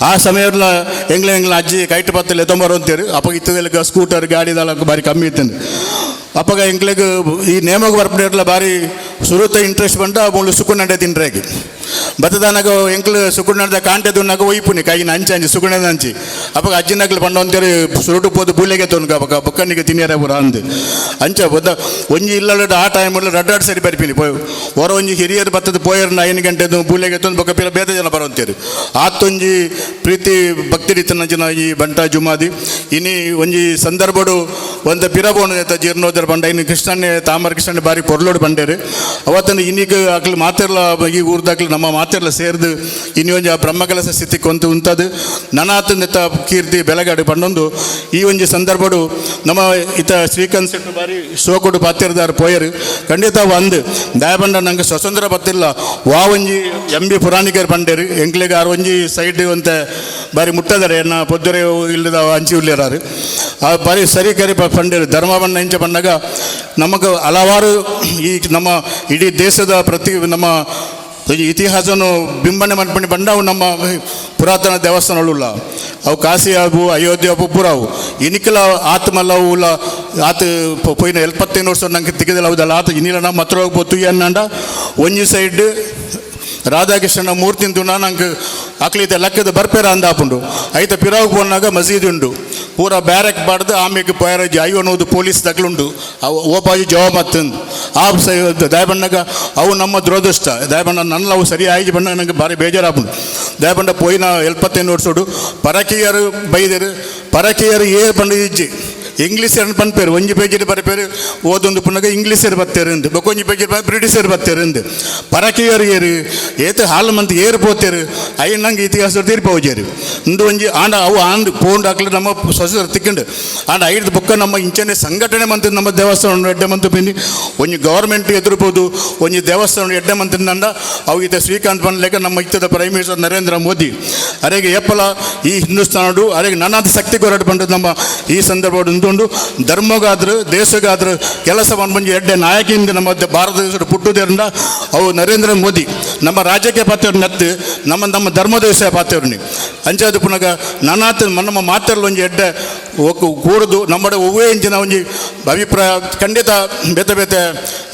ಆ ಸಮಯದ ಎಂಗ್ಲ ಎಂಗ್ಲ ಅಜ್ಜಿ ಕೈಟ್ ಪತ್ತಲೆ ಎತ್ತೊಂಬರು ಅಂತೀರು. ಅಪ್ಪ ಇತ್ತದೆಲ್ಲ ಸ್ಕೂಟರ್ ಗಾಡಿ ದಾಲ ಬಾರಿ ಕಮ್ಮಿ ಇತ್ತಂದು. ಅಪ್ಪಗ ಎಂಕ್ಲೆಗ್ ಈ ನೇಮಗ ಬರ್ಪುನೇರ್ಲ ಬಾರಿ ಸುರುತ ಇಂಟ್ರೆಸ್ಟ್ ಬಂಡ ಮೂಲು ಸುಕುನಂಡೆ ತಿಂಡ್ರೆಗ್ ಬತ್ತದಾನಾಗ ಎಂಕ್ಲು ಸುಕುನಂಡ ಕಾಂಟೆ ದುನ್ನಾಗ ಒಯ್ಪುನಿ ಕೈಗಿನ ಅಂಚೆ ಅಂಚೆ ಸುಕುಣದ ಅಂಚಿ. ಅಪ್ಪಗ ಅಜ್ಜಿನಕ್ಲು ಪಂಡ ಅಂತೀರಿ ಸುರುಟು ಪೋದು ಬೂಲೆಗೆ ತೊನ್ಕ ಅಪ್ಪಗ ಬೊಕ್ಕನಿಗೆ ತಿನ್ನಿಯರ ಪೂರ ಅಂದು ಅಂಚೆ ಬೊದ್ದ ಒಂಜಿ ಇಲ್ಲಡ ಆ ಟೈಮಲ್ಲಿ ರಡ್ಡಾಡ್ ರಡ್ಡ್ ಸರಿ ಬರ್ಪಿನಿ ಪೋಯ್ ಹೊರ ಒಂಜಿ ಹಿರಿಯರು ಬತ್ತದ ಪೋಯರ್ನ 5 ಗಂಟೆದು ಬೂಲೆಗೆ ತೊಂದು ಬೊಕ್ಕ ಪಿರ ಬೇತೆ ಜನ ಬರೋಂತೀರಿ. ಆತೊಂಜಿ ಪ್ರೀತಿ ಭಕ್ತಿ ರೀತಿನ ಜನ ಈ ಬಂಟ ಜುಮಾದಿ ಇನಿ ಒಂಜಿ ಸಂದರ್ಭಡು ಒಂದು ಪಿರಬೋಣ ಜೀರ್ಣೋದರ ಬಂಡ ಇನ್ನು ಕೃಷ್ಣನೇ ತಾಮರ ಕೃಷ್ಣನೇ ಬಾರಿ ಪೊರ್ಲೋಡು ಬಂಡೇರು. ಅವತ್ತನ್ನು ಇನ್ನೀಗ ಅಕ್ಲು ಮಾತಿರ್ಲ ಈ ಊರ್ದಾಕ್ಲು ನಮ್ಮ ಮಾತಿರ್ಲ ಸೇರ್ದು ಇನಿ ಒಂಜಿ ಆ ಬ್ರಹ್ಮಕಲಶ ಸ್ಥಿತಿ ಕೊಂತು ಉಂತದು ನನಾತಂದೆತ್ತ ಕೀರ್ತಿ ಬೆಳಗಾಡು ಪಂಡೊಂದು ಈ ಒಂಜಿ ಸಂದರ್ಭಡು ನಮ್ಮ ಇತ ಶ್ರೀಕಾಂತ್ ಶೆಟ್ಟಿ ಬಾರಿ ಶೋಕೊಡು ಪಾತಿರ್ದಾರ್ ಪೋಯರು ಖಂಡಿತ ಒಂದು ದಯಬಂಡ ನಂಗೆ ಸ್ವತಂತ್ರ ಬತ್ತಿಲ್ಲ ವಾ ಒಂಜಿ ಎಂ ಬಿ ಪುರಾಣಿಕರ್ ಪಂಡೇರು ಎಂಕ್ಲೆಗ್ ಆರ್ ಒಂಜಿ ಸೈಡ್ ಒಂತೆ ಬಾರಿ ಮುಟ್ಟದರೆ ಎನ್ನ ಪೊದ್ದುರೆ ಇಲ್ಲದ ಅಂಚಿ ಉಳ್ಳೇರಾರು ಆ ಬಾರಿ ಸರಿ ಕರಿ ಪಂಡೇರು ಧರ್ಮ ಬಣ್ಣ ಇಂಚ ಬಂದಾಗ ನಮಗೆ ಹಲವಾರು ಈ ನಮ್ಮ ಇಡೀ ದೇಶದ ಪ್ರತಿ ನಮ್ಮ ಈ ಇತಿಹಾಸನು ಬಿಂಬನೆ ಮನ್ಪಣಿ ಬಂಡ ಅವು ನಮ್ಮ ಪುರಾತನ ದೇವಸ್ಥಾನಗಳುಲ್ಲ ಅವು ಕಾಶಿ ಅವು ಅಯೋಧ್ಯೆ ಅವು ಪೂರ ಅವು ಇನಿಕಲ ಆತ್ಮಲ್ಲ ಉಲ್ಲ ಆತ ಪೋಯಿನ 75 ವರ್ಷ ನಂಗೆ ತಿಕ್ಕಿದಲ್ಲ ಹೌದಲ್ಲ ಆತ ಇನ್ನಿಲ್ಲ ನಮ್ಮ ಹತ್ರ ಹೋಗ್ಬೋದು ಅನ್ನಂಡ ಒಂಜಿ ಸೈಡ್ ರಾಧಾಕೃಷ್ಣನ ಮೂರ್ತಿ ತುನ ನಂಗೆ ಅಕ್ಲಿತ ಲಕ್ಕದ ಬರ್ಪೇರ ಅಂದಾಪುಂಡು ಐತ ಪಿರಾವು ಪೋನಾಗ ಮಸೀದಿ ಉಂಡು ಪೂರ ಬ್ಯಾರಕ್ ಬಾಡ್ದು ಆಮೇಲೆ ಪೋಯರಜಿ ಐವನೋದು ಪೊಲೀಸ್ ತಗ್ಲುಂಡು ಅವು ಓಪಾಜಿ ಜವಾಬ್ ಮತ್ತಂದು ಆ ದಯಬಣ್ಣಗ ಅವು ನಮ್ಮ ದುರದೃಷ್ಟ ದಯಬಣ್ಣ ನನ್ನ ಅವು ಸರಿ ಆಯ್ತು ಬಣ್ಣ ನಂಗೆ ಭಾರಿ ಬೇಜಾರಾಪುಂಡು ದಯಬಂಡ ಪೋಯಿನ 75 ವರ್ಷೋಡು ಪರಕೀಯರು ಬೈದರು ಪರಕೀಯರು ಏ ಬಂಡ ಇಜ್ಜಿ ಇಂಗ್ಲೀಷರ್ ಪನ್ಪೇರು ಒಂಜಿ ಪೇಜಿಡ್ ಬರಪೇರು ಓದೊಂದು ಪುನಗ ಇಂಗ್ಲೀಷರ್ ಬತ್ತೇರು ಅಂದು ಬೊಕೊಂಜಿ ಪೇಜಿಡ್ ಬ್ರಿಟಿಷರ್ ಬತ್ತೇರು ಅಂದು ಪರಕೀಯರು ಏರು ಏತು ಹಾಲು ಮಂತ್ ಏರು ಪೋತೇರು ಐನಂಗೆ ಇತಿಹಾಸ ತೀರ್ಪೋಜೇರು ಇಂದು ಒಂಜಿ ಆಂಡ ಅವು ಆಂಡ್ ಪೋಂಡು ಹಾಕ್ಲಿ ನಮ್ಮ ಸ್ವತಂತ್ರ ತಿಕ್ಕಂಡು ಆಂಡ ಐದು ಬೊಕ್ಕ ನಮ್ಮ ಇಂಚನೆ ಸಂಘಟನೆ ಮಂತ್ ನಮ್ಮ ದೇವಸ್ಥಾನ ಎಡ್ಡೆ ಮಂತ್ ಪಿನಿ ಒಂಜಿ ಗೌರ್ಮೆಂಟ್ ಎದುರುಪೋದು ಒಂಜಿ ದೇವಸ್ಥಾನ ಎಡ್ಡೆ ಮಂತಿಂದ ಅವು ಇತ್ತ ಶ್ರೀಕಾಂತ್ ಪನ್ಲೇಕ ನಮ್ಮ ಇತ್ತದ ಪ್ರೈಮ್ ಮಿನಿಸ್ಟರ್ ನರೇಂದ್ರ ಮೋದಿ ಅರೆಗೆ ಏಪಲ ಈ ಹಿಂದೂಸ್ತಾನಡು ಅರೆಗೆ ನಾನಾದ ಶಕ್ತಿ ಕೊರಡು ಬಂದು ನಮ್ಮ ಈ ಸಂದರ್ಭ ಉಂಟು ಧರ್ಮಗಾದ್ರು ದೇಶಗಾದ್ರು ಕೆಲಸ ಬಂದು ಎಡ್ಡೆ ನಾಯಕಿಯಿಂದ ನಮ್ಮ ಭಾರತ ದೇಶದ ಪುಟ್ಟುದರಿಂದ ಅವು ನರೇಂದ್ರ ಮೋದಿ ನಮ್ಮ ರಾಜ್ಯಕ್ಕೆ ಪಾತ್ರರು ನತ್ತು ನಮ್ಮ ನಮ್ಮ ಧರ್ಮದ ವಿಷಯ ಪಾತ್ರರು ಅಂಚಾದ ಪುನಗ ನಾನಾತ ನಮ್ಮ ಮಾತಲ್ಲಿ ಒಂಜಿ ಎಡ್ಡೆ ಕೂಡುದು ನಮ್ಮಡ ಒವ್ವೇ ಇಂಚಿನ ಒಂಜಿ ಅಭಿಪ್ರಾಯ ಖಂಡಿತ ಬೇತೆ ಬೇತೆ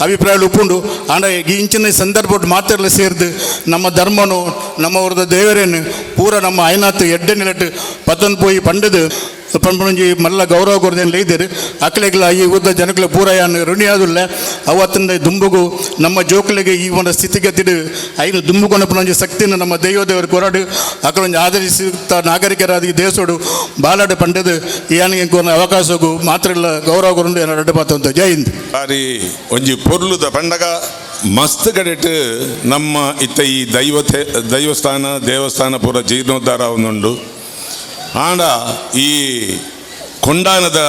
ಅಭಿಪ್ರಾಯ ಉಪ್ಪುಂಡು ಆಂಡ ಈ ಇಂಚಿನ ಸಂದರ್ಭ ಮಾತೆಲ್ಲ ಸೇರ್ದು ನಮ್ಮ ಧರ್ಮನು ನಮ್ಮ ಅವ್ರದ ದೇವರೇನು ಪೂರ ನಮ್ಮ ಐನಾತ್ ಎಡ್ಡೆ ನಿಲಟ್ಟು ಪತ್ತನ್ ಪೋಯಿ ಪಂಡದು ಪಂಪಣಂಜಿ ಮಲ್ಲ ಗೌರವ ಕೊರದೇನು ಲೈದೇರು ಅಕ್ಲೆಗ್ಲ ಈ ಉದ್ದ ಜನಕ್ಲೆ ಪೂರ ಯಾನ್ ಋಣಿಯಾದುಲ್ಲ ಅವತ್ತಿಂದ ದುಂಬುಗು ನಮ್ಮ ಜೋಕ್ಲೆಗೆ ಈ ಒಂದು ಸ್ಥಿತಿಗತಿಡು ಐನು ದುಂಬುಕೊನಪನೊಂಜಿ ಶಕ್ತಿನ ನಮ್ಮ ದೈವದೇವರು ಕೊರಡು ಅಕಲೊಂಜಿ ಆದರಿಸುತ್ತ ನಾಗರಿಕರಾದ ಈ ದೇಶೋಡು ಬಾಲಾಡು ಪಂಡದು ಈ ಯಾನಿಗೆ ಅವಕಾಶಕ್ಕೂ ಮಾತ್ರ ಇಲ್ಲ ಗೌರವ ಕೊರಂಡು ಏನ ರಡ್ಡು ಪಾತಂತ. ಜೈ ಹಿಂದ್. ಬಾರಿ ಒಂಜಿ ಪೊರ್ಲುದ ಪಂಡಗ ಮಸ್ತ್ ಕಡೆಟ್ ನಮ್ಮ ಇತ್ತ ಈ ದೈವತೆ ದೈವಸ್ಥಾನ ದೇವಸ್ಥಾನ ಪೂರ ಜೀರ್ಣೋದ್ಧಾರ ಒಂದುಂಡು. ಆಂಡ ಈ ಕೊಂಡಾನದ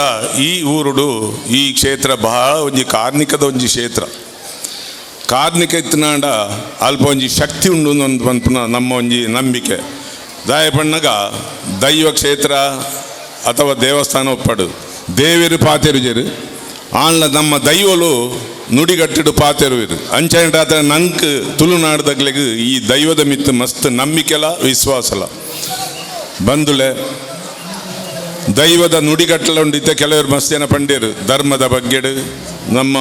ಈ ಊರುಡು ಈ ಕ್ಷೇತ್ರ ಬಹಳ ಒಂಜಿ ಕಾರ್ಣಿಕದ ಒಂಜಿ ಕ್ಷೇತ್ರ. ಕಾರ್ಣಿಕ ಇತ್ತಿನಾಂಡ ಅಲ್ಪ ಒಂಜಿ ಶಕ್ತಿ ಉಂಡು ಒಂದು ಪನ್ಪುನ ನಮ್ಮ ಒಂಜಿ ನಂಬಿಕೆ. ದಾಯ ಪಣ್ಣಗ ದೈವ ಕ್ಷೇತ್ರ ಅಥವಾ ದೇವಸ್ಥಾನ ಒಪ್ಪಡು ದೇವರು ಪಾತೆರುಜರು ಆನ್ಲ ನಮ್ಮ ದೈವಲು ನುಡಿಗಟ್ಟಿಡು ಪಾತೆರುವಿರು. ಅಂಚನೆ ನಂಕ್ ತುಳುನಾಡ್ದಗ್ಲೆಗ್ ಈ ದೈವದ ಮಿತ್ತು ಮಸ್ತ್ ನಂಬಿಕೆಲ ವಿಶ್ವಾಸಲ. ಬಂದುಲೆ ದೈವದ ನುಡಿಗಟ್ಟಲ ಉಂಡಿತ್ತೆ ಕೆಲವರು ಮಸ್ತ್ ಜನ ಪಂಡೇರು ಧರ್ಮದ ಬಗ್ಗೆಡು, ನಮ್ಮ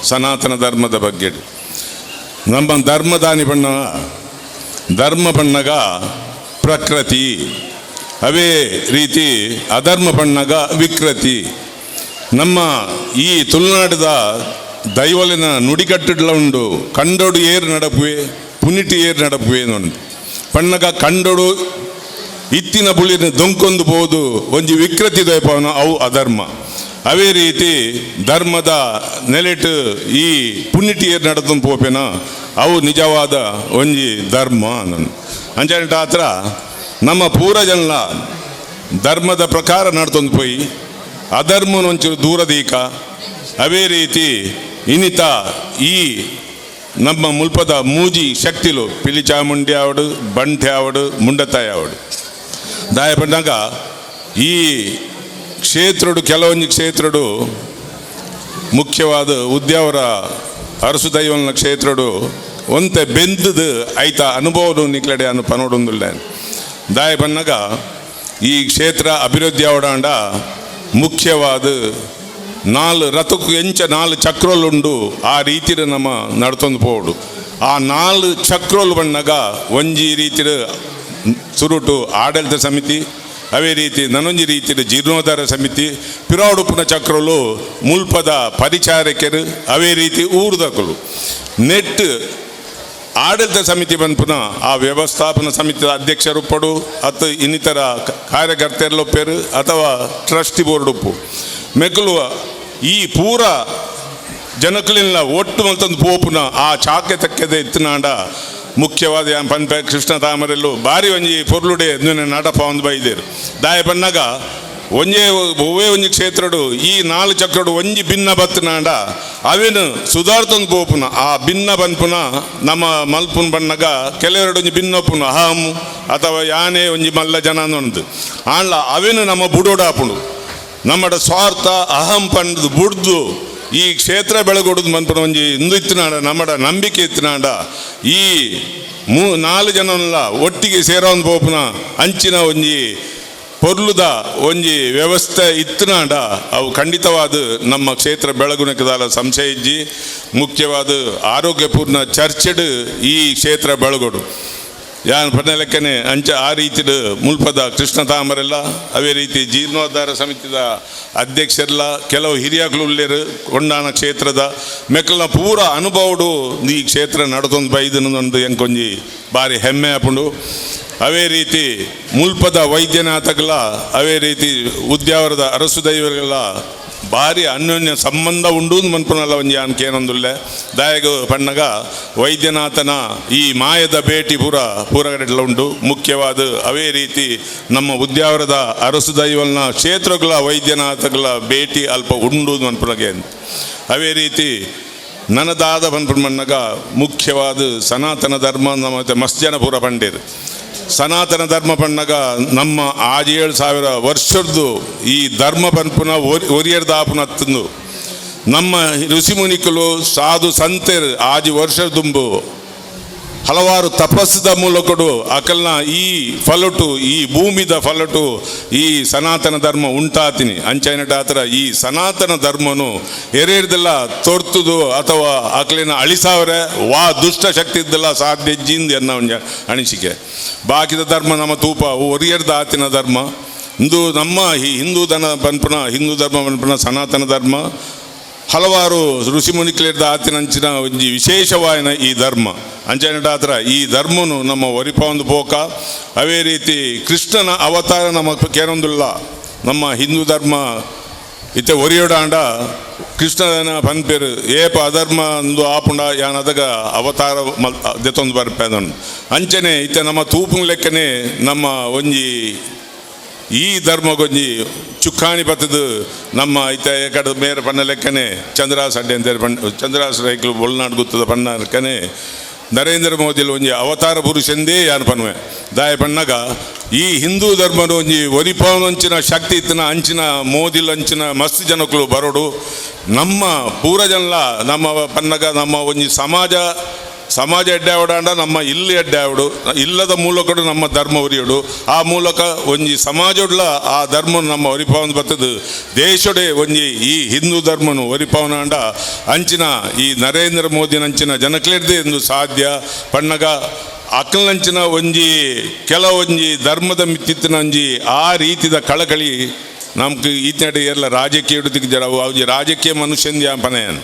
ಸನಾತನ ಧರ್ಮದ ಬಗ್ಗೆಡು. ನಮ್ಮ ಧರ್ಮದಾನಿ ಬಣ್ಣ ಧರ್ಮ ಬಣ್ಣಗ ಪ್ರಕೃತಿ, ಅವೇ ರೀತಿ ಅಧರ್ಮ ಬಣ್ಣಗ ವಿಕೃತಿ. ನಮ್ಮ ಈ ತುಳುನಾಡದ ದೈವಲಿನ ನುಡಿಗಟ್ಟಿಡ್ಲ ಉಂಡು, ಕಂಡೋಡು ಏರು ನಡಪುವೆ ಪುನಿಟಿ ಏರು ನಡಪುವೆ ಉಂಡು. ಪಣ್ಣಗ ಕಂಡೋಡು ಇತ್ತಿನ ಬುಳಿನ ದೊಂಕೊಂದು ಪೋದು ಒಂಜಿ ವಿಕೃತಿ ದೈಪವನ ಅವು ಅಧರ್ಮ. ಅವೇ ರೀತಿ ಧರ್ಮದ ನೆಲೆಟು ಈ ಪುಣ್ಯಟಿ ಏರು ನಡತೊಂದು ಪೋಪೇನ ಅವು ನಿಜವಾದ ಒಂಜಿ ಧರ್ಮ. ಅಂಚನೆ ಆತ್ರ ನಮ್ಮ ಪೂರ್ವಜನ ಧರ್ಮದ ಪ್ರಕಾರ ನಡ್ತೊಂದು ಪೋಯಿ ಅಧರ್ಮನ ಒಂಚೂರು ದೂರದೀಕ. ಅವೇ ರೀತಿ ಇನ್ನಿತ ಈ ನಮ್ಮ ಮುಲ್ಪದ ಮೂಜಿ ಶಕ್ತಿಲು ಪಿಲಿ ಚಾಮುಂಡಿ ಆವಡು, ಬಂಟೆ ಆವಡು, ಮುಂಡತಾಯಿ ಆವಡು. ದಾಯ ಪಂಡಾಗ ಈ ಕ್ಷೇತ್ರಡು ಕೆಲವೊಂದು ಕ್ಷೇತ್ರಡು ಮುಖ್ಯವಾದ ಉದ್ಯಾವರ ಅರಸು ದೈವನ ಕ್ಷೇತ್ರಡು ಒಂತೆ ಬೆಂದದು ಐತ ಅನುಭವನು ನಿಕ್ಲಡೆ ಅನು ಪನೋಡೊಂದುಲ್ಲ. ದಾಯ ಪನ್ನಾಗ ಈ ಕ್ಷೇತ್ರ ಅಭಿವೃದ್ಧಿ ಆವಡಾಂಡ ಮುಖ್ಯವಾದ ನಾಲ್ ರಥಕ್ಕೂ ಎಂಚ ನಾಲ್ ಚಕ್ರೋಲುಂಡು ಆ ರೀತಿಯ ನಮ್ಮ ನಡ್ತೊಂದು ಪೋಡು. ಆ ನಾಲ್ ಚಕ್ರೋಲು ಬಣ್ಣಗ ಒಂಜಿ ರೀತಿಯ ಸುರುಟು ಆಡಳಿತ ಸಮಿತಿ, ಅವೇ ರೀತಿ ನನೊಂಜಿ ರೀತಿಯ ಜೀರ್ಣೋದ್ಧಾರ ಸಮಿತಿ, ಪಿರಾಡುಪುನ ಚಕ್ರೋಲು ಮುಲ್ಪದ ಪರಿಚಾರಕರು, ಅವೇ ರೀತಿ ಊರ್ದಕಲು ನೆಟ್ ಆಡಳಿತ ಸಮಿತಿ ಬಂದ್ಪುನ ಆ ವ್ಯವಸ್ಥಾಪನಾ ಸಮಿತಿಯ ಅಧ್ಯಕ್ಷರುಪ್ಪಡು ಅತ್ತು ಇನ್ನಿತರ ಕಾರ್ಯಕರ್ತರಲೊಪ್ಪೇರು ಅಥವಾ ಟ್ರಸ್ಟಿ ಬೋರ್ಡ್ ಉಪ್ಪು ಮೆಕ್ಕಲು ಈ ಪೂರ ಜನಕಲಿಲ್ಲ ಒಟ್ಟು ಮಲ್ತೊಂದು ಪೋಪುನ ಆ ಚಾಕೆ ತಕ್ಕೆದ ಇತ್ತನಾಂಡ ಮುಖ್ಯವಾದ ಯಾನ್ ಪನ್ಪೆ ಕೃಷ್ಣ ತಾಮರೆಲ್ಲು ಬಾರಿ ಒಂಜಿ ಪೊರ್ಲುಡೆ ನಡಪ ಒಂದು ಬೈದೇರು. ದಾಯ ಪನ್ನಾಗ ಒಂಜೇ ಒವ್ವೇ ಒಂಜಿ ಕ್ಷೇತ್ರಡು ಈ ನಾಲ್ ಚಕ್ರಡು ಒಂಜಿ ಭಿನ್ನ ಬತ್ತನಾಂಡ ಅವೇನು ಸುಧಾರ್ತೊಂದು ಪೋಪುನ ಆ ಭಿನ್ನ ಬನ್ಪುನ ನಮ್ಮ ಮಲ್ಪುನ ಬಣ್ಣಗ ಕೆಲವೆರಡು ಒಂಜಿ ಭಿನ್ನೊಪ್ಪುನ ಅಹಂ ಅಥವಾ ಯಾನೇ ಒಂಜಿ ಮಲ್ಲ ಜನ ಉಂದು ಆಂಡ್ಲ ಅವೇನು ನಮ್ಮ ಬುಡೋಡಾಪುಂಡು ನಮ್ಮಡ ಸ್ವಾರ್ಥ ಅಹಂ ಪಂಡ್ದು ಬುಡ್ದು ಈ ಕ್ಷೇತ್ರ ಬೆಳಗೊಡುದು ಮನ್ಪುನ ಒಂಜಿ ಇಂದು ಇತ್ತಿನಾಡ ನಮ್ಮಡ ನಂಬಿಕೆ ಇತ್ತಿನಾಡ ಈ ನಾಲ್ ಜನಲ್ಲ ಒಟ್ಟಿಗೆ ಸೇರೋನ್ ಪೋಪುನ ಅಂಚಿನ ಒಂಜಿ ಪೊರ್ಲುದ ಒಂಜಿ ವ್ಯವಸ್ಥೆ ಇತ್ತಿನಾಡ ಅವು ಖಂಡಿತವಾದ ನಮ್ಮ ಕ್ಷೇತ್ರ ಬೆಳಗುನಕದಾಲ ಸಂಶಯ ಇಜ್ಜಿ. ಮುಖ್ಯವಾದ ಆರೋಗ್ಯಪೂರ್ಣ ಚರ್ಚೆಡ್ ಈ ಕ್ಷೇತ್ರ ಬೆಳಗೊಡು ಯಾನ್ ಪನ್ನೆ ಅಂಚ ಆ ರೀತಿಡ್ ಮುಲ್ಪದ ಕೃಷ್ಣ ತಾಮರೆಲ್ಲ ಅವೇ ರೀತಿ ಜೀರ್ಣೋದ್ಧಾರ ಸಮಿತಿದ ಅಧ್ಯಕ್ಷರೆಲ್ಲ ಕೆಲವು ಹಿರಿಯಾಕ್ಲು ಉಲ್ಲೇರು ಕೊಂಡಾನ ಕ್ಷೇತ್ರದ ಮೆಕ್ಕಲ್ನ ಪೂರ ಅನುಭವಡು ಈ ಕ್ಷೇತ್ರ ನಡ್ತೊಂದು ಬೈದನೊಂದು ಎಂಕೊಂಜಿ ಬಾರಿ ಹೆಮ್ಮೆ ಆಪುಂಡು. ಅವೇ ರೀತಿ ಮುಲ್ಪದ ವೈದ್ಯನಾಥಗ್ಲ ಅವೇ ರೀತಿ ಉದ್ಯಾವರದ ಅರಸು ದೈವಗಳ ಭಾರಿ ಅನ್ಯೋನ್ಯ ಸಂಬಂಧ ಉಂಡು ಮನ್ಪುನಲ್ಲ ಒಂಜಿ ಅನ್ಕೇನೊಂದುಲ್ಲೆ. ದಾಯಗ ಪಣ್ಣಗ ವೈದ್ಯನಾಥನ ಈ ಮಾಯದ ಭೇಟಿ ಪೂರ ಪೂರಗಡೆಲ್ಲ ಉಂಟು. ಮುಖ್ಯವಾದ ಅವೇ ರೀತಿ ನಮ್ಮ ಉದ್ಯಾವರದ ಅರಸು ದೈವಲ್ನ ಕ್ಷೇತ್ರಗಳ ವೈದ್ಯನಾಥಗಳ ಭೇಟಿ ಅಲ್ಪ ಉಂಡು ಮನ್ಪುನಗೆ. ಅವೇ ರೀತಿ ನನದಾದ ಪನ್ಪುನ ಮಣ್ಣಗ ಮುಖ್ಯವಾದ ಸನಾತನ ಧರ್ಮ ನಮ್ಮ ಮಸ್ಜನ ಪೂರ ಪಂಡೇರು. ಸನಾತನ ಧರ್ಮ ಪಣ್ಣಗ ನಮ್ಮ 7,000 ವರ್ಷದ್ದು ಈ ಧರ್ಮ ಪನ್ಪುನ ಒರಿಯರ್ದಾಪುನ ಹತ್ತಂದು ನಮ್ಮ ಋಷಿಮುನಿಕಲು ಸಾಧು ಸಂತೆರು ಆಜಿ ವರ್ಷ ದುಂಬು ಹಲವಾರು ತಪಸ್ಸದ ಮೂಲಕಡು ಅಕಲ್ನ ಈ ಫಲಟು ಈ ಭೂಮಿದ ಫಲಟು ಈ ಸನಾತನ ಧರ್ಮ ಉಂಟಾತೀನಿ. ಅಂಚೈನಟಾತ್ರ ಈ ಸನಾತನ ಧರ್ಮನು ಎರೇರ್ದೆಲ್ಲ ತೋರ್ತುದು ಅಥವಾ ಅಕಲಿನ ಅಳಿಸಾವ್ರೆ ವಾ ದುಷ್ಟ ಶಕ್ತಿ ಇದ್ದೆಲ್ಲ ಸಾಧ್ಯ ಜಿಂದ ಎನ್ನ ಒಂಜ ಅನಿಸಿಕೆ. ಬಾಕಿದ ಧರ್ಮ ನಮ್ಮ ತೂಪ ಒರಿಯರ್ದ ಆತಿನ ಧರ್ಮ ಇಂದು ನಮ್ಮ ಈ ಹಿಂದೂ ಧನ ಪನ್ಪುನ ಹಿಂದೂ ಧರ್ಮ ಪನ್ಪುನ ಸನಾತನ ಧರ್ಮ ಹಲವಾರು ಋಷಿಮುನಿಕ್ಲೇರ್ದ ಆತಿನಂಚಿನ ಒಂಜಿ ವಿಶೇಷವಾಯಿನ ಈ ಧರ್ಮ. ಅಂಚನಟಾತ್ರ ಈ ಧರ್ಮನು ನಮ್ಮ ಒರಿಪ ಒಂದು ಪೋಕ. ಅವೇ ರೀತಿ ಕೃಷ್ಣನ ಅವತಾರ ನಮ್ಮ ಕೇನೊಂದುಲ್ಲ ನಮ್ಮ ಹಿಂದೂ ಧರ್ಮ ಇತ್ತೆ ಒರಿಯೋಡಾಂಡ ಕೃಷ್ಣನ ಪನ್ಪೇರು ಏಪ ಅಧರ್ಮ ಅಂದು ಆಪುಂಡ ಯಾನದಗ ಅವತಾರ ಮಲ್ ದೆತ್ತೊಂದು ಬರ್ಪೇದನ್ನು. ಅಂಚನೆ ಇತ್ತೆ ನಮ್ಮ ತೂಪುನ ಲೆಕ್ಕನೆ ನಮ್ಮ ಒಂಜಿ ಈ ಧರ್ಮಗೊಂಜಿ ಚುಕ್ಕಾಣಿ ಪತ್ತದ ನಮ್ಮ ಐತ ಕಡೆ ಮೇರ ಪಣ್ಣ ಲೆಕ್ಕನೆ ಚಂದ್ರಾಸ್ ಅಡ್ಡೆ ಅಂತ ಪಣ್ಣ ಚಂದ್ರಾಸ್ ರೈಕ್ಲು ಒಳನಾಡು ಗುತ್ತದ ಪಣ್ಣ ಲೆಕ್ಕನೆ ನರೇಂದ್ರ ಮೋದಿಲು ಒಂಜಿ ಅವತಾರ ಪುರುಷಂದೇ ಯಾನು ಪನ್ವೆ ದಾಯ ಪಣ್ಣಗ ಈ ಹಿಂದೂ ಧರ್ಮದ ಒಂಜಿ ಒರಿಪವನಂಚಿನ ಶಕ್ತಿ ಇತ್ತಿನ ಅಂಚಿನ ಮೋದಿಲ್ ಅಂಚಿನ ಮಸ್ತ್ ಜನಕ್ಕಳು ಬರೋಡು ನಮ್ಮ ಪೂರ ಜನಲ ನಮ್ಮ ಪನ್ನಗ ನಮ್ಮ ಒಂಜಿ ಸಮಾಜ ಸಮಾಜ ಎಡ್ಡೆ ಆವಡಾಂಡ ನಮ್ಮ ಇಲ್ಲಿ ಎಡ್ಡೆ ಆವಡು ಇಲ್ಲದ ಮೂಲಕ ನಮ್ಮ ಧರ್ಮ ಒರಿಯೋಡು ಆ ಮೂಲಕ ಒಂಜಿ ಸಮಾಜೊಡ್ಲ ಆ ಧರ್ಮ ನಮ್ಮ ಒರಿಪವನ ಬರ್ತದೆ ದೇಶೊಡೆ ಒಂಜಿ ಈ ಹಿಂದೂ ಧರ್ಮನು ಒರಿಪವನಾಂಡ ಅಂಚಿನ ಈ ನರೇಂದ್ರ ಮೋದಿನ ಅಂಚಿನ ಜನಕ್ಲೆಡ್ದೆ ಎಂದು ಸಾಧ್ಯ ಪಣ್ಣಗ ಅಕ್ಕಲಂಚಿನ ಒಂಜಿ ಕೆಲವೊಂಜಿ ಧರ್ಮದ ಮಿತ್ತಿತ್ತಿನ ಒಂಜಿ ಆ ರೀತಿದ ಕಳಕಳಿ ನಮ್ಗೆ ಈತನಾಟ ಎಲ್ಲ ರಾಜಕೀಯ ಹಿಡಿದಿದ್ದಾರೆ ಅವು ರಾಜಕೀಯ ಮನುಷ್ಯಂದ ಪನೆಯನ್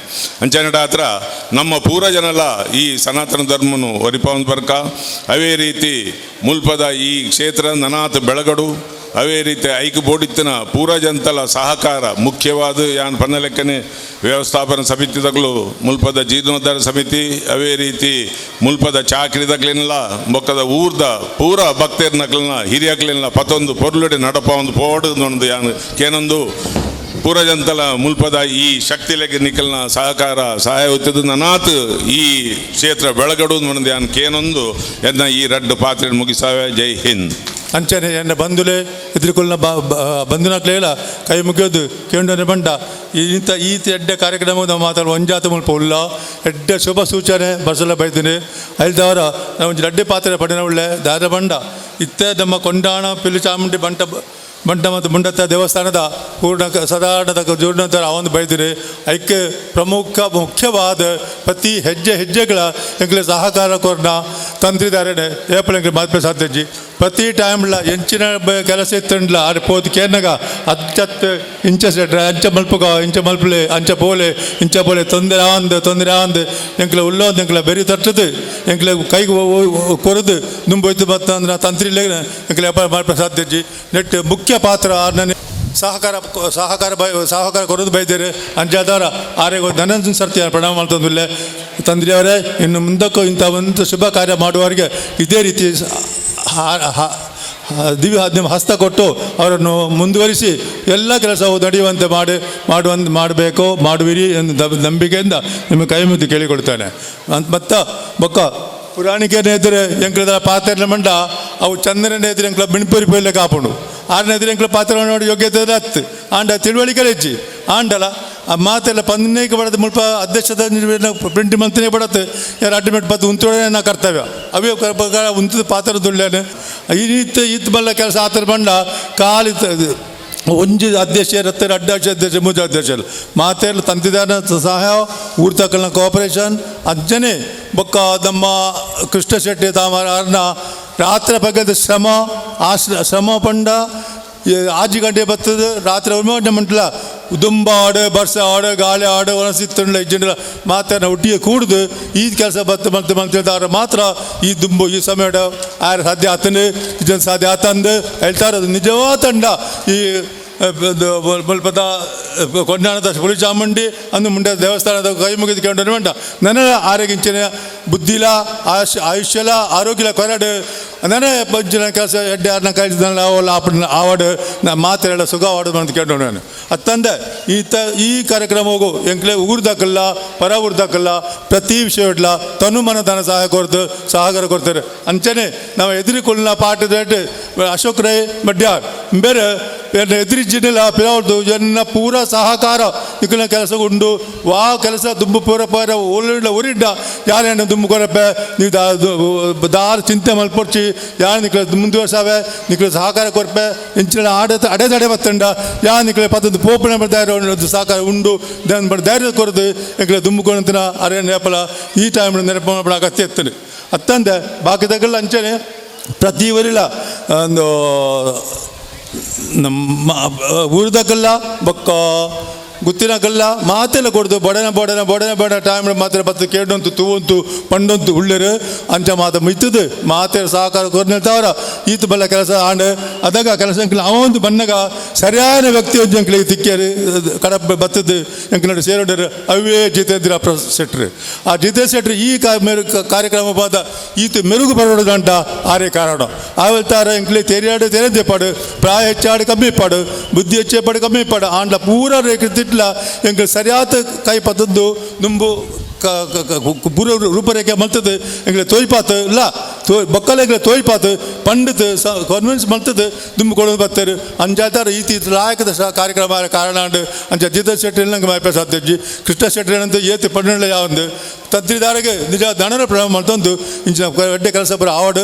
ಅಂಚನಡ ಹತ್ರ ನಮ್ಮ ಪೂರ ಜನಲ ಈ ಸನಾತನ ಧರ್ಮನು ಒರಿಪವನ್ ಬರ್ಕ ಅವೇ ರೀತಿ ಮುಲ್ಪದ ಈ ಕ್ಷೇತ್ರ ನನಾತ್ ಬೆಳಗಡು ಅವೇ ರೀತಿ ಐಕ್ ಬೋಡಿತ್ತಿನ ಪೂರ ಜನತಲ ಸಹಕಾರ ಮುಖ್ಯವಾದ ಯಾನ್ ಪನ್ನಲೆಕ್ಕನೆ ವ್ಯವಸ್ಥಾಪನ ಸಮಿತಿದಗಳು ಮುಲ್ಪದ ಜೀರ್ಣೋದ್ಧಾರ ಸಮಿತಿ ಅವೇ ರೀತಿ ಮುಲ್ಪದ ಚಾಕ್ರಿದಕ್ಲಿನ್ಲ ಬೊಕ್ಕದ ಊರ್ದ ಪೂರ ಭಕ್ತರ್ನಕ್ಲನ್ನ ಹಿರಿಯಕ್ಲಿನ್ಲ ಪತ್ತೊಂದು ಪೊರ್ಲುಡೆ ನಡಪ ಒಂದು ಪೋಡು ಒಂದು ಯಾನ್ ಕೇನೊಂದು ಪೂರ ಜನತಲ ಮುಲ್ಪದ ಈ ಶಕ್ತಿಲೆಗೆ ನಿಖಲ್ನ ಸಹಕಾರ ಸಹಾಯ ಹೋಗ್ತದೆ ನನಾತ್ ಈ ಕ್ಷೇತ್ರ ಬೆಳಗಡು ಒಂದು ಯಾನ್ ಕೇನೊಂದು ಎನ್ನ ಈ ರಡ್ಡು ಪಾತ್ರೆ ಮುಗಿಸಾವೆ. ಜೈ ಹಿಂದ್. ಅಂಚನೆ ಎನ್ನ ಬಂಧುಲೆ ಎದುರುಕೊಳ್ಳ ಬಂಧುನಕ್ಲೇಲ ಕೈ ಮುಗಿಯೋದು ಕೇಂದ್ರ ಬಂಡ ಇಂಥ ಈತ ಎಡ್ಡೆ ಕಾರ್ಯಕ್ರಮ ನಾವು ಮಾತಾಡುವ ಒಂಜಾತ ಮುಲ್ಪ ಉಲ್ಲ ಎಡ್ಡೆ ಶುಭ ಸೂಚನೆ ಬಸಲ ಬೈದಿನಿ ಐಲ್ದವರ ನಾವು ಒಂಜಿ ರಡ್ಡೆ ಪಾತ್ರೆ ಪಡಿನ ಉಳ್ಳೆ ದಾರ ಬಂಡ ಇತ್ತೆ ನಮ್ಮ ಕೊಂಡಾಣ ಪಿಲು ಚಾಮುಂಡಿ ಬಂಟ ಬಂಟ ಮತ್ತು ಮುಂಡತ್ತ ದೇವಸ್ಥಾನದ ಪೂರ್ಣ ಸಾಧಾರಣದ ಜೀರ್ಣೋದ್ಧಾರ ಅವನು ಬೈದಿರಿ ಐಕ್ಕೆ ಪ್ರಮುಖ ಮುಖ್ಯವಾದ ಪ್ರತಿ ಹೆಜ್ಜೆ ಹೆಜ್ಜೆಗಳ ಎಂಕ್ಲೆ ಸಹಕಾರ ಕೊರ್ನ ತಂತ್ರಿದಾರನೆ ಏಪಲ್ ಎಂಕ್ಲೆ ಮಾತ್ಪೆ ಸಾಧ್ಯಜಿ ಪ್ರತಿ ಟೈಮ್ಲ ಎಂಚಿನ ಕೆಲಸ ಇತ್ತಂಡ್ಲ ಆರ್ ಪೋದು ಕೇರ್ನಗ ಅಚ್ಚತ್ ಇಂಚ ಸೆಟ್ರ ಅಂಚ ಮಲ್ಪುಗ ಇಂಚ ಮಲ್ಪುಲೆ ಅಂಚ ಪೋಲೆ ಇಂಚ ಪೋಲೆ ತೊಂದರೆ ಆಂದ್ ತೊಂದರೆ ಆಂದ್ ಎಂಕ್ಲೆ ಉಲ್ಲೋದು ಎಂಕ್ಲೆ ಬೆರಿ ತಟ್ಟದು ಎಂಕ್ಲೆ ಕೈಗೆ ಕೊರದು ನುಂಬೋಯ್ತು ಬತ್ತ ಅಂದ್ರೆ ತಂತ್ರಿಲೆ ಎಂಕ್ಲೆ ವ್ಯಾಪಾರ ಮಲ್ಪೆ ಸಾಧ್ಯಜಿ ನೆಟ್ ಮುಖ್ಯ ಪಾತ್ರ ನನ್ನ ಸಹಕಾರ ಸಹಕಾರ ಬೈ ಸಹಕಾರ ಕೊರದು ಬೈದೇರು ಅಂಜಾದಾರ ಆರೆಗೆ ಧನಂಜನ ಸರ್ತಿ ಪ್ರಣಾಮ ಮಾಡ್ತಂದಿಲ್ಲ ತಂದೆಯವರೇ. ಇನ್ನು ಮುಂದಕ್ಕೂ ಇಂಥ ಒಂದು ಶುಭ ಕಾರ್ಯ ಮಾಡುವವರಿಗೆ ಇದೇ ರೀತಿ ದಿವ್ಯ ನಿಮ್ಮ ಹಸ್ತ ಕೊಟ್ಟು ಅವರನ್ನು ಮುಂದುವರಿಸಿ ಎಲ್ಲ ಕೆಲಸವು ನಡೆಯುವಂತೆ ಮಾಡಿ ಮಾಡುವಂತೆ ಮಾಡಬೇಕು ಮಾಡುವಿರಿ ಎಂದು ನಂಬಿಕೆಯಿಂದ ನಿಮ್ಮ ಕೈ ಮುದ್ದು ಕೇಳಿಕೊಳ್ತೇನೆ. ಮತ್ತು ಬೊಕ್ಕ ಪುರಾಣಿಕನೇ ಎದುರು ಎಂಕ್ಲದ ಪಾತ್ರೆ ಮಂಡ ಅವು ಚಂದ್ರನ ಎದುರು ಎಂಕ್ಲ ಮಿಣ್ಪುರಿ ಪೊಯ್ಲೆ ಕಾಪುಂಡು ಆರನೇ ಎದುರು ಎಂಕ್ಲ ಪಾತ್ರ ನೋಡಿ ಯೋಗ್ಯತೆ ಹತ್ತು ಆಂಡ ತಿಳುವಳಿಕೆ ಹೆಚ್ಚಿ ಆಂಡಲ ಆ ಮಾತೆಲ್ಲ ಪಂದನೇಗೆ ಬಡದು ಮುಲ್ಪ ಅಧ್ಯಕ್ಷದ ಪ್ರಿಂಟ್ ಮಂತ್ರಿನೇ ಬಡತ್ತು ಯಾರು ಅಡ್ಮಿಟ್ ಬತ್ತು ಉಂತೋಡೆ ಕರ್ತವ್ಯ ಅವೇ ಉಂತದ ಪಾತ್ರ ದುಳ್ಳ್ಯಾನೆ ಈ ರೀತಿ ಇತ್ತು ಬಲ್ಲ ಕೆಲಸ ಆತರ ಬಂಡ ಕಾಲಿ ಒಂಜಿ ಅಧ್ಯಕ್ಷ ಇರುತ್ತೆ ಅಡ್ಡ ಅಧ್ಯಕ್ಷ ಮೂಜ ಅಧ್ಯಕ್ಷರು ಮಾತೆಲ್ಲ ತಂತಿದಾನ ಸಹಾಯ ಊರ್ತಕಲ್ನ ಕೋಆಪರೇಷನ್ ಅಂಚನೆ ಬೊಕ್ಕ ನಮ್ಮ ಕೃಷ್ಣ ಶೆಟ್ಟಿ ತಾಮರ ಅರ್ನ ರಾತ್ರಿ ಪಗದ ಶ್ರಮ ಆ ಶ್ರಮ ಪಂಡ ಆಜಿ ಗಂಟೆ ಬರ್ತದೆ ರಾತ್ರಿ ಒಮ್ಮೆ ಮಂಟಲ ದುಂಬ ಆಡು ಬರ್ಸ ಆಡು ಗಾಳಿ ಆಡು ಒಣಸಿತ್ತುಂಡ್ಲ ಇಜ್ಜಂಡ್ಲ ಮಾತ್ರ ಒಟ್ಟಿಗೆ ಕೂಡ್ದು ಈ ಕೆಲಸ ಬತ್ತು ಮಂತ್ ಮಂತ್ ಮಾತ್ರ ಈ ದುಂಬು ಈ ಸಮಯ ಆರು ಸಾಧ್ಯ ಆತನು ಇದನ್ನು ಸಾಧ್ಯ ಆತಂದು ಹೇಳ್ತಾರೆ. ಅದು ನಿಜವಾದ ತಂಡ ಈ ಮುಲ್ಪದ ಕೊಂಡಾಣದ ಪುಲಿ ಚಾಮುಂಡಿ ಅಂದು ಮುಂಡೆ ದೇವಸ್ಥಾನದ ಕೈ ಮುಗಿದುಕೊಂಡು ಮಂಡ ನನ್ನ ಆರೋಗ್ಯ ಬುದ್ಧಿಲ ಆಶ್ ಆಯುಷ್ಯಲ ಆರೋಗ್ಯಲ ಕೊರಡು ನನ್ನ ಪಂಚಿನ ಕೆಲಸ ಎಡ್ಡೆ ಯಾರನ್ನ ಕಳಿಸಿದ ಆವಡು ನಾ ಮಾತ್ರೆಲ್ಲ ಸುಖ ಆವಡು ಅಂತ ಕೇಳೋಣ ನಾನು ಅತ್ತಂದೆ ಈತ ಈ ಕಾರ್ಯಕ್ರಮವು ಎಂಕ್ಲೆ ಊರ್ದಕ್ಕಲ್ಲ ಪರ ಊರ್ದಕ್ಕಲ್ಲ ಪ್ರತಿ ವಿಷಯ ಇಡ್ಲ ತನು ಮನ ಧನ ಸಹಾಯ ಕೊಡ್ತು ಸಹಕಾರ ಕೊಡ್ತಾರೆ. ಅಂಚನೆ ನಾವು ಎದುರಿಕೊಳ್ಳಿನ ಪಾಠದ ಅಶೋಕ್ ರೈ ಮಡ್ಯಾರ್ ಬೇರೆ ಎದುರಿಜಿನಿಲ್ಲ ಪಿರವ್ರದ್ದು ಎನ್ನ ಪೂರ ಸಹಕಾರ ಇಕ್ಕನ ಕೆಲಸ ಉಂಡು ವಾ ಕೆಲಸ ದುಂಬು ಪೂರ ಪೂರ ಒಳ್ಳೆ ಉರಿಡ್ಡ ಯಾರೇನ ದುಂಬು ಕೊರಪೆ ನೀವು ದಾರ ಚಿಂತೆ ಮಲ್ಪೊಡ್ಚಿ ಯಾರು ನಿಕ್ಲೆ ಮುಂದುವರ್ಸಾವೆ ನಿಕ್ಲೆ ಸಹಕಾರ ಕೊರಪೆ ಇಂಚಿನ ಆಡೆ ಅಡೆತಡೆ ಬತ್ತಂಡ ಯಾ ನಿಕ್ಲೆ ಪತ್ತೊಂದು ಪೋಪಣೆ ಧೈರ್ಯ ಸಹಕಾರ ಉಂಡು ಧೈರ್ಯ ಕೊರದು ಎಂಕ್ಲೆ ದುಂಬು ಕೊರಂತಿನ ಅರೆ ನೆಪಲ ಈ ಟೈಮ್ ನೆನಪು ಅಗತ್ಯ ಇರ್ತದೆ. ಅತ್ತಂದೆ ಬಾಕಿದಾಗಲ್ಲ ಅಂಚನೆ ಪ್ರತಿ ವರಿಲ ಒಂದು ನಮ್ಮ ಊರ್ದಕ್ಕೆಲ್ಲ ಬೊಕ್ಕ ಗುತ್ತಿನಕಲ್ಲ ಮಾತೆಲ್ಲ ಕೊಡ್ದು ಬಡನ ಬಡನ ಬಡನ ಬಡ ಟೈಮ್ ಮಾತ್ರ ಬತ್ತು ಕೇಡಂತು ತೂವಂತು ಪಂಡಂತು ಉಳ್ಳರು ಅಂಚ ಮಾತ ಮಿತ್ತದು ಮಾತೆ ಸಹಕಾರ ಕೊರ್ನಿರ್ತಾವ್ರ ಈತ ಬಲ್ಲ ಕೆಲಸ ಆಂಡ್ ಅದಾಗ ಕೆಲಸ ಎಂಕ್ಲ ಅವಂದು ಬನ್ನಗ ಸರಿಯಾದ ವ್ಯಕ್ತಿ ಒಂಜಿ ಎಂಕ್ಲಿಗೆ ತಿಕ್ಕೇರು ಕಡಪ ಬತ್ತದು ಎಂಕ್ಲ ಸೇರೋಡರು ಅವೇ ಜಿತೇಂದ್ರ ಶೆಟ್ರು. ಆ ಜಿತೇಂದ್ರ ಶೆಟ್ರು ಈ ಕಾರ್ಯಕ್ರಮ ಬಾದ ಈತ ಮೆರುಗು ಬರೋದಂಟ ಆರೇ ಕಾರಣ ಆವಲ್ತಾರ ಎಂಕ್ಲೆ ತೆರಿಯಾಡು ತೆರೆದೇ ಪಾಡು ಪ್ರಾಯ ಹೆಚ್ಚಾಡು ಕಮ್ಮಿ ಪಾಡು ಬುದ್ಧಿ ಹೆಚ್ಚೇ ಪಾಡು ಕಮ್ಮಿ ಪಾಡು ಆಂಡ್ಲ ಪೂರ ರೇಖೆ ತಿಟ್ಲ ಎಂಕ್ ಸರಿಯಾದ ಕೈ ಪತ್ತದ್ದು ನುಂಬು ಪೂರ ರೂಪರೇಖೆ ಮಲ್ತದೆ ಎಂಗ್ಲೆ ತೋಯ್ಪಾತು ಇಲ್ಲ ತೋ ಬೊಕ್ಕಲ ಎಂಗ್ಲೆ ತೋಯ್ಪಾತು ಪಂಡಿತ್ ಕನ್ವಿನ್ಸ್ ಮಲ್ತದೆ ದುಂಬು ಕೊಡೋದು ಬರ್ತಾರೆ ಅಂಚಾತಾರ ಈತ ಲಾಯಕದ ಕಾರ್ಯಕ್ರಮ ಕಾರಣ ಅಂಚ ಜಿತೇಶ್ ಶೆಟ್ಟಿ ನಂಗೆ ಮಾಪೆ ಸಾಧ್ಯಜ್ಜಿ ಕೃಷ್ಣ ಶೆಟ್ಟಿ ಅಂತ ಏತಿ ಪಣ್ಣೆ ಯಾವಂದು ತಂತ್ರಿದಾರಿಗೆ ನಿಜ ದಣರ ಪ್ರೇಮ ಮಲ್ತೊಂದು ಇಂಚಿನ ಎಡ್ಡೆ ಕೆಲಸ ಬರ ಆವಡು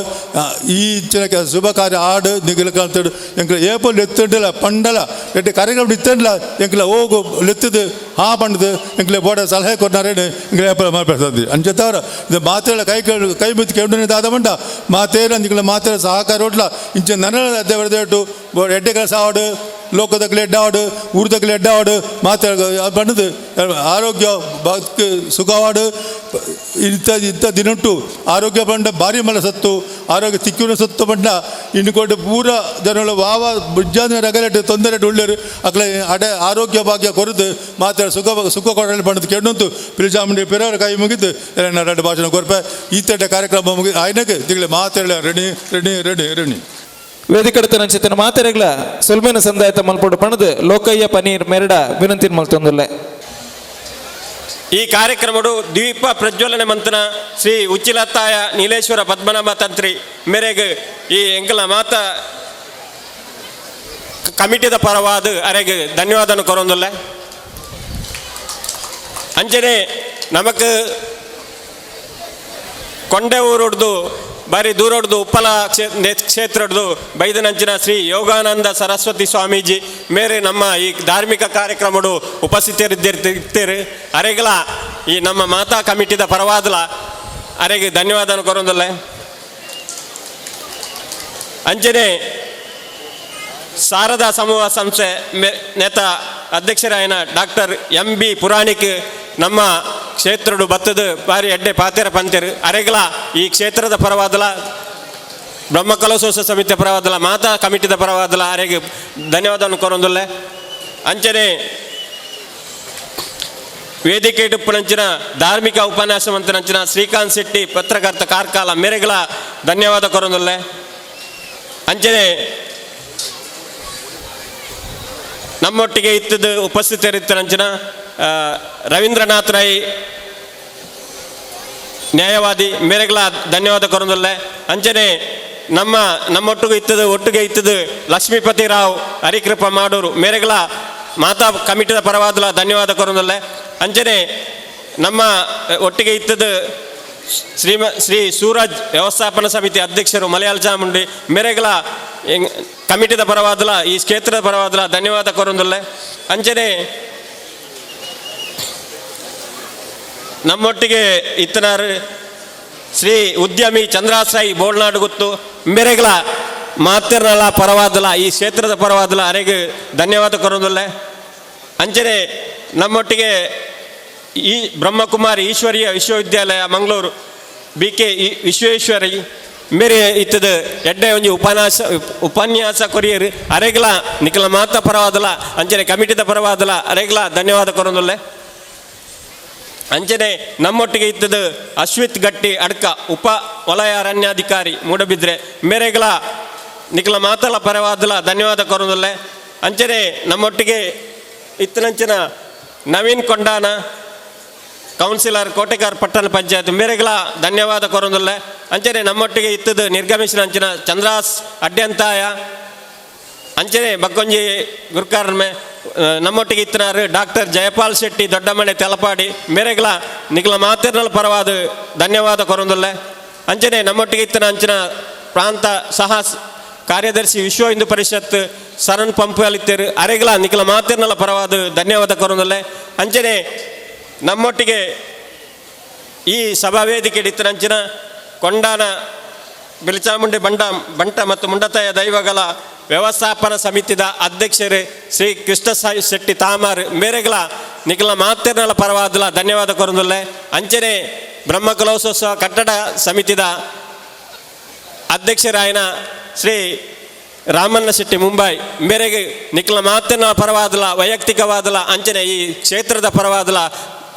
ಈ ಇಂಚಿನ ಶುಭ ಕಾರ್ಯ ಆಡು ನಿಗಲ ಕಲ್ತಡು ಎಂಕ್ಲ ಏಪಲ್ ಎತ್ತಂಡಿಲ್ಲ ಪಂಡಲ ಎಡ್ಡೆ ಕಾರ್ಯಕ್ರಮ ಇತ್ತಂಡಿಲ್ಲ ಎಂಕ್ಲ ಹೋಗು ಲೆತ್ತದು ಹಾ ಪಂಡದು ಎಂಕ್ಲೆ ಬೋಡ ಸಲಹೆ ಕೊಡ್ನಾರೇನು ಎಂಕ್ಲೆ ಏಪಲ್ ಮಾಪೆ ಅಂಚತಾರ ಇದು ಮಾತೆಲ್ಲ ಕೈ ಕೈ ಮುತ್ತಿ ಕೆಂಡು ದಾದ ಮಂಡ ಮಾತೇರ ನಿಗಳ ಮಾತೇರ ಸಹಕಾರ ಒಟ್ಲ ಇಂಚಿನ ನನ್ನ ದೇವರ ಎಡ್ಡೆ ಕೆಲಸ ಆವಡು ಲೋಕದಕ್ಲೆ ಎಡ್ಡಾವಡು ಊರ್ದಕ್ಲೆ ಎಡ್ಡಾವಡು ಮಾತೆ ಬಣ್ಣದು ಆರೋಗ್ಯ ಬದುಕು ಸುಖವಾಡು ಇಂಥ ಇಂಥ ದಿನಂಟು ಆರೋಗ್ಯ ಬಂಡ ಭಾರಿ ಮಲ ಸತ್ತು ಆರೋಗ್ಯ ತಿಕ್ಕಿನ ಸತ್ತು ಬಂಡ ಇನ್ನು ಪೂರ ಜನಗಳು ವಾವ ಬುಜ್ಜಾನ ರಗಲೆಟ್ಟು ತೊಂದರೆ ಉಳ್ಳರು ಅಕ್ಲೆ ಅಡೆ ಆರೋಗ್ಯ ಭಾಗ್ಯ ಕೊರದು ಮಾತೆ ಸುಖ ಸುಖ ಕೊಡಲು ಬಣ್ಣದ ಕೆಂಡಂತು ಪಿರಿಜಾಮುಂಡಿ ಪಿರವರ ಕೈ ಮುಗಿದು ಎರಡು ಭಾಷಣ ಕೊರ್ಪೆ ಈತಡ್ಡ ಕಾರ್ಯಕ್ರಮ ಮುಗಿ ಆಯ್ನಕ್ಕೆ ತಿಂಗಳ ಮಾತೆಲ್ಲ ರಣಿ ರಣಿ ರಣಿ ರಣಿ ವೇದಿಕಡತ ನಂಚಿತನ ಮಾತೆರೆಗ್ಲ ಸೊಲ್ಮೆನ ಸಂದಾಯತ ಮಲ್ಪೊಡು ಪಣದು ಲೋಕಯ್ಯ ಪನೀರ್ ಮೆರಡ ವಿನಂತಿನ ಮಲ್ತೊಂದುಲ್ಲೆ. ಈ ಕಾರ್ಯಕ್ರಮಡು ದ್ವೀಪ ಪ್ರಜ್ವಲನೆ ಮಂತನ ಶ್ರೀ ಉಚ್ಚಿಲತ್ತಾಯ ನೀಲೇಶ್ವರ ಪದ್ಮನಾಭ ತಂತ್ರಿ ಮೇರೆಗ್ ಈ ಎಂಕಲ ಮಾತ ಕಮಿಟಿದ ಪರವಾದ ಅರೆಗ್ ಧನ್ಯವಾದನ ಕೊರೊಂದುಲ್ಲೆ. ಅಂಚನೆ ನಮಕ್ ಕೊಂಡೆ ಊರುಡ್ದು ಬಾರಿ ದೂರೊಡ್ದು ಉಪ್ಪಲ ಕ್ಷೇತ್ರಡ್ದು ಬೈದನಂಚಿನ ಶ್ರೀ ಯೋಗಾನಂದ ಸರಸ್ವತಿ ಸ್ವಾಮೀಜಿ ಮೇರೆ ನಮ್ಮ ಈ ಧಾರ್ಮಿಕ ಕಾರ್ಯಕ್ರಮಡು ಉಪಸ್ಥಿತರಿದ್ದಿರ್ತಿರ್ತೀರಿ. ಅರೆಗಲ ಈ ನಮ್ಮ ಮಾತಾ ಕಮಿಟಿದ ಪರವಾದಲ ಅರೆಗೆ ಧನ್ಯವಾದನ ಕೊರೊಂದುಲ್ಲೆ. ಅಂಚನೆ ಶಾರದಾ ಸಮೂಹ ಸಂಸ್ಥೆ ನೇತ ಅಧ್ಯಕ್ಷರಾಯನ doctor M B Puranik ನಮ್ಮ ಕ್ಷೇತ್ರಡು ಬತ್ತದು ಬಾರಿ ಎಡ್ಡೆ ಪಾತೆರ ಪಂತೆರು ಅರೆಗಲ ಈ ಕ್ಷೇತ್ರದ ಪರವಾದಲ ಬ್ರಹ್ಮಕಲಶೋತ್ಸವ ಸಮಿತಿಯ ಪರವಾದಲ ಮಾತಾ ಕಮಿಟಿದ ಪರವಾದಲ ಅರೆಗೆ ಧನ್ಯವಾದವನ್ನು ಕೊರೊಂದುಲ್ಲೆ. ಅಂಚನೆ ವೇದಿಕೆ ಡುಪ್ಪನಂಚಿನ ಧಾರ್ಮಿಕ ಉಪನ್ಯಾಸ ಮಂತನಂಚಿನ ಶ್ರೀಕಾಂತ್ ಶೆಟ್ಟಿ ಪತ್ರಕರ್ತ ಕಾರ್ಕಾಲ ಮೇರೆಗಳ ಧನ್ಯವಾದ ಕೊರೊಂದುಲ್ಲೆ. ಅಂಚನೆ ನಮ್ಮೊಟ್ಟಿಗೆ ಇತ್ತದ್ದು ಉಪಸ್ಥಿತರಿತ್ತನಂಚಿನ ರವೀಂದ್ರನಾಥ್ ರೈ ನ್ಯಾಯವಾದಿ ಮೇರೆಗಳ ಧನ್ಯವಾದ ಕೊರೊಂದುಲ್ಲೆ. ಅಂಚನೆ ನಮ್ಮ ನಮ್ಮೊಟ್ಟಿಗೆ ಇತ್ತದು ಒಟ್ಟಿಗೆ ಇತ್ತದು ಲಕ್ಷ್ಮೀಪತಿ ರಾವ್ ಹರಿಕೃಪ ಮಾಡೂರು ಮೇರೆಗಳ ಮಾತಾ ಕಮಿಟಿದ ಪರವಾದಲ ಧನ್ಯವಾದ ಕೊರೊಂದುಲ್ಲೆ. ಅಂಚನೆ ನಮ್ಮ ಒಟ್ಟಿಗೆ ಇತ್ತದು ಶ್ರೀ ಸೂರಜ್ ವ್ಯವಸ್ಥಾಪನಾ ಸಮಿತಿ ಅಧ್ಯಕ್ಷರು ಮಲಯಾಳ ಚಾಮುಂಡಿ ಮೇರೆಗಳ ಕಮಿಟಿದ ಪರವಾದಲ ಈ ಕ್ಷೇತ್ರದ ಪರವಾದಲ ಧನ್ಯವಾದ ಕೊರೊಂದುಲ್ಲೆ. ಅಂಚನೆ ನಮ್ಮೊಟ್ಟಿಗೆ ಇತ್ತನಾರು ಶ್ರೀ ಉದ್ಯಮಿ ಚಂದ್ರಾಸಾಯಿ ಬೋಳ್ನಾಡು ಗುತ್ತು ಮೇರೆಗಳ ಮಾತಿರಲ ಪರವಾದಲ ಈ ಕ್ಷೇತ್ರದ ಪರವಾದಲ ಅರೆಗೆ ಧನ್ಯವಾದ ಕೊರೊಂದುಲ್ಲೆ. ಅಂಚನೆ ನಮ್ಮೊಟ್ಟಿಗೆ ಈ ಬ್ರಹ್ಮಕುಮಾರಿ ಈಶ್ವರಿಯ ವಿಶ್ವವಿದ್ಯಾಲಯ ಮಂಗಳೂರು ಬಿ ಕೆ ವಿಶ್ವೇಶ್ವರಿ ಮೇರೆ ಇತ್ತದ ಎಡ್ಡೆ ಒಂಜಿ ಉಪನ್ಯಾಸ ಕೊರಿಯರು ಅರೆಗ್ಲ ನಿಖಲ ಮಾತ ಪರವಾದಲ ಅಂಚನೆ ಕಮಿಟಿದ ಪರವಾದಲ ಅರೆಗ್ಲ ಧನ್ಯವಾದ ಕೊರೊಂದುಲ್ಲೆ. ಅಂಚನೆ ನಮ್ಮೊಟ್ಟಿಗೆ ಇತ್ತದ ಅಶ್ವಿತ್ ಗಟ್ಟಿ ಅಡ್ಕ ಉಪ ವಲಯ ಅರಣ್ಯಾಧಿಕಾರಿ ಮೂಡಬಿದ್ರೆ ಮೇರೆಗಳ ನಿಖಲ ಮಾತಲ ಪರವಾದಲ ಧನ್ಯವಾದ ಕೊರೊಂದುಲ್ಲೆ. ಅಂಚನೆ ನಮ್ಮೊಟ್ಟಿಗೆ ಇತ್ತನಂಚಿನ ನವೀನ್ ಕೊಂಡಾನ ಕೌನ್ಸಿಲರ್ ಕೋಟೆಕಾರ್ ಪಟ್ಟಣ ಪಂಚಾಯತ್ ಮೇರೆಗಳ ಧನ್ಯವಾದ ಕೊರೊಂದುಲ್ಲೆ. ಅಂಚನೆ ನಮ್ಮೊಟ್ಟಿಗೆ ಇತ್ತದು ನಿರ್ಗಮಿಸಿನ ಅಂಚಿನ ಚಂದ್ರಾಸ್ ಅಡ್ಯಂತಾಯ ಅಂಚನೆ ಬಕ್ಕೊಂಜಿ ಗುರ್ಕಾರ್ಮೆ ನಮ್ಮೊಟ್ಟಿಗೆ ಇತ್ತನಾರು ಡಾಕ್ಟರ್ ಜಯಪಾಲ್ ಶೆಟ್ಟಿ ದೊಡ್ಡಮನೆ ತೆಲಪಾಡಿ ಮೇರೆಗಳ ನಿಖಲ ಮಾತಿರ್ನಲ್ ಪರವಾದ ಧನ್ಯವಾದ ಕೊರೊಂದುಲ್ಲೆ. ಅಂಚನೆ ನಮ್ಮೊಟ್ಟಿಗೆ ಇತ್ತನ ಅಂಚಿನ ಪ್ರಾಂತ ಸಹ ಕಾರ್ಯದರ್ಶಿ ವಿಶ್ವ ಹಿಂದೂ ಪರಿಷತ್ ಸರಣ್ ಪಂಪು ಅಲಿತ್ತೇರು ಅರೆಗಳ ನಿಖಲ ಮಾತಿರ್ನಲ ಪರವಾದ ಧನ್ಯವಾದ ಕೊರೊಂದುಲ್ಲೆ. ಅಂಚನೆ ನಮ್ಮೊಟ್ಟಿಗೆ ಈ ಸಭಾವೇದಿಕೆ ಇತ್ತನಂಚಿನ ಕೊಂಡಾನ ಬಿಳಿಚಾಮುಂಡಿ ಬಂಟ ಮತ್ತು ಮುಂಡತಾಯ ದೈವಗಳ ವ್ಯವಸ್ಥಾಪನಾ ಸಮಿತಿದ ಅಧ್ಯಕ್ಷರು ಶ್ರೀ ಕೃಷ್ಣ ಸಾಯಿ ಶೆಟ್ಟಿ ತಾಮಾರ್ ಮೇರೆಗ್ಲ ನಿಖಲ ಮಾತೆರ್ನಲ ಪರವಾದಲ ಧನ್ಯವಾದ ಕೊರೊಂದುಲ್ಲೆ. ಅಂಚನೆ ಬ್ರಹ್ಮಕಲೋತ್ಸವ ಕಟ್ಟಡ ಸಮಿತಿದ ಅಧ್ಯಕ್ಷರಾಯನ ಶ್ರೀ ರಾಮಣ್ಣ ಶೆಟ್ಟಿ ಮುಂಬೈ ಮೇರೆಗೆ ನಿಖಲ ಮಾತಿನ ಪರವಾದಲ, ವೈಯಕ್ತಿಕವಾದಲ, ಅಂಚನೆ ಈ ಕ್ಷೇತ್ರದ ಪರವಾದಲ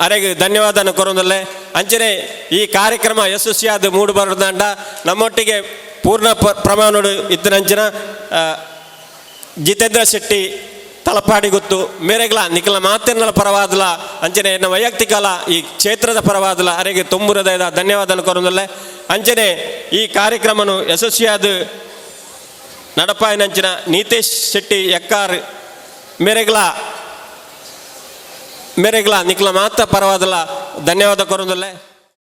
ಅರೆಗೆ ಧನ್ಯವಾದನ ಕೊರೊಂದುಲ್ಲೆ. ಅಂಚನೆ ಈ ಕಾರ್ಯಕ್ರಮ ಯಶಸ್ವಿಯಾದ ಮೂಡು ಬರೋದಂಡ ನಮ್ಮೊಟ್ಟಿಗೆ ಪೂರ್ಣ ಪ್ರಮಾಣಡು ಇತ್ತನಂಚಿನ ಜಿತೇಂದ್ರ ಶೆಟ್ಟಿ ತಲಪಾಡಿ ಗೊತ್ತು ಮೇರೆಗ್ಲ ನಿಖಲ ಮಾತಿನ ಪರವಾದಲ, ಅಂಚನೆ ಎನ್ನ ವೈಯಕ್ತಿಕಲ ಈ ಕ್ಷೇತ್ರದ ಪರವಾದಲ ಅರೆಗೆ ತುಂಬುರದ ಧನ್ಯವಾದನ ಕೊರೊಂದುಲ್ಲೆ. ಅಂಚನೆ ಈ ಕಾರ್ಯಕ್ರಮನು ಯಶಸ್ವಿಯಾದ ನಡಪಾಯಿನಂಚಿನ ನೀತೇಶ್ ಶೆಟ್ಟಿ ಎಕ್ಕಾರ್ ಮೇರೆಗ್ಲ ಮೇರೆಗ್ಲ ನಿಖಲ ಮಾತ ಪರವಾದಲ ಧನ್ಯವಾದ ಕೊರೊಂದುಲ್ಲೆ.